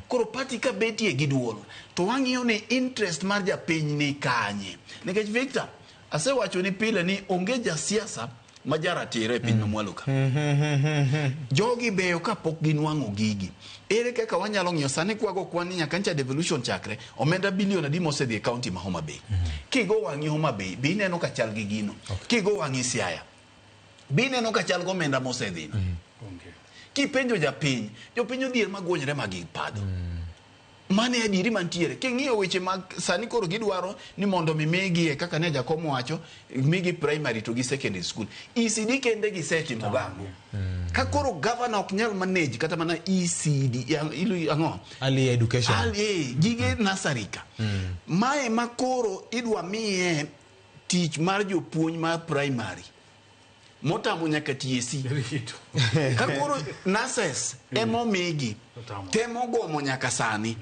Koro party ka betie gi duol to wang'iyo ni interest mar japiny ni kanye. Nikech Victor, asewacho ni pile ni onge jasiasa ma jaratiro e piny mamwalo ka. Jogi beyo kapok ginwang'o gigi. Ere kaka wanyalo ng'iyo sani kwago kwan ni nyaka ncha devolution chakre omenda bilion adi mosedhi e county ma Homa Bay. Kigo wang'i Homa Bay, be ineno ka chal gi gino. Kigo wang'i Siaya, be ineno ka chal gi omenda mosedhino. Kipenjo japiny, jopiny odhier magwonyre ma gipadho. Mano e adieri mantiere. King'iyo weche mag sani koro gidwaro ni mondo mi migi e kaka ne jakom wacho, migi primary to gi secondary school. ECD kende gisetimo gang'o? Ka koro governor ok nyal manage kata mana ECD, ilu ang'o? Early education. Early, gige nursery ka. Mae ma koro idwa miye tich mar jopuonj mar primary. Motamo nyaka TSC. Ka koro nurses emomigi temo gomo nyaka sani.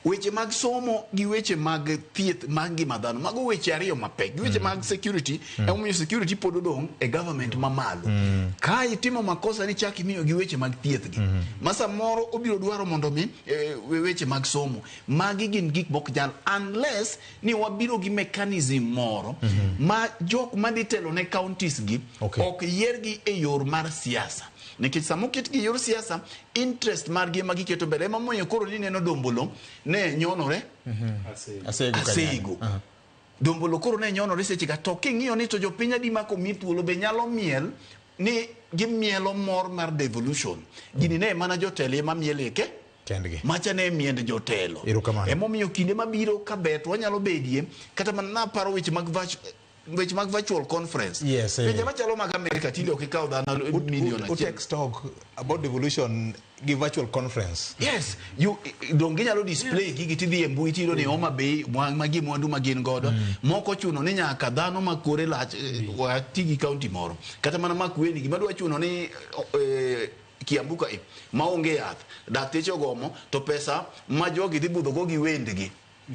Weche mag somo gi weche mag thieth mag ngima dhano, mago weche ariyo mapek. Gi weche mag security, emomiyo security pod odong' e government mamalo. Ka itimo makosa ni chak imiyo gi weche mag thieth gi. Ma samoro obiro dwaro mondo mi weche mag somo. Magi gin gik mok nyal unless ni wabiro gi mechanism moro ma jok madhi telo ne counties gi ok yiergi e yor mar siasa. Nikech sama oketgi e yor siasa, interest margi ema giketo mbele. Ema omiyo koro ni neno Dombolo ne nyonore Asego. Asego. Dombolo koro ne nyonore seche ka to king'iyo ni to jopiny adi ma komi thuolo be nyalo miel ni gimielo mor mar devolution. Gini ne mana jotelo ema miel eke kendgi. Macha ne miend jotelo. Erokamano. Emomiyo kinde mabiro ka bet wanyalo bedie kata mana naparo weche mag weche mag virtual conference. Yes, Pinje machalo mag Amerika tinde ok ikaw dhano milion achiel. Utext talk about devolution gi virtual conference. Yes, you dong ginyalo display gigi tidhi e mbui tiyudo ni Homa Bay magi mwandu ma gin godo. Moko ochuno ni nyaka dhano ma kore lach wati gi county moro. Kata mana Makueni gima dwa chuno ni Kiambu ka maonge yath, dakteche ogomo to pesa ma jogi dhi budho go gi wendgi.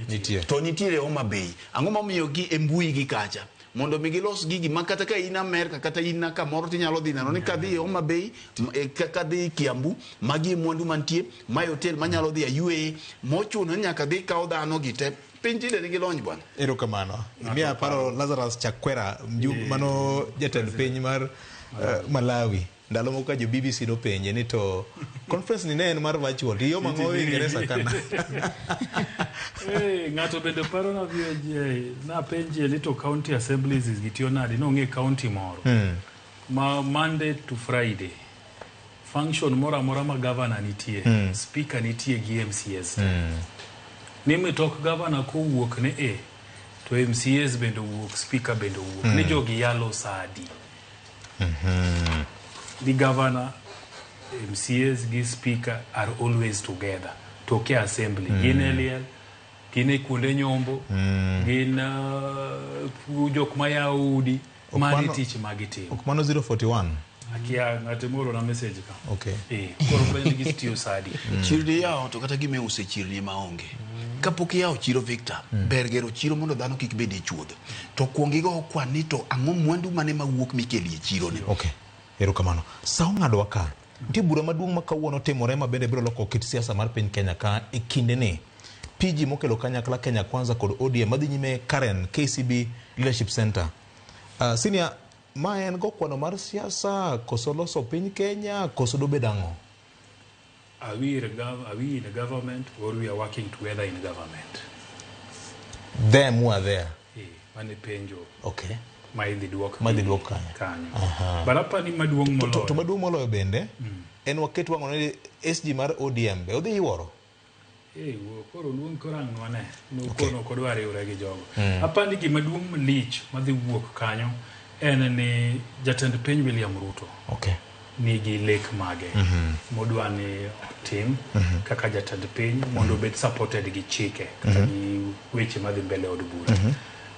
Nitie. To nitiere Homa Bay. Ang'o momiyo gi e mbui gi kacha? Mondo mi gilos gigi ma kata ka in Amerka kata in kamoro tinyalo dhi neno ni kadhi e Homa Bay, kadhi Kiambu, magi e mwandu mantie, mae hotel manyalo dhi ayueye, mochuno ni nyaka dhi kaw dhano gi te. Piny tinde nigi lony bwana. Erokamano. Miya paro Lazarus Chakwera, mano jatend piny mar Malawi. Ndalo moko ka jo BBC nopenje ni to conference ni ne en mar virtual, to iyo mang'o Uingereza kana. Ng'ato bende paro na VJ, napenje ni to county assemblies gi tiyo nade, nong'e county moro. Ma Monday to Friday, function moro amora ma governor nitie, speaker nitie gi MCAs. Ni mitok governor kowuok ne A, to MCAs bende owuok, speaker bende owuok. Ni jogi yalo sa adi. The governor, MCAs gi speaker are always together. To ke assembly. Gin e liel, gin e kuonde nyombo, gin jok ma yawo udi, mano tich ma gitimo. Ok mano 041. Akia ng'ato moro na message ka. Okay. Koro penj gi tiyo sa adi. Chirni yawo to kata gima iuso e chirni ema onge. Kapok iyawo chiro Victor, ber gero chiro mondo dhano kik bed e chuodho. To kuong igo kwan ni to ang'o mwandu mane mawuok mikeli e chiro ni. Okay. Erokamano. Sa ong'adwa ka. Nitie bura maduong' ma kawuono timore ma bende biro loko kit siasa mar piny Kenya ka e kindeni. PG mokelo kanyakla Kenya Kwanza kod ODM madhi nyime Karen KCB Leadership Center. Senior, ma en go kwano mar siasa koso loso piny Kenya koso dobed ang'o? Are we in a government or we are working together in government? Them who are there. Mane penjo. Okay. Ma idhi duok. Ma idhi duok kanyo. Kanyo. But apani maduong' moloyo. To maduong' moloyo bende, en waket wang'o ni SG mar ODM be odhi yuoro? Koro luong koro ang' nwane. Nokono ok odwa riwre gi jogo. Apani gima duong' malich madhi wuok kanyo en ni jatend piny William Ruto. Okay. Nigi lek mage. Modwa ni otim kaka jatend piny mondo obed supported gi chike kata gi weche madhi mbele od bura.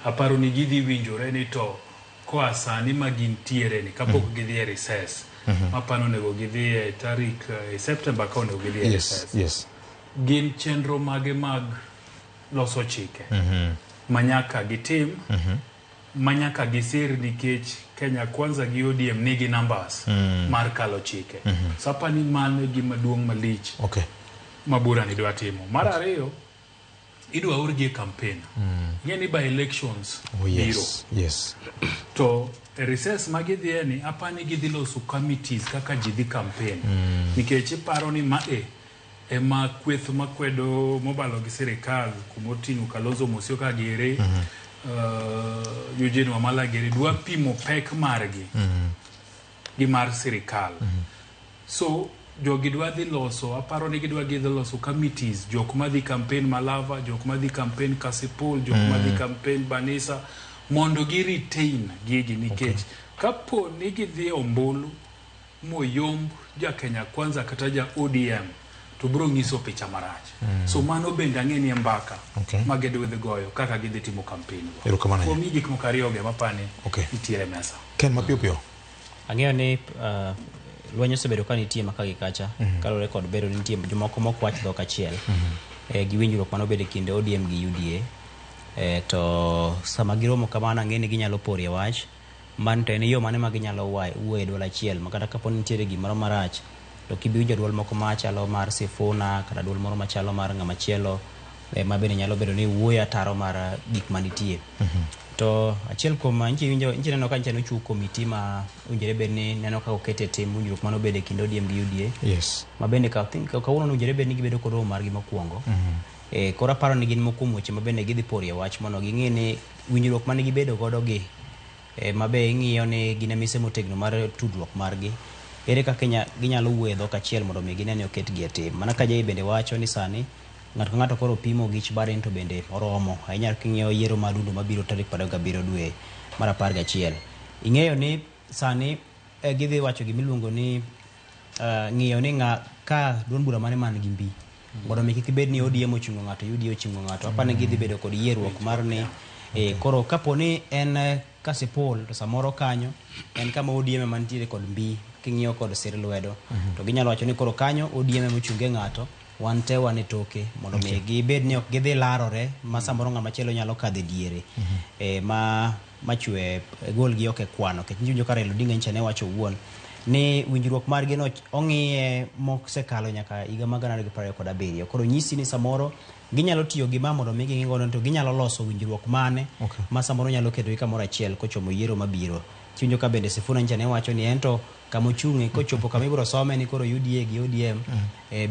Aparo ni gidhi winjore ni to koa sani ma gintiere ni kapok gidhi e recess. Mapano onego gidhi e tarik September ka onego gidhi e recess. Yes. Gin chenro mage mag loso chike. ma nyaka gitim ma nyaka gisir nikech Kenya Kwanza gi ODM nigi numbers mar kalo chike. So apani mano e gima duong' malich ma bura ni dwa timo. Mar ariyo, idwa orgi e campaign. Ing'e ni by elections biro. To e recess ma gidhiye ni apani gidhi loso committees kaka ji dhi campaign. Nikech iparo ni ma e ema kweth makwedo mobalo gi sirikal kumoting'o Kalonzo Musyoka giri, Eugene Wamalwa giri dwa pimo pek margi gi mar sirikal. So jogi dwa dhi loso, aparo ni gidwa gidhi loso committees, jok madhi campaign Malava, jok madhi campaign Kasipul, jok madhi campaign Banisa, mondo gi retain gigi nikech kapo ni gidhi e ombulu moyomb ja Kenya Kwanza kata ja ODM to biro nyiso picha marach. So mano bende ang'e ni e mbaka ma gidwa dhi goyo kaka gidhi timo campaign go. Erokamano ahinya. Kuom gik moko ariyo go ema apani nitiere e mesa. Ken mapiyo piyo. Ang'eyo ni lweny osebedo ka nitie maka gi kacha kaluwore kod bedo ni nitie jomoko mok wach dhok achiel gi winjruok manobedo e kind ODM gi UDA. To sama giromo kamano ang'e ni ginyalo porie wach man to en yo mane ma ginyalo wuoyo e duol achiel ma kata kapo ni nitiere gimoro marach to kibi winjo duol moko machalo mar Sifuna kata duol moro machalo mar ng'ama chielo ma bende nyalo bedo ni wuoyo ataro mar gik manitie. To achiel kuom nchi winjo nchi neno ka nchi nochung komiti ma owinjore bed ni neno kaka oket e tim winjruok manobedo e kind ODM gi UDA. Ma bende ka think kawuono owinjore bed ni gibedo kod romo margi mokwongo. Koro aparo ni gin moko kuom weche ma bende gidhi porie wach mondo ging'e ni winjruok mane gibedo godo gi ma be ing'iyo ni gin e mise motegno mar tudruok margi. Ere kaka ginyalo wuoyo e dhok achiel mondo mi gine ni oketgi e tim. Mana ka Jay bende wacho ni sani ng'ato ka ng'ato koro pimo gich bade to bende oromo ahinya king'iyo yiero mar dundo mabiro tarik 27 dwe mar 11. Ing'eyo ni sani gidhi wacho gimiluongo ni ng'iyo ni ng'a ka duond bura mane man gi mbi mondo mi kik bed ni ODM ochungo ng'ato, UDA ochungo ng'ato. Apani gidhi bedo kod yierruok mar ni koro kapo ni en Kasipul to samoro kanyo en kama ODM ema nitiere kod mbi king'iyo kod sir lwedo to ginyalo wacho ni koro kanyo ODM ema ochunge ng'ato, wan te wan e toke mondo mi gibed ni ok gidhi larore ma samoro ng'ama chielo nyalo kadho e diere ma machwe gol gi ok e kwano. Nikech iwinjo ka Raila Odinga nyicha ne wacho owuon ni winjruok margi no ong'iye mosekalo nyaka higa mar 2027. Koro nyisi ni samoro ginyalo tiyo gi ma mondo mi ging'i godo to ginyalo loso winjruok mane ma samoro nyalo ketogi kamoro achiel kochomo yiero mabiro. Kiwinjo ka bende Sifuna nyicha ne wacho ni ento kama ochung'e kochopo kama ibiro some ni koro UDA gi ODM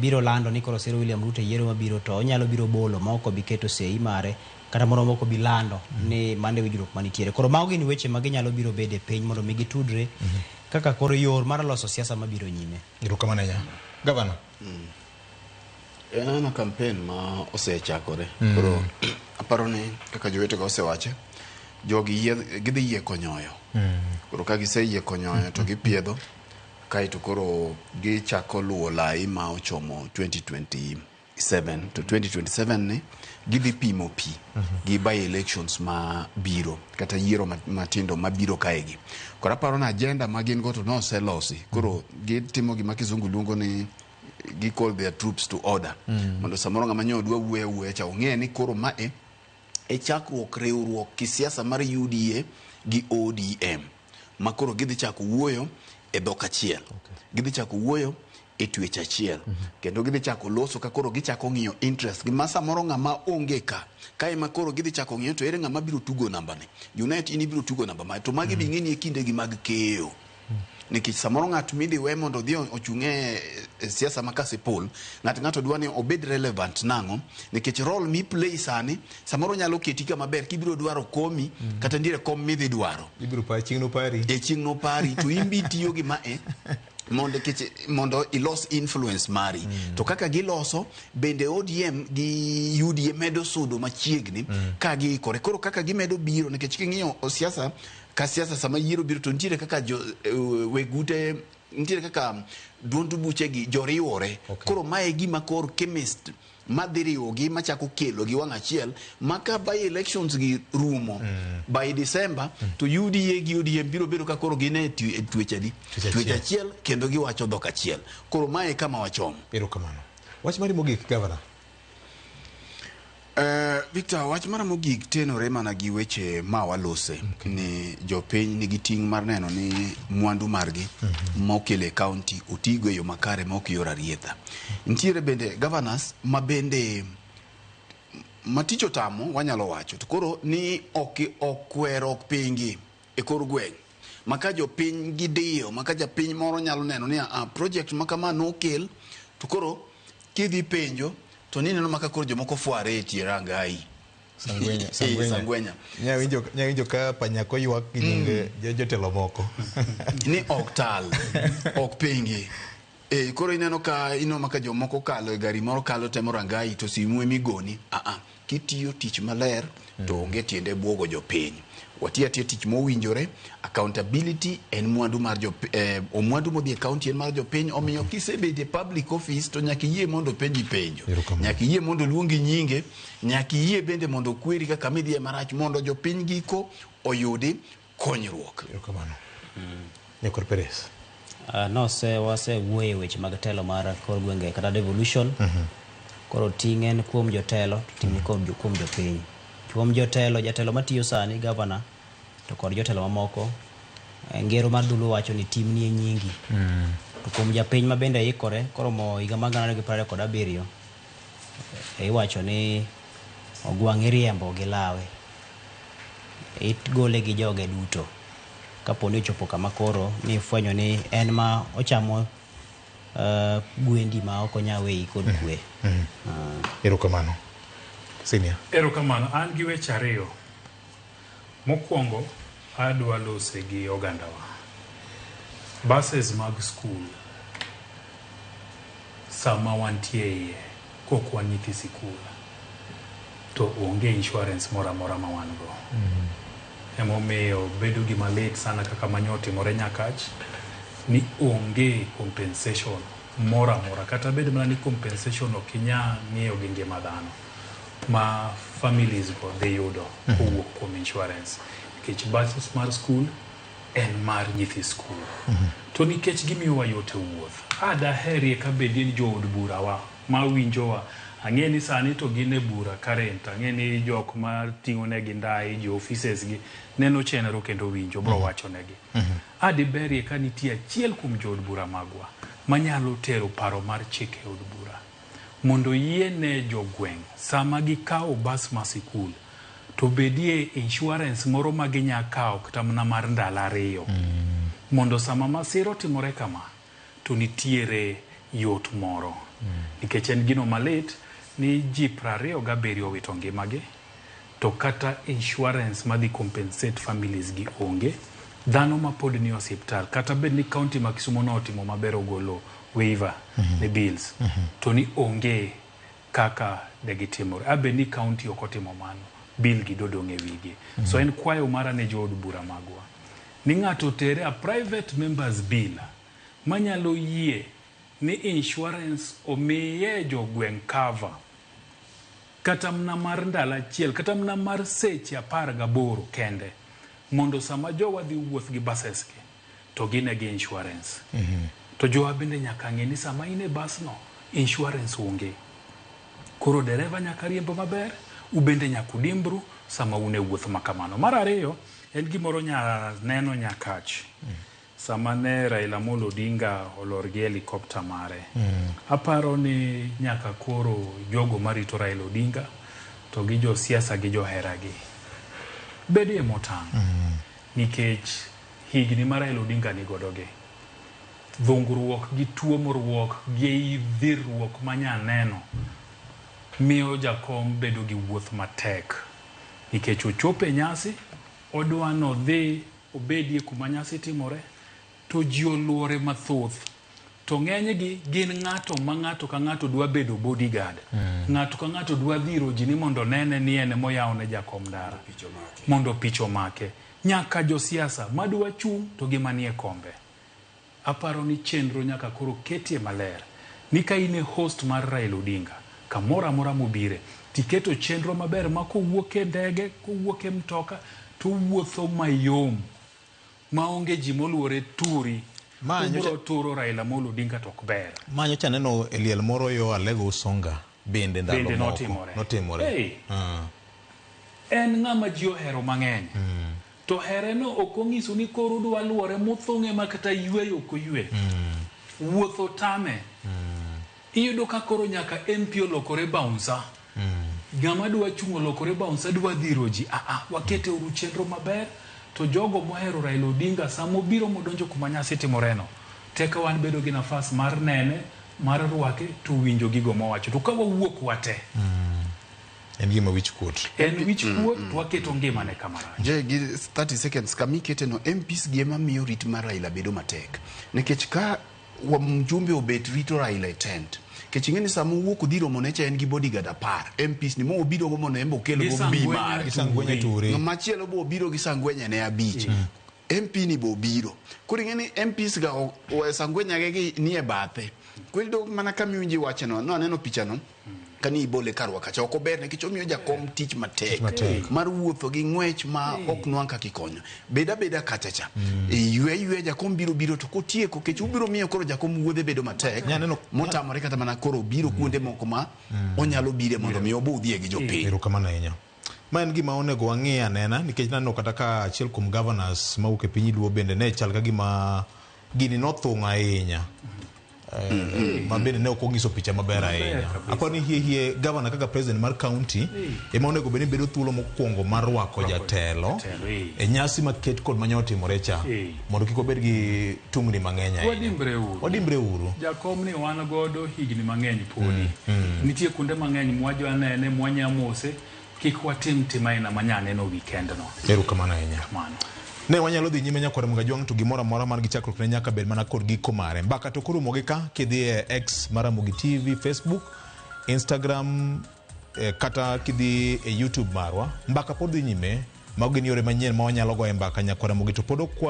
biro lando ni koro siro William Ruto e yiero mabiro to onyalo biro bolo ma ok obi keto sei mare kata moro mok obi lando ni mano e winjruok manitiere. Koro mago gin weche ma ginyalo biro bedo e piny mondo mi gitudre kaka koro yor mar loso siasa mabiro nyime. Erokamano ahinya. Gavana. En ana campaign ma osechakore. Koro aparo ni kaka jowetega osewache, jogi gidhi yieko nyoyo. Koro ka giseyieko nyoyo to gipiedho, kaeto koro gichako luwo lai ma ochomo 2027. To 2027 ni gidhi pimo pi gi by elections ma biro kata yiero matindo mabiro kaegi. Koro aparo ni agenda ma gin go to noselosi. Koro gitimo gima kizungu luongo ni gi call their troops to order. Mondo samoro ng'ama nyo dwa wuoyo awuoya cha ong'e ni koro mae e chakruok riwruok kisiasa mar UDA gi ODM ma koro gidhi chako wuoyo e dhok achiel. Gidhi chako wuoyo e twech achiel. Kendo gidhi chako loso ka koro gichako ng'iyo interest gi ma samoro ng'ama onge ka. Kae ma koro gidhi chako ng'iyo to ere ng'ama biro tugo namba ni. Junet in ibiro tugo namba ma to magi bi ng'eni e kinde gi mag keyo. Nikech samoro ng'at midhi we mondo odhi ochung' e siasa ma Kasipul, ng'ato dwa ni obed relevant nang'o, nikech role mi play sani samoro nyalo keti kama ber kibiro dwaro komi kata nitiere kom midhi dwaro. Ibiro pari, chieng' nopari. E chieng' nopari to in bi tiyo gi mae mondo nikech mondo ilos influence mari. To kaka giloso bende ODM gi UDA medo sudo machiegni ka giikore. Koro kaka gimedo biro nikech king'iyo siasa ka siasa sama yiero biro to nitiere kaka jo weg ute nitiere kaka duond buche gi joriwore. Koro mae e gima koro chemist madhi riwogi machako kelo gi wang' achiel ma ka by elections gi rumo by December to UDA gi ODM biro bedo ka koro gin e twech adi? Twech achiel kendo giwacho dhok achiel. Koro mae e kama wachomo. Erokamano. Wach mari mogik, Gavana. Victor, wach mara mogik tenore mana gi weche ma walose ni jopiny nigi ting' mar neno ni mwandu margi mokelo e county otigo e yo makare ma ok yor arietha. Nitiere bende governors ma bende ma tich otamo wanyalo wacho to koro ni ok okwero ok pingi e kor gweng' ma ka jopiny gidiyo ma ka japiny moro nyalo neno ni ah, project ma kama nokel to koro kidhi penjo to nineno ma ka koro jomoko fware e tie rangai. Sangwenya, Eh, Sangwenya. Sangwenya. Nya winjo ka panyako ywak gi nying jotelo moko. Ni ok tal, ok pingi. E, koro ineno ka ineno ma ka jomoko kalo e gari moro kalo temo rangai to simu emigoni. Ah ah, kitiyo tich maler to onge tiende buogo jopiny. Watiyo atiya tich mowinjore. Accountability en mwandu mar mwandu modhi e county en mar jopiny. Omiyo kisebedo e public office to nyaka iyie mondo penji penjo. Nyaka iyie mondo luongi nyinge. Nyaka iyie bende mondo okweri kaka midhiye marach mondo jopiny giko oyudi konyruok. Erokamano. Nyakor Perez. Nose wasewuoyo e weche mag telo mar kor gwenge kata devolution. Koro ting' en kuom jotelo to ting' ni kuom jopiny. Kuom jotelo, jatelo matiyo sani, gavana, to kod jotelo mamoko, ngero mar dholuo wacho ni timni e nyingi. To kuom japiny ma bende ikore koromo higa mar 2027, iwacho ni ogwang' iriembo gi lawe. Igole gi joge duto. Kapo ni ochopo kama koro ni ifwenyo ni en ma ochamo gwendi ma ok onya weyi kod kwe. Erokamano. Senior. Erokamano, an gi weche ariyo. Mokwongo, adwa lose gi ogandawa. Buses mag skul sama wantie iye kok wan nyithi sikul to onge insurance moro amora ma wan go. Emomiyo bedo gima lit sana kaka manyo otimore Nyakach ni onge compensation moro amora kata bed mana ni compensation ok inya ng'iyo gi ngima dhano ma families go dhi yudo kowuok kuom insurance nikech buses mar skul en mar nyithi skul to nikech gimiyowa yot e wuoth a daherie ka bedie ni jood burawa mawinjowa ang'e ni sani to gin e bura current ang'e ni jok ma ting'o negi ndai jo offices gi neno chenro kendo winjo bro wacho negi a diberie ka nitie achiel kuom jood bura magwa manyalo tero paro mar chik e od bura mondo yiene jogweng' sama gikawo bas ma sikul to bedie insurance moro ma ginya kawo kata mana mar ndalo 2 mondo sama masira otimore kama to nitiere yot moro nikech en gino malit ni ji 27 owito ngimagi to kata insurance madhi compensate families gi onge dhano ma pod ni osiptal kata bed ni county ma Kisumo notimo maber ogolo waiver ne bills to ni onge kaka de gitimore abed ni county ok otimo mano bill gi dodong' e wigi so en kwayo mara ne jood bura magwa ni ng'ato otere a private members bill manyalo yie ni insurance omiye jogweng' cover kata mana mar ndalo achiel kata mana mar seche 18 kende mondo sama jowa dhi wuoth gi buses gi to gine gi insurance to jowa bende nyaka ng'e ni sama in e bus no insurance onge koro dereva nyaka riemb maber ubende nyaka udimbru sama un e wuoth ma kamano mar ariyo en gimoro nya neno Nyakach sama ne Raila Amolo Odinga olor gi helicopter mare aparo ni nyaka koro jogo marito Raila Odinga to gi josiasa gi joheragi bedie motang' nikech higni ma Raila Odinga ni godo gi dhungruok gi tuomruok gi dhirruok manyaneno miyo jakom bedo gi wuoth matek nikech ochopo e nyasi odwa nodhi obedie kuma nyasi timore to ji oluore mathoth to ng'enygi gin ng'ato ma ng'ato ka ng'ato dwa bedo bodyguard ng'ato ka ng'ato dwa dhiro ji ni mondo nene ni en emoyawo ne jakom ndara mondo picha omake nyaka josiasa madwa chung' to gi manie kombe aparo ni chenro nyaka koro ketie maler ni ka in e host mar Raila Odinga kamoro amora mobire tiketo chenro maber ma kowuok e ndege kowuok e mtoka towuotho mayom maonge ji moluore turi Ma ubiro turo Raila Amolo Odinga to ok ber Ma nyocha aneno e liel moro yo Alego Usonga. bende ndalo Bende moko notimore. notimore. Hey. Ah. En ng'ama ji ohero mang'eny. To hereno ok onyiso ni koro udwa luore mothung'e ma kata yweyo ok oywe. Wuotho tame. Iyudo ka koro nyaka MP olokore bouncer. Ng'ama dwa chung' olokore bouncer dwa dhiro ji. Aa, wakete uru chenro maber to jogo mohero Raila Odinga sama obiro modonjo kuma nyasi timoreno, teka wan bedo gi nafas mar nene, mar rwake to winjo gigo mowacho. To ka wawuok wate, En gima wich kuot. en wich kuot to waketo ngimane kama rach. Je, gi 30 seconds kama ikete no MPs gi ema miyo rit mar Raila bedo matek. Nikech ka mjumbe obet rito Raila e tent. Nikech ing'e ni sama owuok odhi romo ne cha en gi bodyguard 10 MPs ni mo obiro go mondo en be okel Gi go mbi sangwenya mare. Gi sangwenya ture. Machielo bo obiro gi sangwenya ne 5. MP ni bo obiro. Koro ing'e ni MPs ga sangwenya ge gi nie bathe. Koro iyudo mana kama iwinjo iwache no, no aneno picha no. Kani ibole karwa kacha ok ober nikech omiyo jakom tich matek, Matek. mar wuotho gi ng'wech ma ok nwang' kaka ikonyo. Bed abeda kacha cha. Ywe ywe jakom biro biro to kotieko kech ubiro miyo koro jakom wuodhe bedo matek. Motamore kata mana koro biro kuonde moko ma onyalo bire mondo mi obudhie gi jopiny. Erokamano ahinya. Ma en gima onego wang'i anena nikech naneno kata ka achiel kuom governors mawuok e piny Luo bende ne chal ka gima gini nothung'o ahinya. Ma bende ne ok onyiso picha maber ahinya. kabisa. Aparo ni hie hie governor kaka president mar county ema onego bed ni bedo thuolo mokwongo mar rwako jatelo jatelo, eh. e nyasi maket kod manya otimore cha Eh. mondo kik wabed gi tungni mang'eny ahinya. Wadimbre uru. Wadimbre uru. Jakom ni wan godo higni mang'eny podi. Nitie kuonde mang'eny mwajo nene, mwanyamose, kik watim tim aina manyaneno weekend no. Erokamano ahinya. Kamano. Ne wanyalo dhi nyime nyakwar Mgajwang' to gimoro amora man gi chakruok ne nyaka bed mana kod giko mare. Mbaka to koro rumo gi ka kidhi e X mar Ramogi TV, Facebook, Instagram kata kidhi e YouTube marwa. Mbaka pod dhi nyime. Mago gin yore manyien ma wanyalo goye mbaka nyakwar Ramogi to pod ok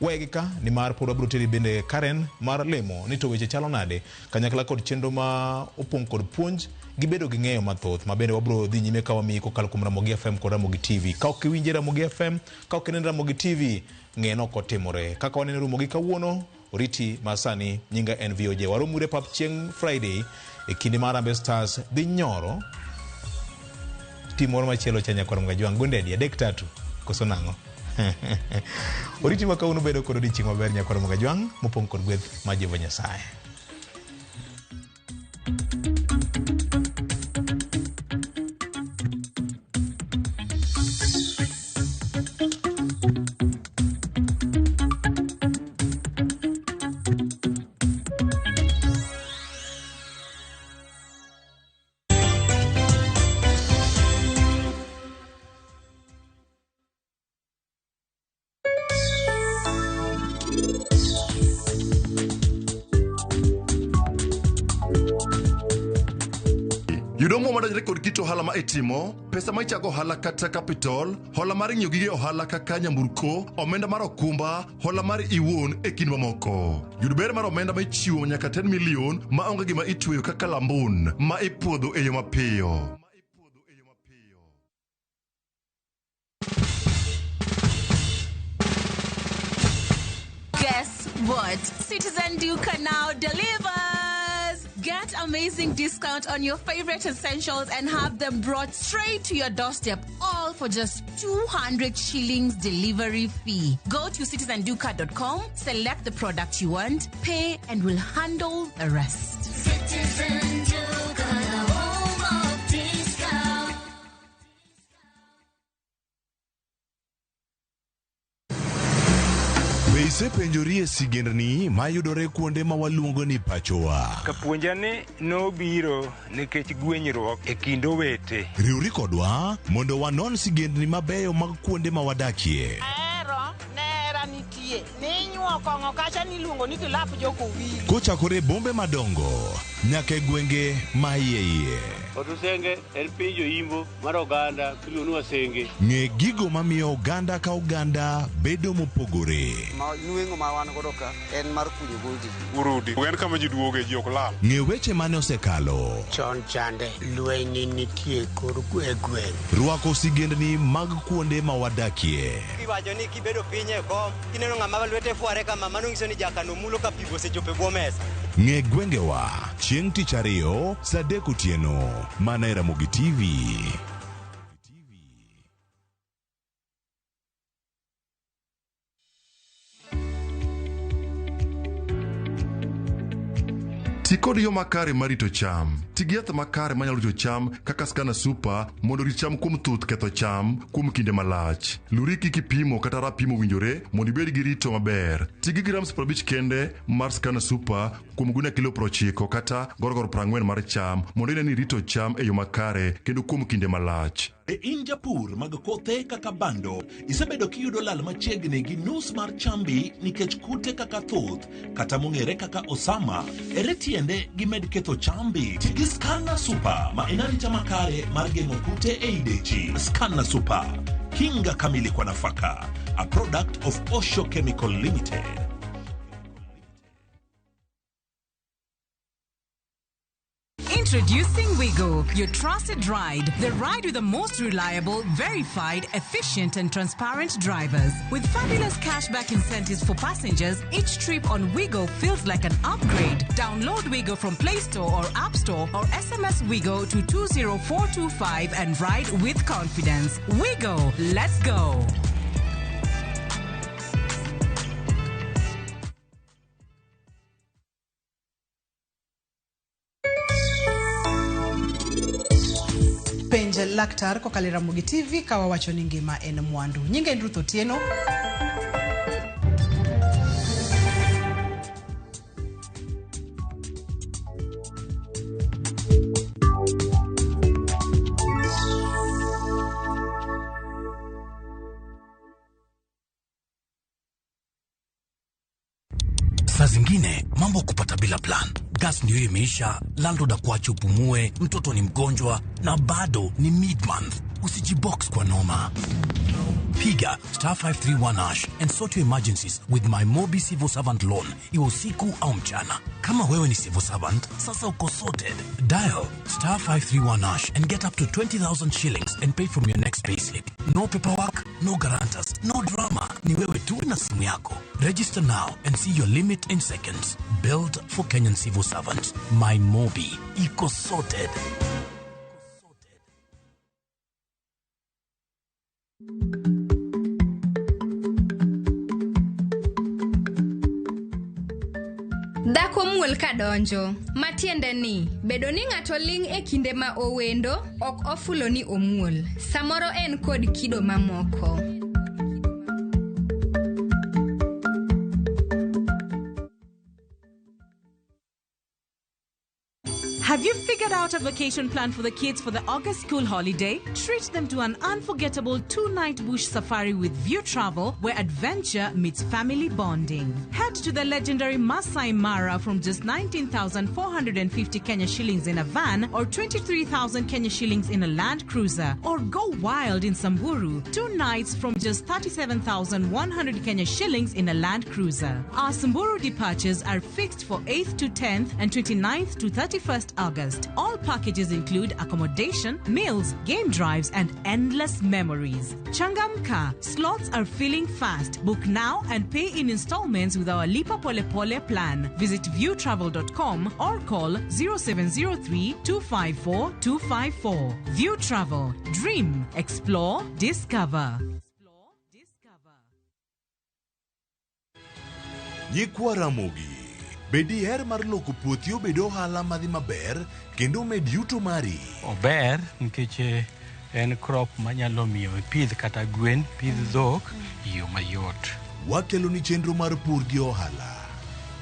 wawegi ka nimar pod wabiro teri bende Karen mar lemo ni to weche chalo nade kanyakla kod chenro ma opong' kod puonj gi bedo gi ng'eyo mathoth ma bende wabiro dhi nyime ka wamiyi kokalo kuom Ramogi FM kod Ramogi TV. Ka ok iwinje Ramogi FM, ka ok ineno Ramogi TV, ng'e no ok otimore. Kaka waneno Ramogi kawuono, oriti ma sani nyinga en VOJ. Warom uru e pap chieng' Friday e kinde ma Harambee Stars dhi nyoro tim moro machielo cha nyakwar Mgajwang' gonde adi 3-3 koso nang'o? Oriti ma kawuono bedo kod odiechieng' maber nyakwar Mgajwang' mopong' kod gweth mar Jehova Nyasaye. Yudo omuom madonjore kod kit ohala ma itimo, pesa ma ichago ohala kata capital, hola mar ng'iewo gige ohala kaka nyamburko, omenda mar okumba, hola mar iwuon e kind mamoko. Yud ber mar omenda ma ichiwo nyaka 10 million ma onge gima itweyo kaka lambun ma ipuodho e yo mapiyo. Guess what? Citizen Duka now delivers! Get amazing discount on your favorite essentials and have them brought straight to your doorstep, all for just 200 shillings delivery fee. Go to citizenduka.com, select the product you want, pay, and we'll handle the rest. Citizen Duka, the home of discount. Be isepenjori e sigendni mayudore kuonde ma waluongo ni pachowa? Kapuonja ni nobiro nikech gwenyruok e kind owete. Riwri kodwa mondo wanon sigendni mabeyo mag kuonde ma wadakie. Ahero nera nitie ninyuo kong'o kacha niluongo ni kilap jokowili. Kochakore e bombe madongo nyaka e gwenge ma iye iye. Otusenge en piny joimbo mar oganda miluongo ni Wasenge. Ng'e gigo mamiyo oganda ka oganda bedo mopogore. Ma nweng'o ma wan godo ka en mar kunyo goldi. Urudi. En kama ji duoge ji ok lal. Ng'e weche mane osekalo. Chon chande lweny nitie kor e gweng'. Rwako sigendni mag kuonde ma wadakie. Iwacho ni kibedo piny e kom, kineno ng'ama lwete fware kama, mano nyiso ni jakano mulo ka pi osechopo e bwo mesa. Ng'e gwengewa chieng' tich ariyo saa 3 otieno mana e Ramogi TV. Ti kod yo makare mar rito cham. Ti gi yath makare manyalo rito cham kaka Scanner Super mondo orit cham kuom thuth ketho cham kuom kinde malach. Luri kik ipimo kata rapim owinjore mondo ibed gi rito maber. Ti gi grams 50 kende mar Scanner Super kuom gunia kilo 90 kata gorogoro 40 mar cham mondo ine ni irito cham e yo makare kendo kuom kinde malach. Be in japur mag kothe kaka bando, isebedo kiyudo lal machiegni gi nus mar chambi nikech kute kaka thuth kata mong'ere kaka osama? Ere tiende gimed ketho chambi? Ti gi Scanner Super ma en arita makare mar geng'o kute ei dechi. Scanner Super, kinga kamili kwa nafaka, a product of Osho Chemical Limited. Introducing Wigo, your trusted ride. The ride with the most reliable, verified, efficient, and transparent drivers. With fabulous cashback incentives for passengers, each trip on Wigo feels like an upgrade. Download Wigo from Play Store or App Store or SMS Wigo to 20425 and ride with confidence. Wigo, let's go. Penj laktar kokalo e Ramogi TV ka wawacho ni ngima en mwandu. Nyinga en Ruth Otieno. Saa zingine mambo kupata bila plan. Gas ndio imeisha, landlord akuache upumue, mtoto ni mgonjwa na bado ni mid-month. Usijibox kwa noma. Piga star 531 hash and sort your emergencies with my Mobi Civil Servant Loan, iwe usiku au mchana. Kama wewe ni civil servant, sasa uko sorted. Dial star 531 hash and get up to 20,000 shillings and pay from your next payslip. No paperwork, no guarantors, no drama. Ni wewe tu na simu yako. Register now and see your limit in seconds. Built for Kenyan civil servants. My Mobi. Iko sorted. Dhako muol kadonjo, matiende ni bedo ni ng'ato ling' e kinde ma owendo ok ofulo ni omuol. Samoro en kod kido mamoko. Have you figured out a vacation plan for the kids for the August school holiday? Treat them to an unforgettable 2-night bush safari with View Travel, where adventure meets family bonding. Head to the legendary Masai Mara from just 19,450 Kenya shillings in a van or 23,000 Kenya shillings in a Land Cruiser. Or go wild in Samburu, 2 nights from just 37,100 Kenya shillings in a Land Cruiser. Our Samburu departures are fixed for 8th to 10th and 29th to 31st August. All packages include accommodation, meals, game drives, and endless memories. Changamka, slots are filling fast. Book now and pay in installments with our Lipa Pole Pole plan. Visit viewtravel.com or call 0703 254 254. View Travel. Dream, explore, discover. Nyikwa Ramogi, be diher mar loko puothi obed ohala madhi maber kendo med yuto mari? Ober nikech en crop manyalo miyo ipidh kata gwen, pidh dhok e yo mayot. Wakelo ni chenro mar pur gi ohala.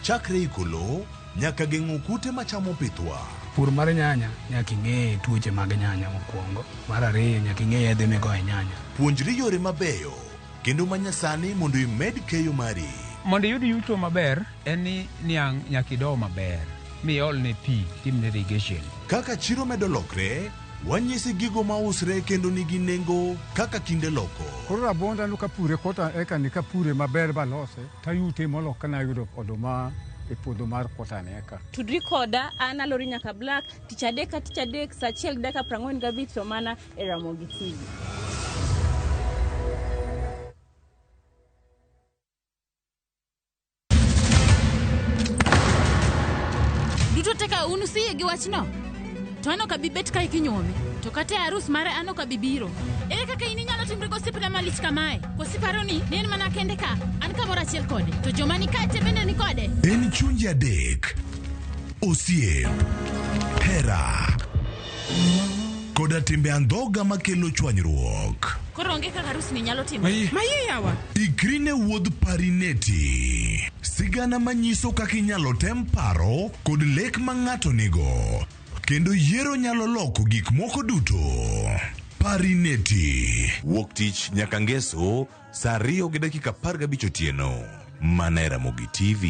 Chakre iko lowo nyaka geng'o kute machamo pithwa. Pur mar nyanya nyaka ing'e tuoche mag nyanya mokwongo. Mar ariyo nyaka ing'e yedhe migoyo e nyanya. Puonjri yore mabeyo kendo manyasani mondo imed keyo mari. Mondo iyud yuto maber en ni niang' nyaka ido maber miolne pi timne irrigation. Kaka chiro medo lokre, wanyisi gigo mausre kendo nigi nengo kaka kinde loko. Koro rabuonda no kapure kota eka ni kapure maber balose tayute molo kana yudo oduma e puodho mar kota ni eka. Tudri koda an Alori Nyaka Black tich adek ka tich adek saa 1:45 to mana e Ramogi TV. To un usiyie gi wachno? To an ok abi bet kae kinyuome. To kata e arus mare an ok abi biro. Ere kaka in inyalo timri gosiepna malich kamae? Koso iparo ni en mana kende ka? An kamoro achiel kode. To joma ni kae te bende ni kode? En chunje adek, osiep, hera, koda timbe andhoga makelo chwanyruok. Koro onge kaka arusni nyalo timore. Maye yawa. Ikri ne wuodh Parineti. Sigana manyiso kaka inyalo tem paro kod lek ma ng'ato nigo. Kendo yiero nyalo loko gik moko duto. Parineti. Wuok tich nyaka ngeso saa 2:15 otieno. Mana e Ramogi TV.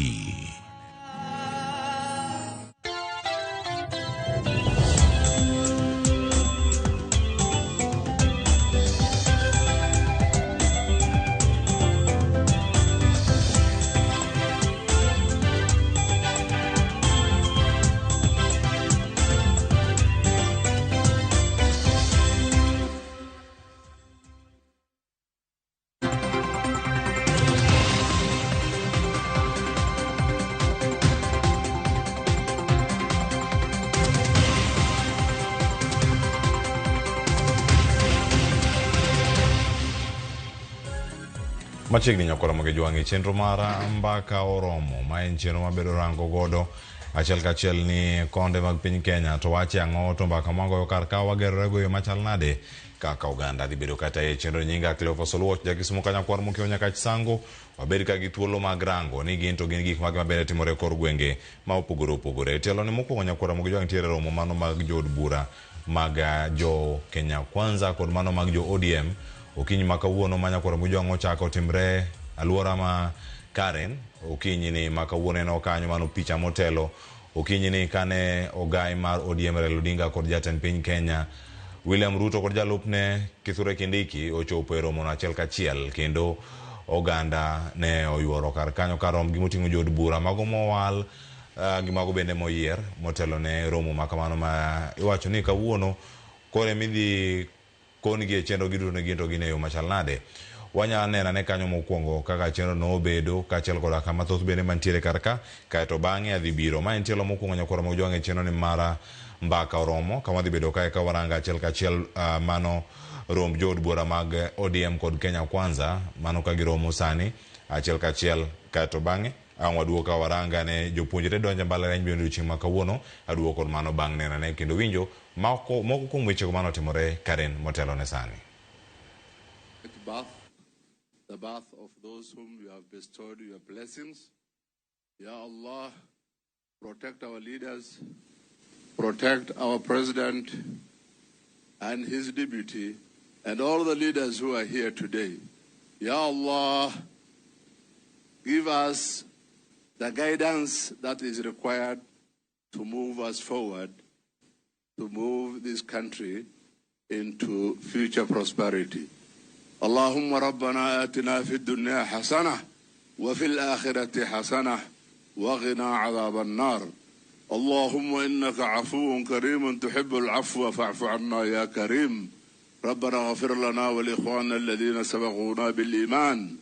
Machiegni nyakora moge jwang' e chenro mar mbaka oromo ma en chenro mabedo rango godo achiel kachiel ni konde mag piny Kenya to wache ang'o to mbaka mwagoyo kar ka wagerore go e yo machal nade kaka oganda dhi bedo kata e chenro nyinga Cleophas Oluoch jakisumo kanyakwar mokiewo nyaka Chisango wabed ka gi thuolo mag rango ni gin to gin gik mage mabende timore e kor gwenge ma opogore opogore. Tielo ni mokwongo nyakwara moge jwang' nitiere romo mano mag jood bura mag jo Kenya Kwanza kod mano mag jo ODM okinyi ma kawuono ma nyakwara Mojwang' ochako timre aluora ma Karen okinyi ni ma kawuono en okanyo mano picha motelo okinyi ni kane ogai mar ODM Raila Odinga kod jatend piny Kenya William Ruto kod jalupne Kithure Kindiki ochopo e romono achiel kachiel kendo oganda ne oyuoro kar kanyo kar romgi moting'o jood bura mago mowal gi mago bende moyier motelo ne romo ma kamano ma iwacho ni kawuono kore midhi kon gi e chenro giduto ne gin to gin e yo machal nade. Wanyalo neno ane kanyo mokwongo kaka chenro no obedo kaachiel koda kama thoth bende mantiere kar ka kaeto bang'e adhi biro. Ma en tielo mokwongo nyakwara Mojwang' e chenro ni mara mbaka oromo kama wadhi bedo kae ka warango achiel kachiel mano romb jood bura mag ODM kod Kenya Kwanza mano ka giromo sani achiel kachiel kaeto bang'e ang' waduogo ka waranga ne jopuonjre donjo e mbalariany bende odiochieng' ma kawuono aduogo kod mano bang' neno ane kendo winjo moko kuom wechego manotimore Karen motelo ne sani. Birth, the birth of those whom you have bestowed your blessings. Ya Allah, protect our leaders, protect our president and his deputy, and all the leaders who are here today. Ya Allah, give us the guidance that is required to move us forward, to move this country into future prosperity. اللهم ربنا آتنا في الدنيا حسنة وفي الآخرة حسنة وقنا عذاب النار. اللهم إنك عفو كريم تحب العفو فاعف عنا يا كريم. ربنا اغفر لنا ولإخواننا الذين سبقونا بالإيمان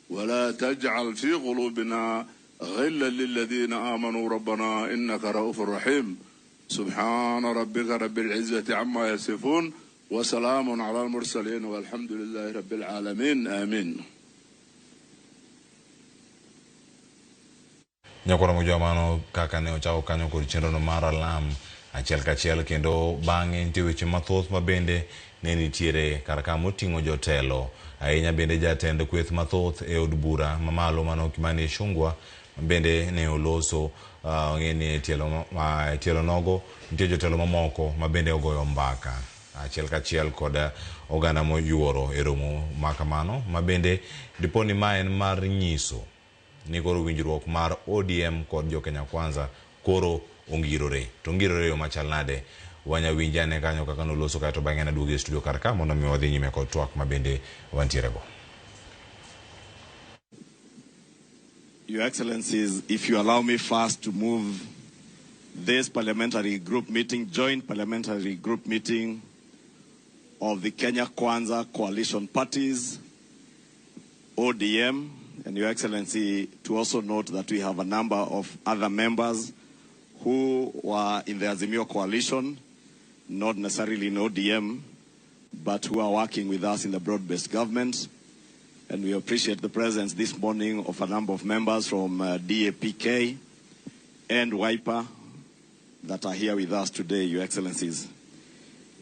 ولا تجعل في قلوبنا غلا للذين آمنوا ربنا إنك رؤوف رحيم. سبحان ربك رب العزة عما يصفون وسلام على المرسلين والحمد لله رب العالمين آمين. Nyakwara Mojwang' mano kaka ne ochako kanyo kod chenro no mar alam achiel kachiel kendo bang'e nitie weche mathoth ma bende ne nitiere kar ka moting'o jotelo ahinya bende jatend kweth mathoth e od bura mamalo mano Kimani Ichung'wa bende ne oloso ng'e ni e tielo nogo nitie jotelo mamoko ma bende ogoyo mbaka achiel kachiel kod oganda moyuoro e romo ma kamano ma bende dipo ni ma en mar nyiso ni koro winjruok mar ODM kod jo Kenya Kwanza koro ongirore to ongirore e yo machal nade wanya winje ane kanyo kaka noloso kaeto bang'e naduogo e studio kar ka mondo mi wadhi nyime kod twak ma bende wantiere go. Your Excellencies, if you allow me first to move this parliamentary group meeting, joint parliamentary group meeting of the Kenya Kwanza coalition parties, ODM, and Your Excellency, to also note that we have a number of other members who were in the Azimio coalition, not necessarily in ODM, but who are working with us in the broad-based government. And we appreciate the presence this morning of a number of members from DAPK and Wiper that are here with us today, Your Excellencies.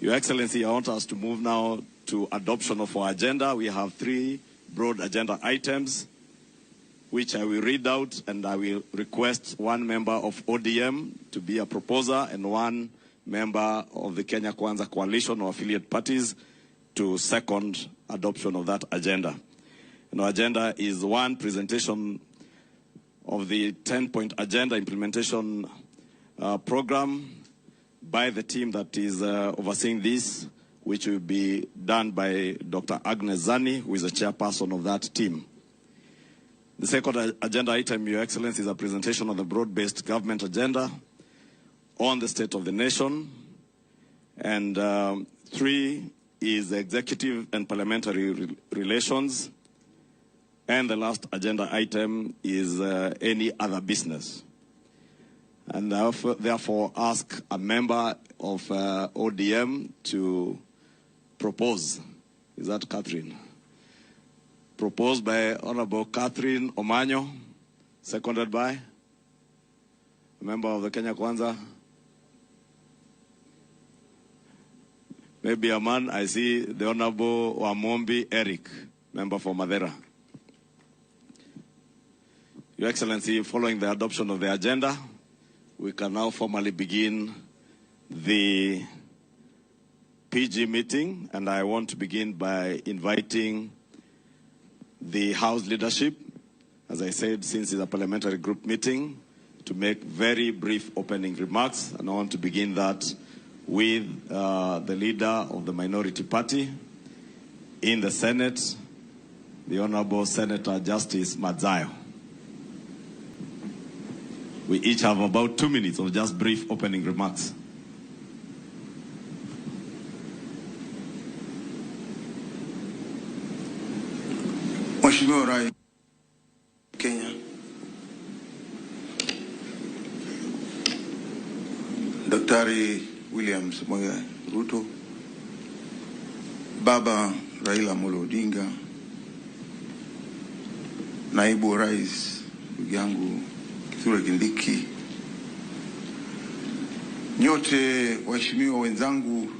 Your Excellency, I want us to move now to adoption of our agenda. We have three broad agenda items, which I will read out, and I will request one member of ODM to be a proposer and one member of the Kenya Kwanza coalition or affiliate parties to second adoption of that agenda. And our agenda is one, presentation of the 10-point agenda implementation program by the team that is overseeing this, which will be done by Dr. Agnes Zani, who is the chairperson of that team. The second agenda item, Your Excellency, is a presentation of the broad-based government agenda on the state of the nation. And three is executive and parliamentary relations. And the last agenda item is any other business. And therefore ask a member of ODM to propose. Is that Catherine? Proposed by Honorable Catherine Omanyo, seconded by a member of the Kenya Kwanza. Maybe a man, I see the Honorable Wamombi Eric, member for Madeira. Your Excellency, following the adoption of the agenda, we can now formally begin the PG meeting, and I want to begin by inviting the House leadership, as I said, since it's a parliamentary group meeting, to make very brief opening remarks. And I want to begin that with the leader of the minority party in the Senate, the Honorable Senator Justice Madzayo. We each have about 2 minutes of just brief opening remarks. Mheshimiwa Rais Kenya, Daktari William Samoei Ruto, Baba Raila Amolo Odinga, Naibu Rais ndugu yangu Kithure Kindiki, nyote waheshimiwa wenzangu,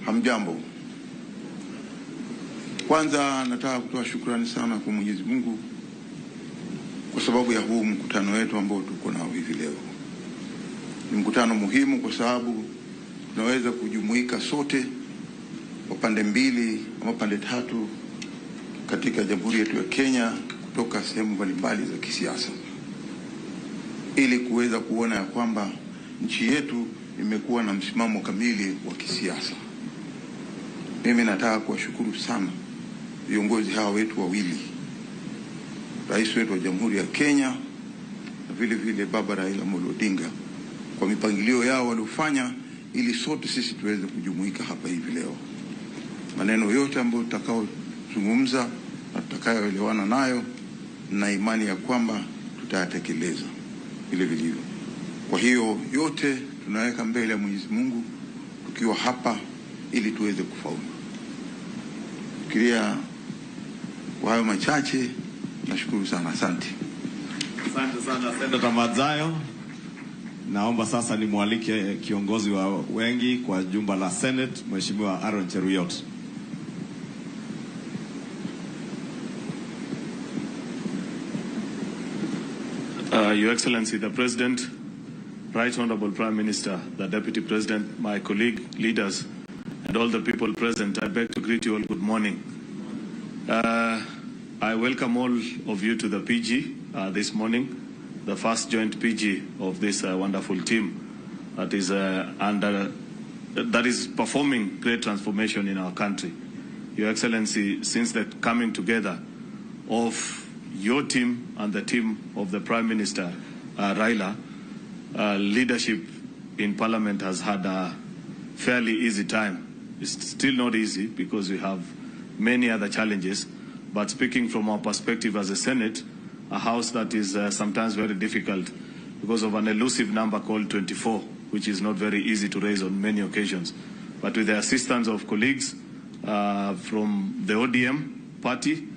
hamjambo. Kwanza nataka kutoa shukrani sana kwa Mwenyezi Mungu kwa sababu ya huu mkutano wetu ambao tuko nao hivi leo. Ni mkutano muhimu kwa sababu tunaweza kujumuika sote kwa pande mbili ama pande tatu katika Jamhuri yetu ya Kenya kutoka sehemu mbalimbali za kisiasa, ili kuweza kuona ya kwamba nchi yetu imekuwa na msimamo kamili wa kisiasa. Mimi nataka kuwashukuru sana viongozi hawa wetu wawili, Rais wetu wa Jamhuri ya Kenya na vile vile Baba Raila Amolo Odinga, kwa mipangilio yao waliofanya ili sote sisi tuweze kujumuika hapa hivi leo. Maneno yote ambayo tutakaozungumza na tutakayoelewana nayo, na imani ya kwamba tutayatekeleza vile vilivyo. Kwa hiyo yote tunaweka mbele ya Mwenyezi Mungu tukiwa hapa ili tuweze kufaulu. Fikiria kwa hayo machache, nashukuru sana, asante. Asante sana Senator Madzayo. Naomba sasa nimwalike kiongozi wa wengi kwa jumba la Senate, Mheshimiwa Aaron Cheruiyot. Your Excellency, the President, Right Honorable Prime Minister, the Deputy President, my colleague leaders, and all the people present, I beg to greet you all good morning. I welcome all of you to the PG this morning, the first joint PG of this wonderful team that is that is performing great transformation in our country. Your Excellency, since the coming together of your team and the team of the Prime Minister, Raila, leadership in Parliament has had a fairly easy time. It's still not easy because we have many other challenges, but speaking from our perspective as a Senate, a house that is sometimes very difficult because of an elusive number called 24, which is not very easy to raise on many occasions. But with the assistance of colleagues from the ODM party,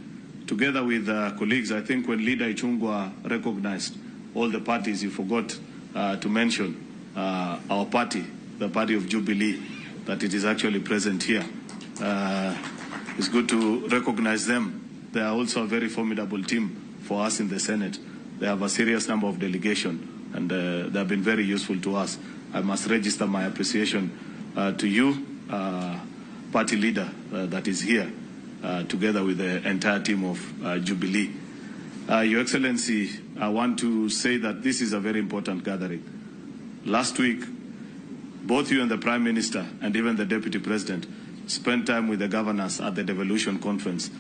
together with colleagues, I think when Leader Ichungwa recognized all the parties, you forgot to mention our party, the party of Jubilee, that it is actually present here. It's good to recognize them. They are also a very formidable team for us in the Senate. They have a serious number of delegation, and they have been very useful to us. I must register my appreciation to you, party leader that is here, together with the entire team of Jubilee. Your Excellency, I want to say that this is a very important gathering. Last week, both you and the Prime Minister and even the Deputy President spent time with the governors at the Devolution Conference.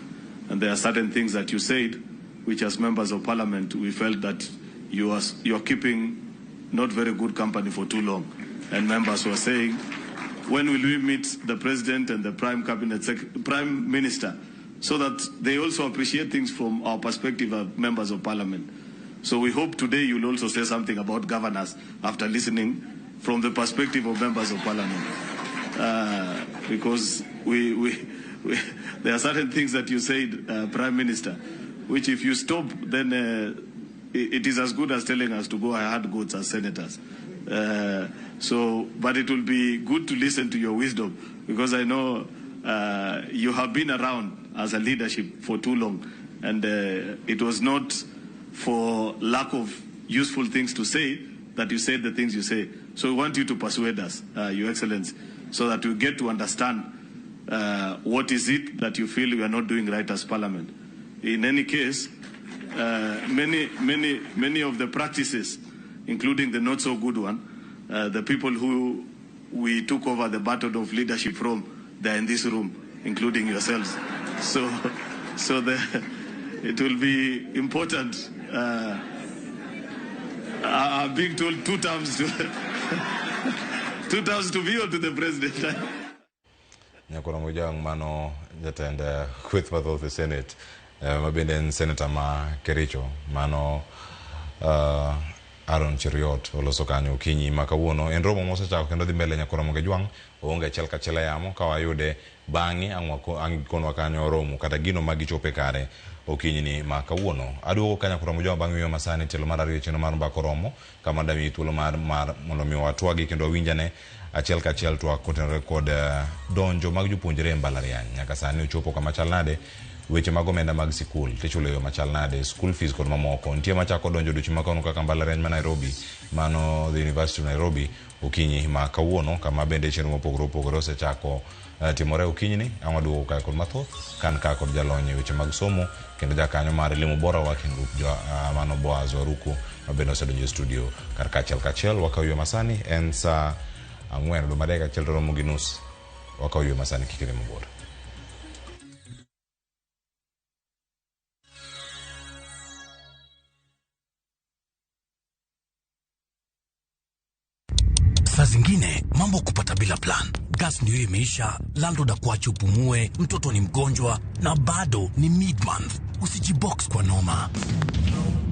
And there are certain things that you said, which as members of parliament, we felt that you are keeping not very good company for too long. And members were saying, when will we meet the President and the Prime Minister, so that they also appreciate things from our perspective as members of parliament. So we hope today you'll also say something about governors after listening from the perspective of members of parliament. Because we there are certain things that you said, Prime Minister, which if you stop, then it is as good as telling us to go hard goods as senators. But it will be good to listen to your wisdom, because I know you have been around as a leadership for too long, and it was not for lack of useful things to say that you said the things you say. So we want you to persuade us, Your Excellency, so that we get to understand what is it that you feel we are not doing right as Parliament. In any case, many of the practices, including the not so good one, the people who we took over the baton of leadership from, they're in this room, including yourselves. So it will be important. I'm being told 2 terms to 2 terms to be or to the president. Nyakora Mojang mano jatend kweth mathoth e Senate, ma bende en senator ma Kericho, mano Aaron Cheruiyot oloso kanyo okinyi ma kawuono. En romo mosechako kendo dhi mbele Nyakora Mojang, oonge achiel kachiel e yamo ka wayude bang'e ang' gikonwa kanyo romo kata gino ma gichope kare okinyi ni ma kawuono. Aduogo ka Nyakora Mojang bang' yueyo masani tielo mar ariyo chenro mar mbaka oromo kama damiyi thuolo mar mondo mi watwagi kendo wawinjane achiel kachiel twak kotenore kod donjo mag jopuonjre e mbalariany. Nyaka sani ochopo kama chal nade weche mag omenda mag sikul tichulo e yo machal nade, school fees kod mamoko. Nitie machako donjo odiochieng' ma kawuono kaka mbalariany ma Nairobi, mano the University of Nairobi okinyi ma kawuono, kama bende chenro mopogore opogore osechako timore okinyi ni. Ang' waduogo kae kod mathoth kan ka kod jalony e weche mag somo kendo jakanyo mar Elimu Bora Working Group mano Boaz Waruku ma bende osedonjo e studio kar kachiel kachiel. Wakaw ywe masani en saa 4:30. Wakaw ywe masani kik idhi mabor. Saa zingine mambo kupata bila plan. Gas ndio imeisha, landlord akuache upumue, mtoto ni mgonjwa na bado ni mid-month. Usijibox kwa noma.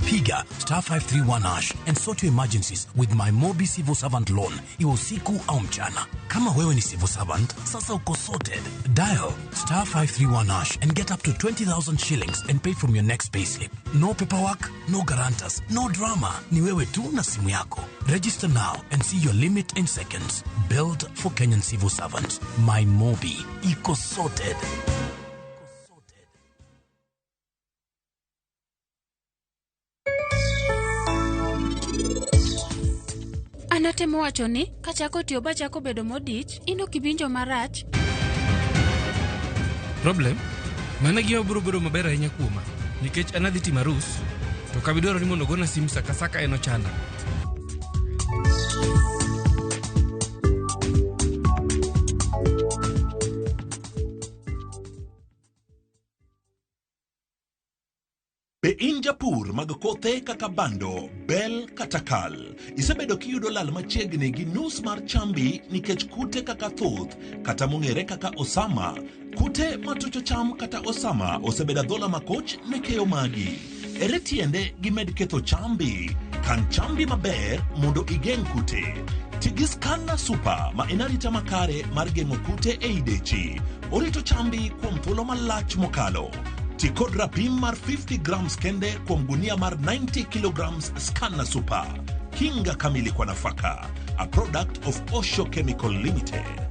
Piga *531# and sort your emergencies with my Mobi Civil Servant Loan, iwe usiku au mchana. Kama wewe ni civil servant, sasa uko sorted. Dial *531# and get up to 20,000 shillings and pay from your next payslip. No paperwork, no guarantors, no drama. Ni wewe tu na simu yako. Register now and see your limit in seconds. Built for Kenyan civil servants. My Mobi. Iko sorted. Anatemo wacho ni kachako tiyo bachako bedo modich, in ok iwinjo marach. Problem? Mano gima biro bedo maber ahinya kuoma, nikech an adhi timo arus, to kabidwaro ni mondo ogona sim sa ka sa ka en ochanda. Be in japur mag kothe kaka bando, bel kata kal, isebedo kiyudo lal machiegni gi nus mar chambi nikech kute kaka thuth kata mong'ere kaka osama. Kute matucho cham kata osama osebedo adhola makoch ne keyo magi. Ere tiende gimed ketho chambi? Kan chambi maber mondo igeng' kute. Ti gi Scanna Super ma en arita makare mar geng'o kute ei dechi. Orito chambi kuom thuolo malach mokalo. Ti kod rapim mar 50 grams kende kuom gunia mar 90 kilograms Scanna Super. Kinga kamili kwa nafaka. A product of Osho Chemical Limited.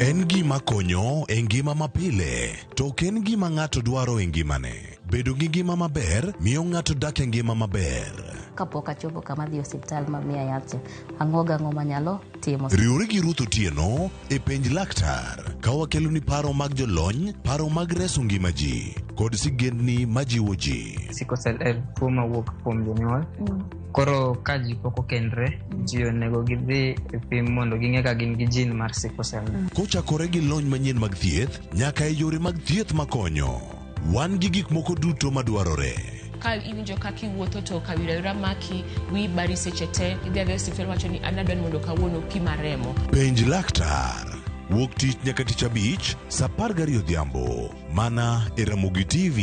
En gima konyo e ngima mapile, to ok en gima ng'ato dwaro e ngimane. Bedo gi ngima maber miyo ng'ato dak e ngima maber. Kapok achopo kama adhi e osiptal ma miya yath cha, ang'o gang'o manyalo timo. Riwri gi Ruth Otieno e Penj Laktar ka wakeloni paro mag jolony, paro mag reso ngima ji, kod sigendni majiwo ji. Sickle cell en tuo mawuok kuom jonyuol. Koro ka ji pok okendre, ji onego gidhi e pim mondo ging'e ka gin gi gene mar sickle cell. Kochakore gi lony manyien mag thieth nyaka e yore mag thieth makonyo, wan gi gik moko duto madwarore. Ka iwinjo kaka iwuotho to kawira wira maki, wiyi bari seche te, idhi adhiya e osiptal iwacho ni an adwa ni mondo kawuono opima remo. Penj laktar. Wuok tich nyaka tich abich, saa 12 odhiambo, mana e Ramogi TV.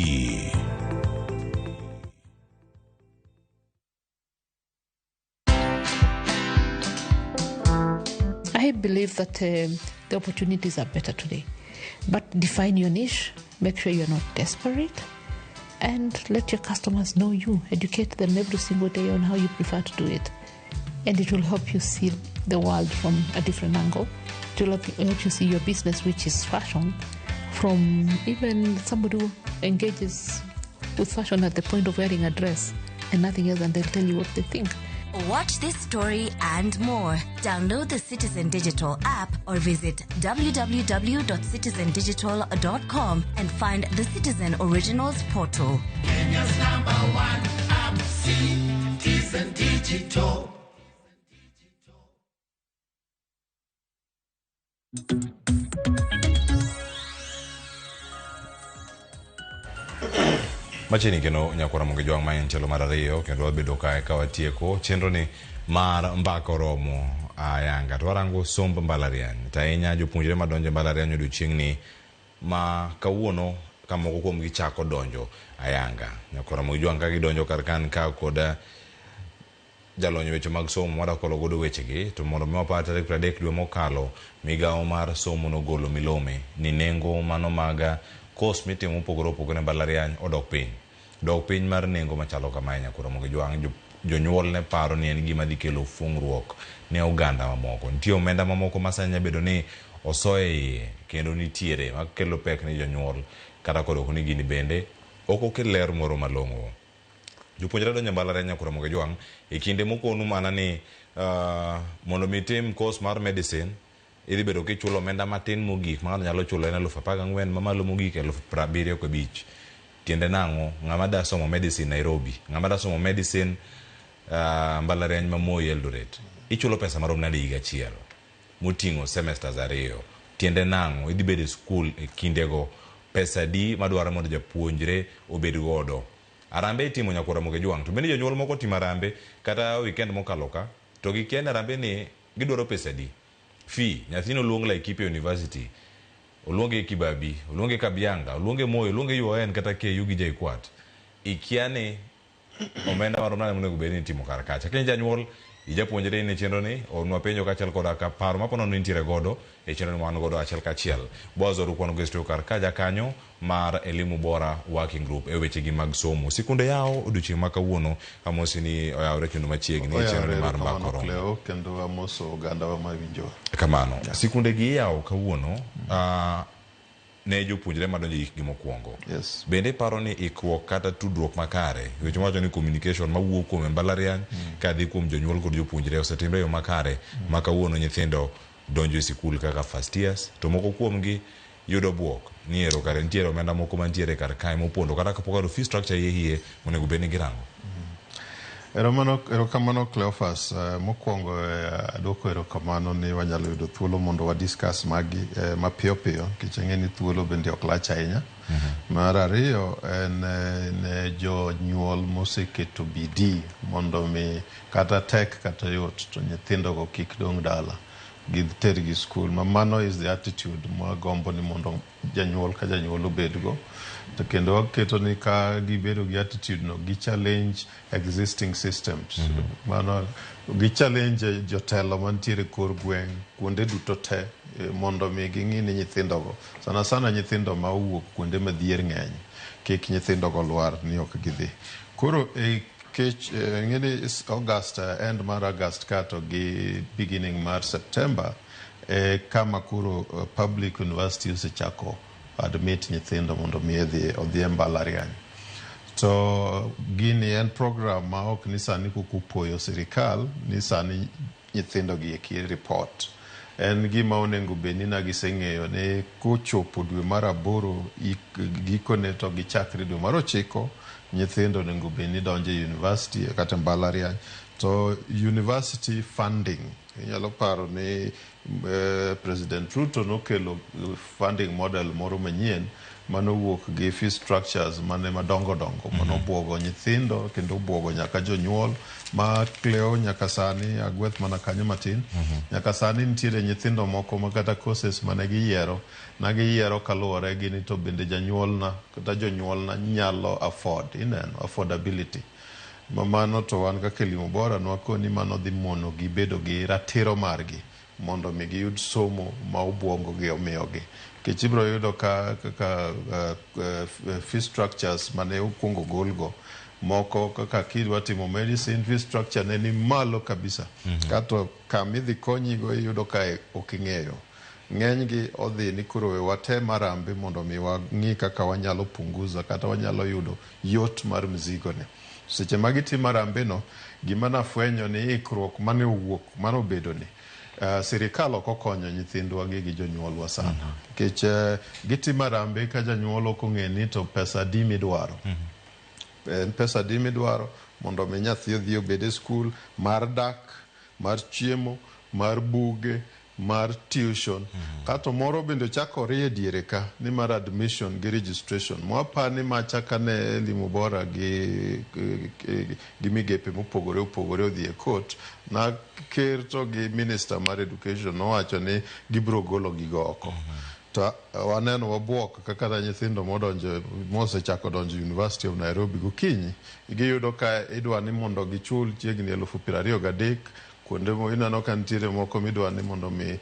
I believe that the opportunities are better today. But define your niche, make sure you're not desperate, and let your customers know you. Educate them every single day on how you prefer to do it. And it will help you see the world from a different angle. It will help you see your business, which is fashion, from even somebody who engages with fashion at the point of wearing a dress and nothing else, and they'll tell you what they think. Watch this story and more. Download the Citizen Digital app or visit www.citizendigital.com and find the Citizen Originals portal. Kenya's number one app, Citizen Digital. Machiegni kendo nyakwara Ramogi Jwang' ma en tielo mar ariyo kendo wabedo kae ka watieko chenro ni mar mbaka oromo ayanga to warango somb mbalariany to ahinya jopuonjre madonjo e mbalariany odiochieng'ni ma kawuono ka moko kuomgi chako donjo ayanga. Nyakwara Ramogi Jwang' ka gidonjo kar kan ka kod jalony weche mag somo wadwa kolo godo wechegi to mondo mi wapar tarik 30 dwe mokalo migawo mar somo nogolo milome ni nengo mano mag kos mitimo mopogore opogore e mbalariany odok piny. Dok piny mar nengo machalo kamae nyakwar Ramogi Jwang' jonyuol ne paro ni en gima dhi kelo fungruok ne oganda mamoko. Nitie omenda mamoko ma sani nyalo bedo ni osoe iye kendo nitiere makelo pek ni jonyuol kata kod ok ni gini bende ok okel ler moro malong'o. Jopuonjre donjo e mbalariany nyakwar Ramogi Jwang' e kinde mokonu mana ni mondo mi itim course mar medicine idhi bedo kichulo omenda matin mogik ma ng'ato nyalo chulo en 14,000 mamalo mogik 75,000. Tiende nang'o? Ng'ama da somo medicine Nairobi, ng'ama da somo medicine mbalariany ma Moi Eldoret, ichulo pesa marom nade higa achiel moting'o semesters ariyo. Tiende nang'o? Idhi bedo e skul e kindego pesa di madwaro mondo japuonjre obed godo. Arambe itimo nyakwar Ramogi Jwang' to bende jonyuol moko timo arambe kata weekend mokalo ka to gikia ni arambe ni gidwaro pesa di. Fee, nyathino oluong Laikipia University, oluonge Kibabi, oluonge Kabianga, oluonge Moi, oluonge UoN kata KU gi JKUAT. Ikia ni omenda marom nade monego bed ni itimo kar kacha. Ka in janyuol, ijapuonjre in e chenro ni, ornwa penjo kaachiel koda ka paro mapo nono intiere godo e chenro ni wan godo achiel kachiel. Boaz Oruko wan go e studio kar ka jakanyo mar Elimu Bora Working Group e wechegi mag somo. Sikunde yawo odiochieng' ma kawuono, amosi ni oyawore kendo machiegni e chenro ni mar mbaka oromo. Cleo, kendo amoso ogandawa mawinjowa. Kamano. Sikunde gi iyawo kawuono ne jopuonjre madonjo e hikgi mokwongo. Yes. Bende iparo ni ikruok kata tudruok makare, weche mawacho ni communication mawuok kuom e mbalariany kadhi kuom jonyuol kod jopuonjre osetimre e yo makare ma kawuono nyithindo donjo e sikul kaka first years to moko kuomgi yudo buok ni ero kare nitiere omenda moko mantiere kar kae mopondo kata kapok oyudo fee structure hie hie onego bed ni girango. Erokamano, erokamano Cleophas. Mokwongo aduoko erokamano ni wanyalo yudo thuolo mondo wa discuss magi mapiyo piyo nikech ang'e ni thuolo bende ok lach ahinya. Mar ariyo en ne jonyuol moseketo bidii mondo mi kata tek kata yot to nyithindogo kik dong' dala gitergi skul ma mano is the attitude mwagombo ni mondo janyuol ka janyuol obedgo to kendo waketo ni ka gibedo gi attitude no gi challenge existing systems mano gi challenge jotelo mantiere kor gweng' kuonde duto te mondo mi ging'i ni nyithindogo sana sana nyithindo ma owuok kuonde ma dhier ng'eny kik nyithindogo lwar ni ok gidhi koro e kech ing'e ni August end mar August ka to gi beginning mar September e kama koro public university osechako admit nyithindo mondo mi odhi e mbalariany to gini en program ma ok ni sani koko poyo sirikal ni sani nyithindo gi eki report en gima onego bed ni na giseng'eyo ni kochopo dwe mar aboro gikone to gichakre dwe mar ochiko nyithindo onego bed ni donjo e university kata mbalariany to university funding inyalo paro ni President Ruto nokelo funding model moro manyien manowuok gi fee structures mane madongo dongo manobuogo nyithindo kendo obuogo nyaka jonyuol ma Cleo nyaka sani agweth mana kanyo matin nyaka sani nitiere nyithindo moko ma kata courses mane giyiero na giyiero kaluwore gi ni to bende janyuolna kata jonyuolna nyalo afford ineno affordability ma mano to wan kaka Elimu Bora nwakoni mano dhi mono gi bedo gi ratiro margi mondo mi giyud somo ma obuongo gi omiyogi nikech ibiro yudo ka kaka fee structures mane okuongo golgo moko kaka kidwa timo medicine fee structure ne ni malo kabisa kato kama idhi konyigo iyudo ka ok ing'eyo ng'enygi odhi ni koro we watem harambee mondo mi wang'i kaka wanyalo punguza kata wanyalo yudo yot mar mzigo ni seche ma gitimo harambee no gima nafwenyo ni ikruok mane owuok mane obedo ni sirikal ok okonyo nyithindwa gi jonyuolwa sana nikech gitimo harambee ka janyuol ok ong'e ni to pesa adi midwaro en pesa adi midwaro mondo mi nyathi odhi obed e skul mar dak mar chiemo mar buge mar tuition kato moro bende chako rie diere ka ni mar admission gi registration mwapa ni macha kane Elimu Bora gi migepe mopogore opogore odhi e court na ker to gi minister mar education nowacho ni gibiro golo gigo oko to waneno wabuok kaka na nyithindo modonjo mosechako donjo University of Nairobi gokinyi giyudo ka idwa ni mondo gichul chiegni 23,000 kuonde mo ineno ka nitiere moko midwa ni mondo mi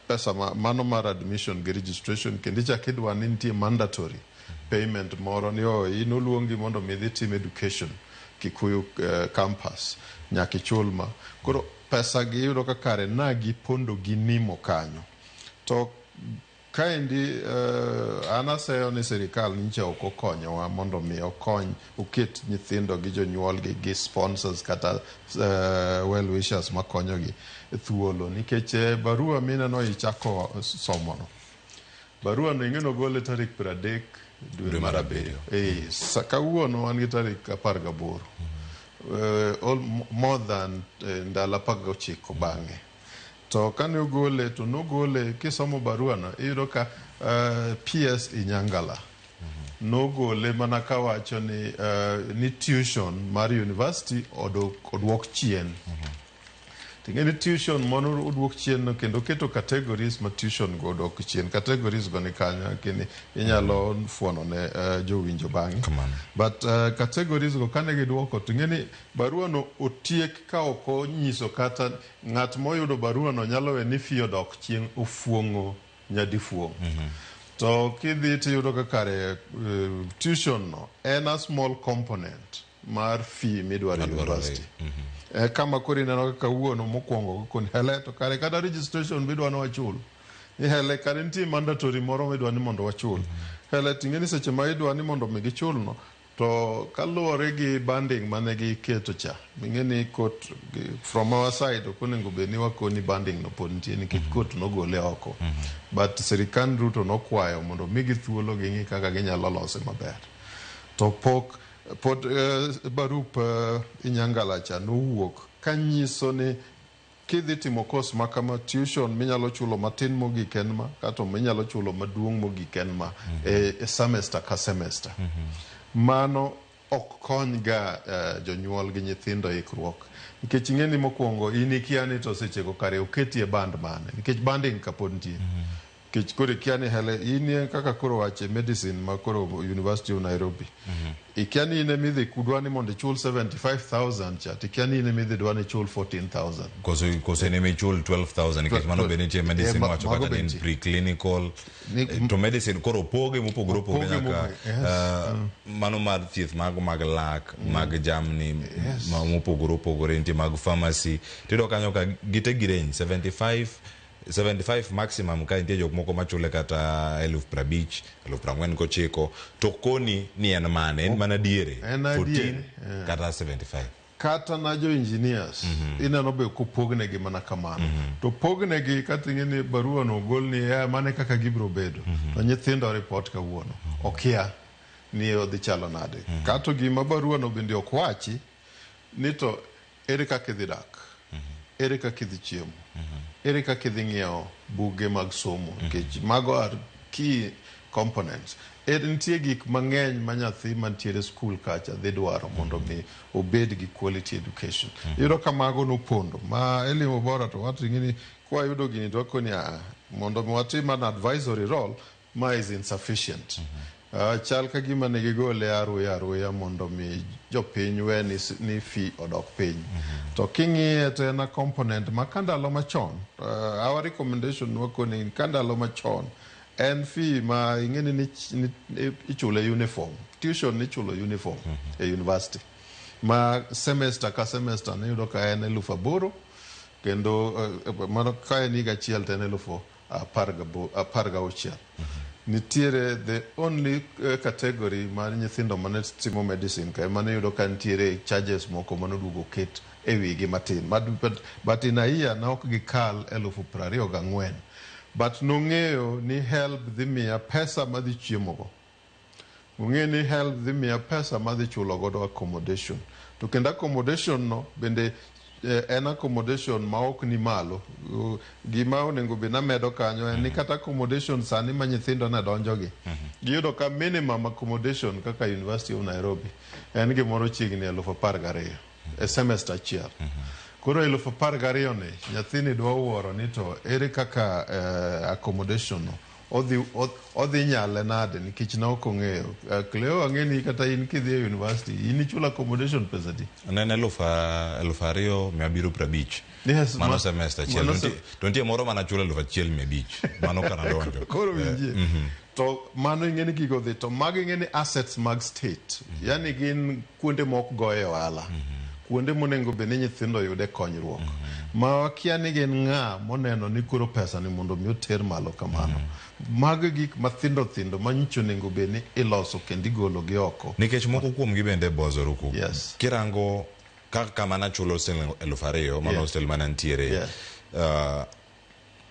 pesa mano mar admission gi registration kendo ichak idwa ni nitie mandatory payment moro ni oh, in oluongi mondo mi idhi tim education Kikuyu campus nyaka ichul ma koro pesa gi iyudo ka kare na gipondo gi nimo kanyo to kaendi an aseyo ni sirikal nyicha ok okonyowa mondo mi okony oket nyithindo gi jonyuolgi gi sponsors kata well wishers makonyogi thuolo nikech barua mineno ichako somono barua no ing'e nogole tarik 30 dwe mar abiriyo kawuono wan gi tarik 18 more than ndalo 19 bang'e to kane ogole to nogole kisomo barua no iyudo ka PS Inyangala nogole mana kawacho ni ni tuition mar university oduok chien ting'e ni tuition mono oduok chien no kendo keto categories ma tuition go odok chien categories go ni kanyo lakini inyalo fuono ne jowinjo bang'e but categories go kane giduoko ting'e ni barua no otiek ka ok onyiso kata ng'at moyudo barua no nyalo we ni fee odok chien ofuong'o nyadifuong' to kidhi tiyudo ka kare tuition no en a small component mar fee midwaro e university kama koro ineno ka kawuono mokwongo koni hele to kare kata registration midwa ni wachul ni hele kare nitie mandatory moro midwa ni mondo wachul hele ting'e ni seche ma idwa ni mondo mi gichul no to kaluwore gi banding mane giketo cha ing'e ni court from our side ok onego bed ni wakoni banding no pod nitie nikech court nogole oko but sirikand Ruto nokwayo mondo migi thuolo ging'i kaka ginyalo lose maber to pok Pod barup Inyangala cha nowuok kanyiso ni kidhi timo course ma kama, tuition minyalo chulo matin mogik en ma, kato minyalo chulo maduong' mogik en ma e semester ka semester. Mano ok kony ga jonyuol gi nyithindo ikruok, nikech ing'e ni mokwongo in ikia ni to sechego kare oketi e band mane, nikech banding kapod nitie. Nikech koro ikia ni hele in kaka koro wache medicine ma koro University of Nairobi, ikia ni in emidhi kudwa ni mondo ichul 75,000 cha, to ikia ni in emidhi dwa ni ichul 14,000. Koso in emichul 12,000, nikech mano be nitie medicine wacho mago kata be ni nitie. Preclinical to medicine koro opoge mopogore opogore Opoge nyaka mano mar thieth mago mag lak, mag jamni mopogore opogore, nitie mag pharmacy. Tiyudo kanyo ka gite gi range 75 75 maximum, ka nitie jok moko machule kata 50,000, 49,000, to koni ni en mane en mana diere En adiere, 14 kata 75. Kata na jo engineers ineno be kopognegi mana kamano. To pognegi kata ing'e ni barua no ogol ni mane kaka gibiro bedo, to nyithindo report kawuono okia ni odhi chalo nade. Kato gima barua no bende ok wachi ni to ere kaka idhi dak, ere kaka idhi chiemo, ere kaka idhi ng'iewo buge mag somo, nikech mago are key components. Nitie gik mang'eny ma nyathi mantiere skul kacha dhi dwaro mondo mi obed gi quality education. Iyudo ka mago nopondo ma Elimu Bora, to wacho ni kwayudo gini to wakoni mondo mi watim an advisory role ma is insufficient. Chal ka gima ne gigole aruya aruya mondo mi jopiny we ni fee odok piny. To king'iye to en a component ma ka ndalo machon, our recommendation wakoni ka ndalo machon en fee ma ing'e ni ichule uniform, tuition nichulo uniform e university ma semester ka semester niyudo ka en 8,000, kendo mano ka en higa achiel to en 16,000. Nitiere the only category mar nyithindo mane timo medicine ka ema niyudo ka nitiere charges moko manoduogo ket e wigi matin, but in a year ne ok gikal 24,000. But nong'eyo ni HELB dhi miya pesa madhi chiemogo, ong'e ni HELB dhi miya pesa madhi chulo godo accommodation, to kendo accommodation no bende en accommodation ma ok ni malo. Gima onego bed namedo kanyo en ni kata accommodation sani ma nyithindo ne donjogi, giyudo ka minimum accommodation kaka University of Nairobi en gimoro chiegni 12,000 e semester achiel. Koro 12,000 ni nyathini dwa wuoro ni to ere kaka accommodation no odhi nyale nade, nikech ne ok ong'eyo. Cleo, ang'e ni kata in kidhi e university in ichulo accommodation pesa di? Ne en 2750. Yes, mano semester achiel. Mano To nitie moro mana chulo 1500 mano kana donjo. Koro winjie. To mano ing'e ni gigo dhi, to mago ing'e ni assets mag state, yani gin kuonde mok goye ohala, kuonde monego bed ni nyithindo yude konyruok, ma wakia ni gin ng'a moneno ni koro pesa ni mondo mi oter malo kamano. Mago gik mathindo thindo ma nyicho onego bed ni iloso kendo igolo gi oko. Nikech moko kuomgi bende bozoruku. Kirango kaka kama nachulo siling 2000 mano hostel mana nitiere.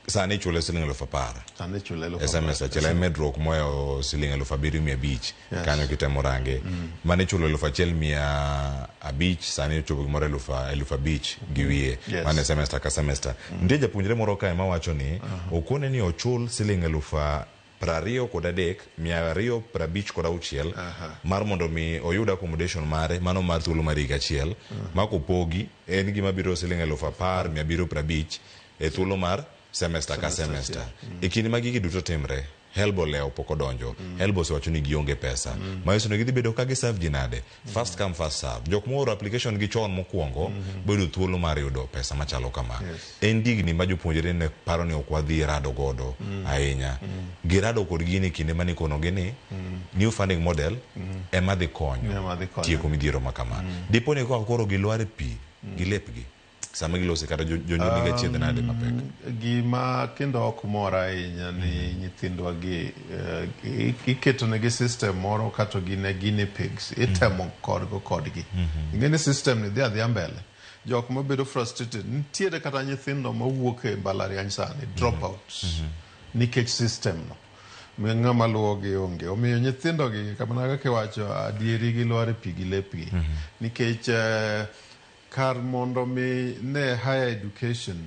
Sani ichule siling 10,000. Sani ichule eluf E semester achiel en medruok moyo siling 7500. Kanyo kitemo range. Mane ichulo 1500 sani ochopo gimoro 5,000 gi wiye. Mane semester ka semester. Nitie japuonjre moro kae mawacho ni okone ni ochul siling 23,256 mar mondo mi oyud accommodation mare mano mar thuolo mar higa achiel, ma kopogi en gima biro siling 10,750 e thuolo mar semester ka Semester semester. achiel. E kinde ma gigi duto timre, HELB olewo pok odonjo. HELB osewacho ni gionge pesa, manyiso ni gidhi bedo ka giserve ji nade? First come, first serve. Jok mooro application gi chon mokwongo bedo thuolo mar yudo pesa machalo kama. En digni ma jopuonjre ne paro ni ok wadhi rado godo ahinya. Girado kod gini kinde mane ikonogi ni new funding model ema dhi konyo Ema dhi konyo. tieko midhiero ma kama. Dipo ni koka koro gilwar e pi gi lepgi sama gilose kata jonyuol nigi achiedh nade mapek. Gima kendo ok mora ahinya ni nyithindwa gi iketonegi system moro kato gin e guinea pigs itemo kodgo kodgi. Ing'e ni system ni dhi adhiya mbele, jok mabedo frustrated nitiere, kata nyithindo mawuok e mbalariany sani, dropouts nikech system no. Ng'ama luwogi onge. Omiyo nyithindogi kamano kaka iwacho adieri gilwar e pi gi lepgi. Nikech kar mondo mi ne higher education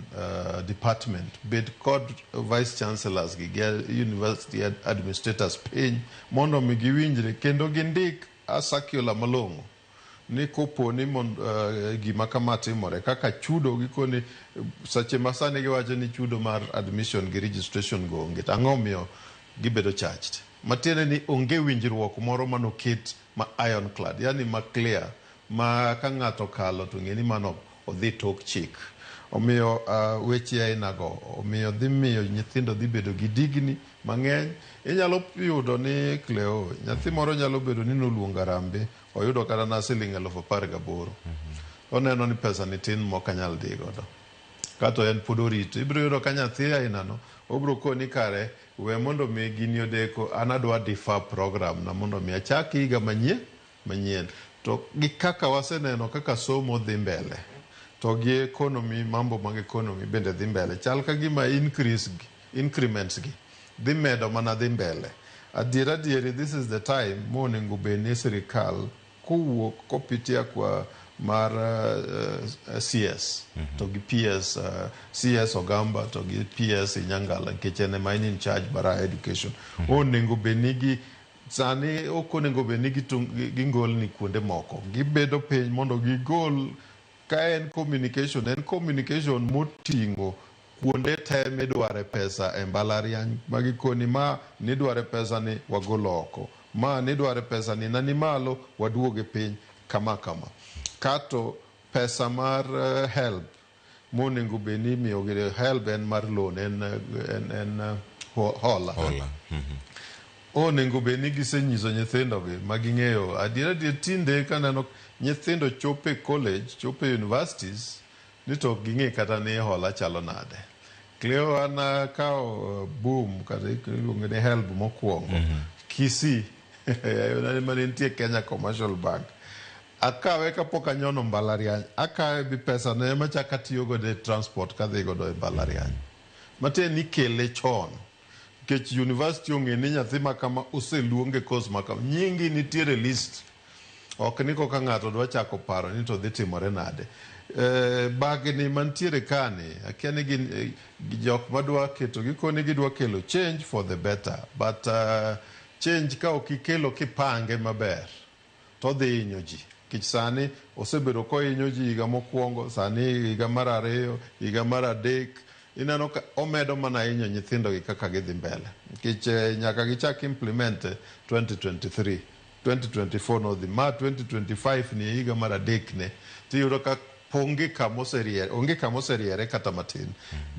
department bed kod vice chancellors gi university administrators piny mondo mi giwinjre kendo gindik a circular malong'o ni kopo ni gima kama timore kaka chudo gikoni seche ma sani giwacho ni chudo mar admission gi registration go onge to ang'o miyo gibedo charged matiende ni onge winjruok moro manoket ma ironclad yani ma clear ma ka ng'ato okalo to ng'e ni mano odhi tok chik. Omiyo weche ainago omiyo dhi miyo nyithindo dhi bedo gi digni mang'eny. Inyalo yudo ni Cleo, nyathi moro nyalo bedo ni noluongo Harambee, oyudo kata na siling 18,000. Oneno ni pesa ni tin mok anyal dhi godo. Kato en pod orito. Ibiro yudo ka nyathi ainano, obiro koni kare we mondo mi gini odeko, an adwa defer program na mondo mi achak higa manyien. To gi kaka waseneno kaka somo dhi mbele, to gi economy, mambo mag economy bende dhi mbele. Chal ka gima increase gi, increments gi dhi medo mana dhi mbele. Adier adieri, this is the time monego bed ni sirikal kowuok kopitia kwa mar CS to gi PS, CS Ogamba to gi PS Inyangala nikech en ema en in charge mar higher education. Onego bed ni gi sani ok onego bed ni gingolni kuonde moko. Gibedo piny mondo gigol ka en communication, en communication moting'o kuonde te midware pesa e mbalariany ma gikoni ma nidware pesa ni wagolo oko, ma nidware pesa ni nani malo waduoge piny kama kama. Kato pesa mar HELB monego bed ni imiyo gi HELB en mar loan en hola. Hola. Onego bed ni gisenyiso nyithindogi ma ging'eyo adier adier tinde kaneno nyithindo chopo e college, chopo e universities ni to ok ging'e kata ni hola chalo nade. Cleo an akawo boom kata iluongo ni HELB mokwongo Kisii mane nitie Kenya Commercial Bank. Akawe kapok anyono mbalariany, akawe bi pesa no ema chak atiyo godo e transport kadhi godo e mbalariany. Matiende ni kele chon. Nikech university ong'e ni nyathi ma kama oseluong e course ma kama. Nyingi nitiere list. Ok ni koka ng'ato dwa chako paro ni to dhi timore nade. Bagni mantiere kani, akia ni gin jok madwa keto gikoni gidwa kelo change for the better. But change ka ok ikelo kipange maber, to dhi hinyo ji. Nikech sani osebedo kohinyo ji higa mokwongo, sani higa mar ariyo, higa mar adek. Ineno ka omedo mana hinyo nyithindo gi kaka gidhi mbele. Nikech nyaka gichak implement 2023, 2024 nodhi, ma 2025 ni e higa mar adek ne. Tiyudo ka onge kamoseriere, onge kamoseriere kata matin.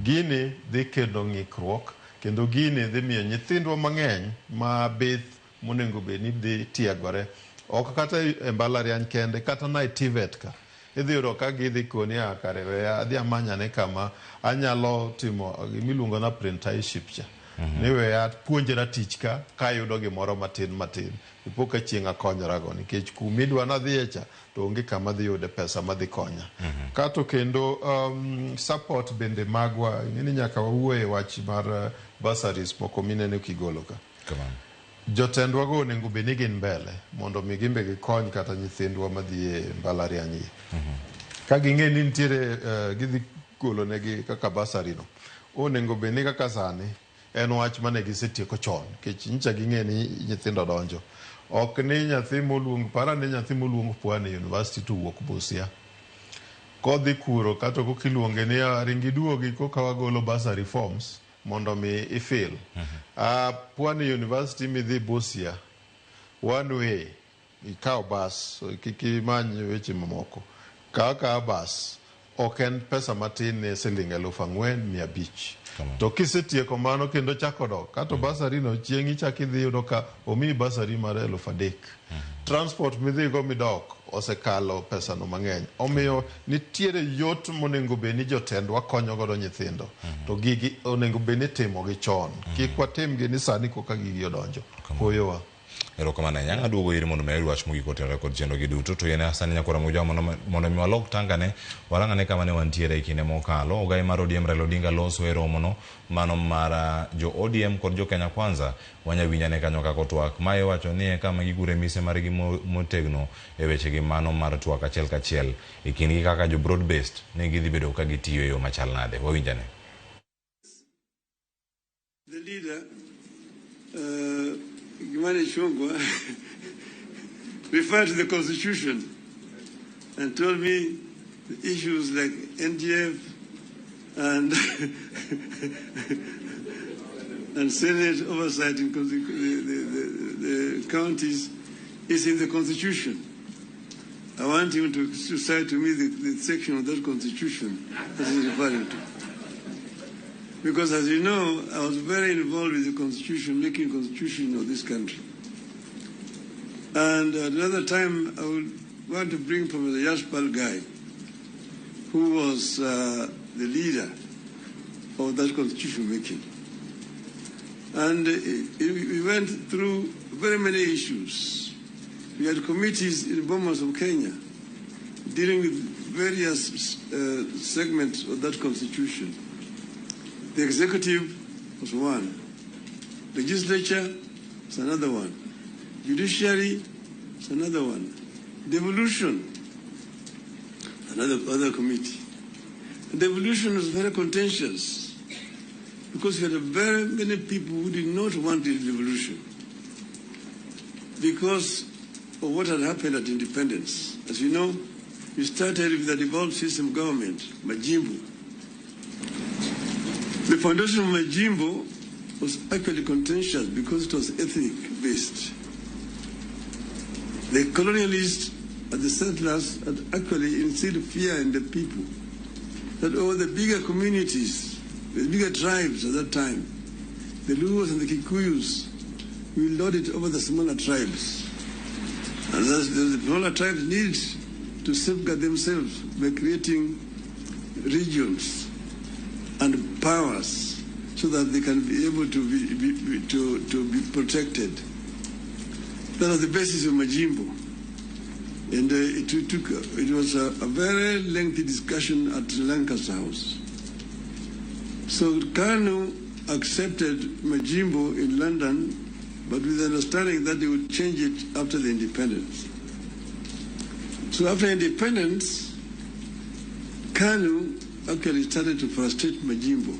Gini dhi kelo ng'ikruok, kendo gini dhi miyo nyithindwa mang'eny ma bith monego bed ni dhi tiegore. Ok kata e mbalariany kende, kata na e TVET ka. Idhi yudo ka gidhi koni a kare weya adhi amanyane kama anyalo timo gimiluongo na apprenticeship cha. Ni weya puonjra tich ka kayudo gimoro matin matin. Ipo ka chieng' akonyorago nikech kumidwa nadhiye cha to onge kama dhi yude pesa madhi konya. Kato kendo support bende magwa, ing'e ni nyaka wawuoye wach mar bursaries moko mineno kigolo ka. Jotendwa go onego bed ni gin mbele mondo mi gimbe gikony kata nyithindwa madhi e mbalariany gi. Ka ging'e ni nitiere gidhi golo negi kaka bursary no, onego bed ni kaka sani en wach mane gisetieko chon nikech nyicha ging'e ni nyithindo donjo. Ok ni nyathi moluong, para ni nyathi moluong Pwani University to wuok Busia. Kodhi kuro kata koka iluonge ni ring iduogi koka wagolo bursary forms mondo mi ifill. Pwani University midhi Busia one way ikaw bus kik imany weche mamoko. Kaw akawa bus ok en pesa matin ne siling 4,500. To kisetieko mano kendo chako dok kato bursary no chieng' ichak idhi yudo ka omiyi bursary mar 3,000. Transport midhigo midok osekalo pesa no mang'eny. Omiyo nitiere yot monego bed ni jotendwa konyo godo nyithindo. To gigi onego bed ni itimo gi chon. Kik watimgi ni sani koka gigi odonjo. Koyowa. Erokamano ahinya. Ang' aduogo iri mondo mi ayud wach mogik kotenore kod chenro gi duto. To yene sani nyakwara Moja mondo mi walok tangane, warang ane kama ne wantiere e kinde mokalo. Ogai mar ODM Raila Odinga loso e romono mano mar jo ODM kod jo Kenya Kwanza. Wanya winj ane kanyo kaka otwak. Mae iwacho ni e kama gigure mise margi motegno e wechegi mano mar twak achiel kachiel e kindgi kaka jo broad based ni gidhi bedo ka gitiyo e yo machal nade. Wawinj ane. The leader, Kimani Ichung'wah, referred to the Constitution and told me the issues like NGF and Senate oversight in the counties is in the Constitution. I want him to cite to me the section of that Constitution that he's referring to. Because as you know, I was very involved with the Constitution, making Constitution of this country. And at another time, I would want to bring Professor Yashpal Ghai, who was the leader of that Constitution making. And we went through very many issues. We had committees in Bomas of Kenya dealing with various segments of that Constitution. The executive was one. Legislature was another one. Judiciary was another one. Devolution, another other committee. And devolution was very contentious because we had very many people who did not want the devolution because of what had happened at independence. As you know, we started with the devolved system government, Majimbo. The foundation of Majimbo was actually contentious because it was ethnic-based. The colonialists and the settlers had actually instilled fear in the people that all the bigger communities, the bigger tribes at that time, the Luos and the Kikuyus, will lord it over the smaller tribes. And thus the smaller tribes need to safeguard themselves by creating regions and powers so that they can be able to be protected. That was the basis of Majimbo. And it was a very lengthy discussion at Lancaster House. So KANU accepted Majimbo in London, but with the understanding that they would change it after the independence. So after independence, KANU actually started to frustrate Majimbo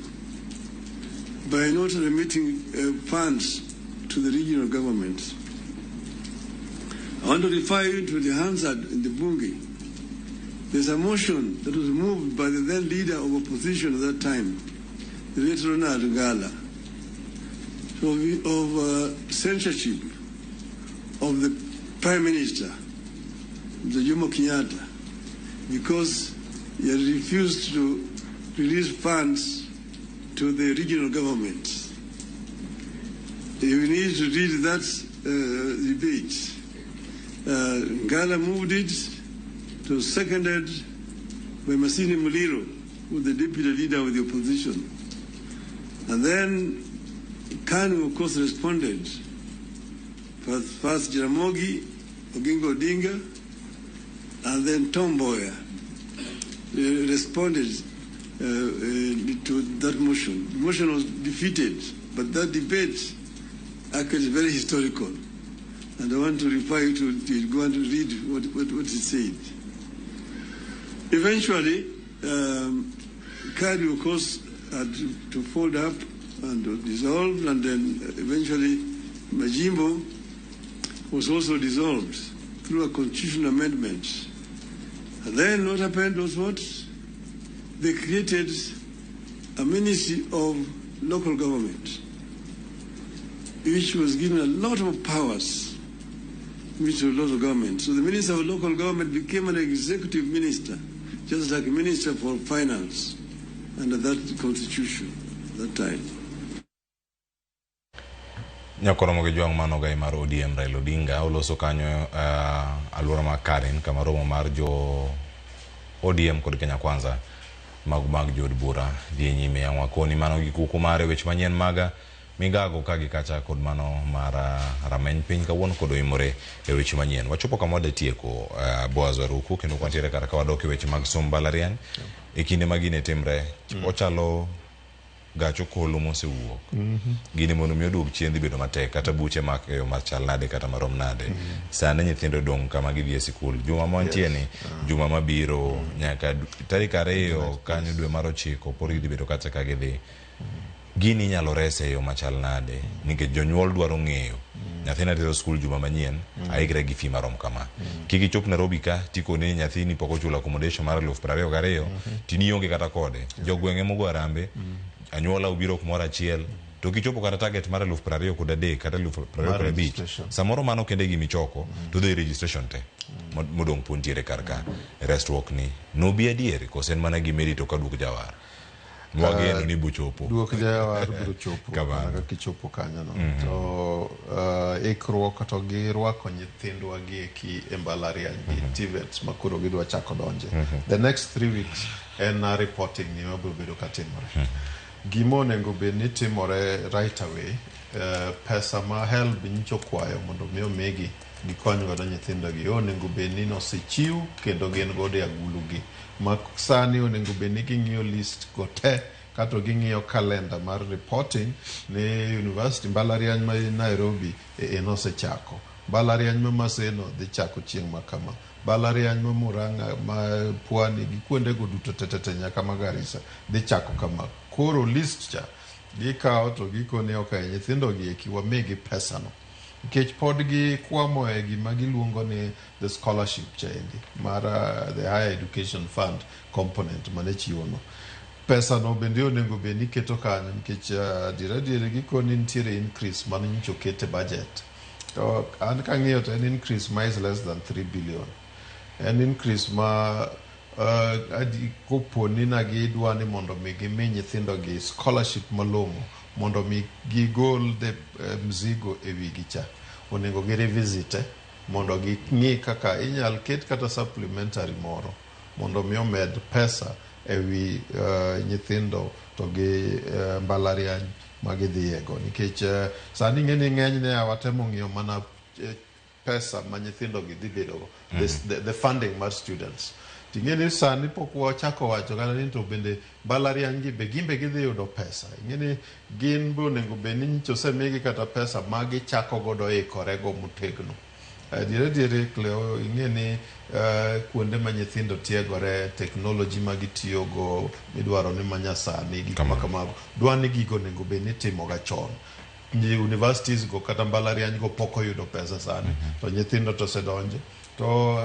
by not remitting funds to the regional governments. I want to refer you to the Hansard in the Bunge. There's a motion that was moved by the then leader of opposition at that time, the late Ronald Ngala, of censorship of the Prime Minister, Mr. Jomo Kenyatta, because he had refused to release funds to the regional governments. You need to read that debate. Ngala moved it, it was seconded by Masini Muliro, who was the deputy leader of the opposition. And then KANU, of course, responded. First Jaramogi, Oginga Odinga, and then Tom Mboya responded to that motion. The motion was defeated, but that debate actually is very historical. And I want to refer you to go and read what it said. Eventually, KANU, of course, had to fold up and dissolve, and then eventually Majimbo was also dissolved through a constitutional amendment. And then what happened was what? They created a ministry of local government, which was given a lot of powers, which was local government. So the minister of local government became an executive minister, just like a minister for finance under that constitution at that time. Nyakoromo gi jwang' mano gai mar ODM Raila Odinga oloso kanyo alwora mar Karen kama romo mar jo ODM kod Kenya Kwanza mag jood bura dhi nyime. Yang wakoni mano gi kuku mare weche manyien maga Migago ka gi kacha kod mano mar rameny piny kawuono kod oimore e weche manyien. Wachopo kama wadhi tieko Boaz Waruku kendo kwantiere kar ka wadok e weche mag somb mbalariany. E kinde ma gini timre, ochalo gach okolo mosewuok. Gini mondo mi oduog chien dhi bedo matek kata buche mak e yo machal nade kata marom nade. Sani nyithindo odong' kama gidhi e sikul. Juma mantie ni, juma mabiro nyaka tarik 2 kanyo dwe mar 9 pod gidhi bedo kacha ka gidhi. Gini inyalo rese e yo machal nade nikech jonyuol dwaro ng'eyo nyathina tero skul juma manyien aikre gi fee marom kama. Kik ichop Nairobi ka tikoni ni nyathini pok ochulo accommodation mar 22,000 tinionge kata kode. Jogweng' ema ogo arambe, anyuola obiro kumoro achiel to kichopo kata target mar 23,000 kata 25,000 samoro mano kende gima ichoko to dhi registration te modong' pod ntiere kar ka. Resruok ni nobi adier kose en mana gima irito ka duok jawar? Mwageno ni bochopo. Duok jawar biro chopo Kamano. mana kaka ichopo kanyo no. To ikruok to gi rwako nyithindwa gi eki e mbalariany gi TVETs ma koro gidwa chako donje. The next 3 weeks en reporting ni mabiro bedo katimore. Gima onego bed ni timore right away, pesa ma HELB nyicho kwayo mondo mi omigi gikony godo nyithindo gi onego bed ni nosechiw kendo gin godo e agulu gi. Ma sani onego bed ni ging'iyo list go te kato ging'iyo kalenda mar reporting ni university mbalariany ma Nairobi en osechako. Mbalariany ma Maseno dhi chako chieng' ma kama. Mbalariany ma Murang'a ma Pwani gi kuondego duto te nyaka ma Garissa dhi chako kama. Koro list cha gikawo to gikone ok nyithindo gi eki wamigi pesa no. Nikech pod gikwamo e gima giluongo ni the scholarship chaendi mar the higher education fund component mane chiwo no. Pesa no bende onego bed ni iketo kanyo nikech adier adier gikoni nitiere increase mane nyocha oket e budget. To an kang'iyo to en increase ma is less than 3 billion. En increase ma kopo ni na gidwa ni mondo mi gimi nyithindo gi scholarship malong'o mondo mi gigol the mzigo e wigi cha. Onego gi revisit mondo ging'i kaka inyal ket kata supplementary moro mondo mi omed pesa e wi nyithindo to gi mbalariany ma gidhiyego. Nikech sani ing'e ni ng'enyne watemo ng'iyo mana pesa ma nyithindo gi dhi bedogo, the funding mar students. Ting'e ni sani pok wachako wacho kata ni to bende mbalariany gi be gimbe gidhi yudo pesa. Ing'e ni gin be onego bed ni nyicha osemigi kata pesa ma gichako godo ikore go motegno. Adier adier Cleo ing'e ni kuonde ma nyithindo tiegore, technology ma gitiyogo midwaro ni manyasani gik ma kamago dwa ni gigo onego bed ni itimoga chon. Universities go kata mbalariany go pok oyudo pesa sani to nyithindo to osedonje. To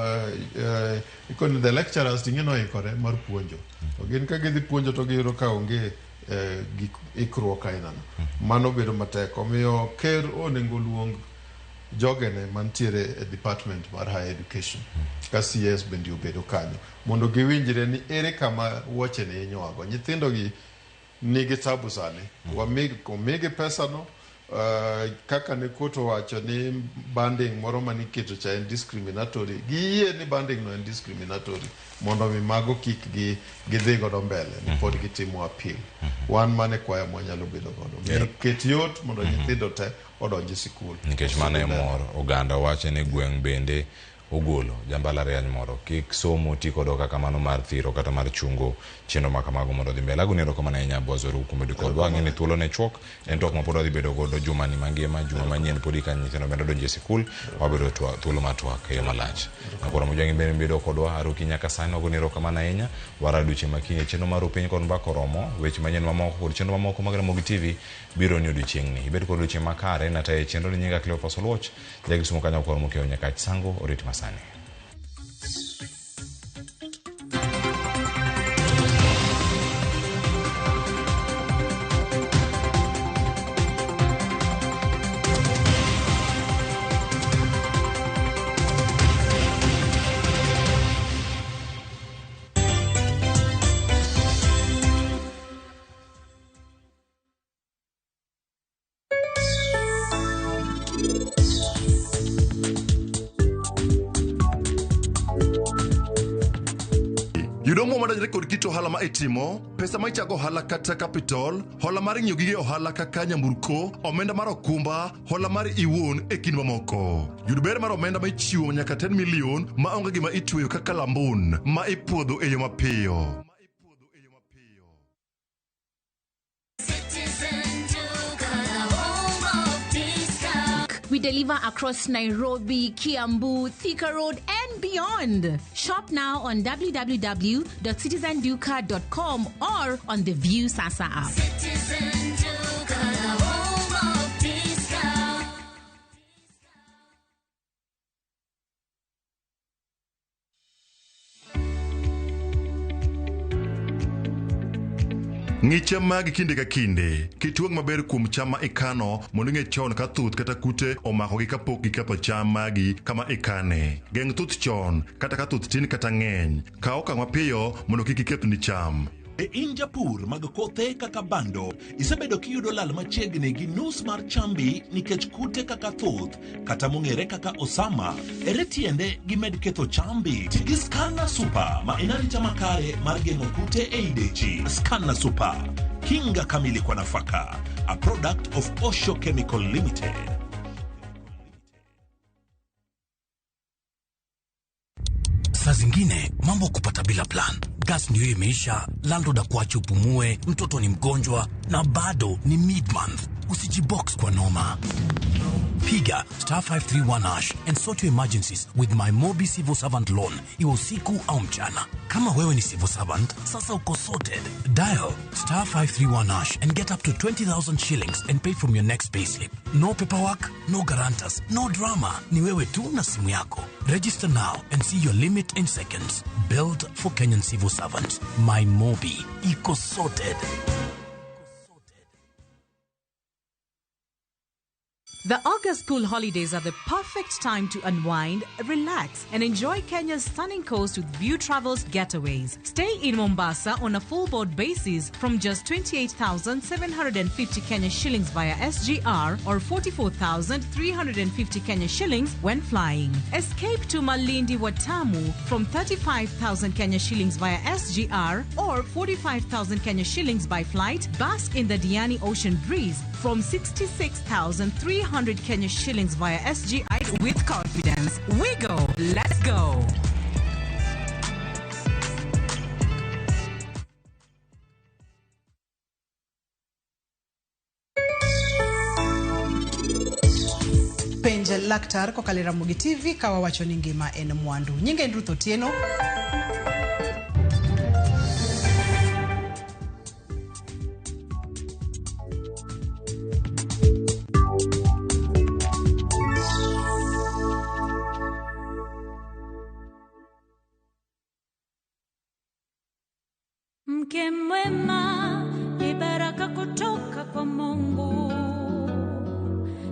ikoni the lecturers ting'e noikore mar puonjo. To gin ka gidhi puonjo to giyudo ka onge gik ikruok ainano. Mano bedo matek. Omiyo ker onego luong jogene mantiere e department mar higher education ka CS bende obedo kanyo mondo giwinjre ni ere kama wuoche ni inywago. Nyithindo gi nigi tabu sani. Omigi pesa no kaka ne kot owacho ni banding moro maniketo cha en discriminatory. Giyie ni banding no en discriminatory mondo mi mago kik gidhi godo mbele ni pod gitimo appeal. Wan mane kwayo mwanyalo bedo godo. Ket yot mondo nyithindo te odonj e sikul. Nikech mano e mor oganda wacho ni gweng' bende ogolo jambalariany moro kik somo ti kod kaka mano mar thiro kata mar chungo chenro ma kamago mondo odhi mbele. Agoni erokamano ahinya Boaz Oruku kuom bedo kodwa. Ang'e ni thuolo ne chuok en twak ma pod wadhi bedo godo juma ni mangima, juma manyien podi ka nyithindo medo donjo e sikul, wabedo thuolo mar twak e yo malach. Nakoro Mojwang' bende bedo kodwa Aruki nyaka sani wagoni erokamano ahinya. Wara odiochieng' ma kiny e chenro mar Piny kod Mbaka oromo, weche manyien mamoko kod chenro mamoko mag Ramogi TV biro ni odiochieng'ni. Ibed kod odiochieng' makare, natayo chenro ni nyinga Cleophas Oluoch, Jagisumo kanyo koro mokiewo nyaka Sango orit masani. Yud omuom madonjore kod kit ohala ma itimo, pesa ma ichago ohala kata capital, hola mar ng'iewo gige ohala kaka nyamburko, omenda mar okumba, hola mar iwuon e kind mamoko. Yud ber mar omenda ma ichiwo nyaka 10 million ma onge gima itweyo kaka lambun ma ipuodho e yo mapiyo. We deliver across Nairobi, Kiambu, Thika Road, and beyond. Shop now on www.citizenduka.com or on the View Sasa app. Citizen Duka, the home of discount. Ng'i cham magi kinde ka kinde. Ket wang' maber kuom cham ma ikano mondo ing'e chon ka thuth kata kute omakogi kapok giketho cham magi kama ikane. Geng' thuth chon kata ka thuth tin kata ng'eny. Kaw okang' mapiyo mondo kik ikethni cham. Be in japur mag kothe kaka bando, isebedo kiyudo lal machiegni gi nus mar chambi nikech kute kaka thuth kata mong'ere kaka osama. Ere tiende gimed ketho chambi? Ti gi Scanna Super ma en arita makare mar geng'o kute ei dechi. Scanna Super, kinga kamili kwa nafaka, a product of Osho Chemical Limited. Saa zingine mambo kupata bila plan. Gas ndio imeisha, landlord akuache upumue, mtoto ni mgonjwa na bado ni mid-month. Usijibox kwa noma. Piga star 531 hash and sort your emergencies with my Mobi Civil Servant Loan, iwe usiku au mchana. Kama wewe ni civil servant, sasa uko sorted. Dial star 531 hash and get up to 20,000 shillings and pay from your next payslip. No paperwork, no guarantors, no drama. Ni wewe tu na simu yako. Register now and see your limit in seconds. Built for Kenyan civil servants. My Mobi. Iko sorted. The August school holidays are the perfect time to unwind, relax, and enjoy Kenya's stunning coast with View Travels getaways. Stay in Mombasa on a full board basis from just 28,750 Kenya shillings via SGR or 44,350 Kenya shillings when flying. Escape to Malindi Watamu from 35,000 Kenya shillings via SGR or 45,000 Kenya shillings by flight. Bask in the Diani Ocean breeze from 66,300 Kenya shillings via SGI with confidence. We go. Let's go. Penj laktar kokalo e Ramogi TV ka wawacho ni ngima en mwandu. Nyinga en Ruth Otieno. Mke mwema ni baraka kutoka kwa Mungu,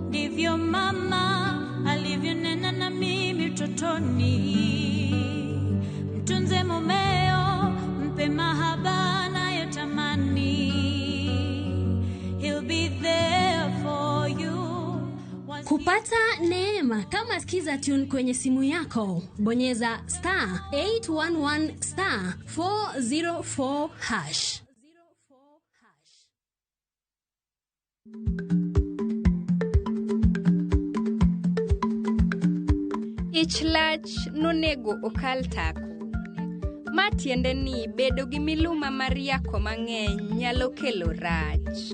ndivyo mama alivyonena na mimi utotoni. Mtunze mumeo, mpe mahaba anayotamani. He'll be there for you. Kupata neema kama Skiza Tune kwenye simu yako, bonyeza star 811 star 404 hash. Ich lach nonego okal tako. Ma tiende ni bedo gi miluma mar yako mang'eny nyalo kelo rach.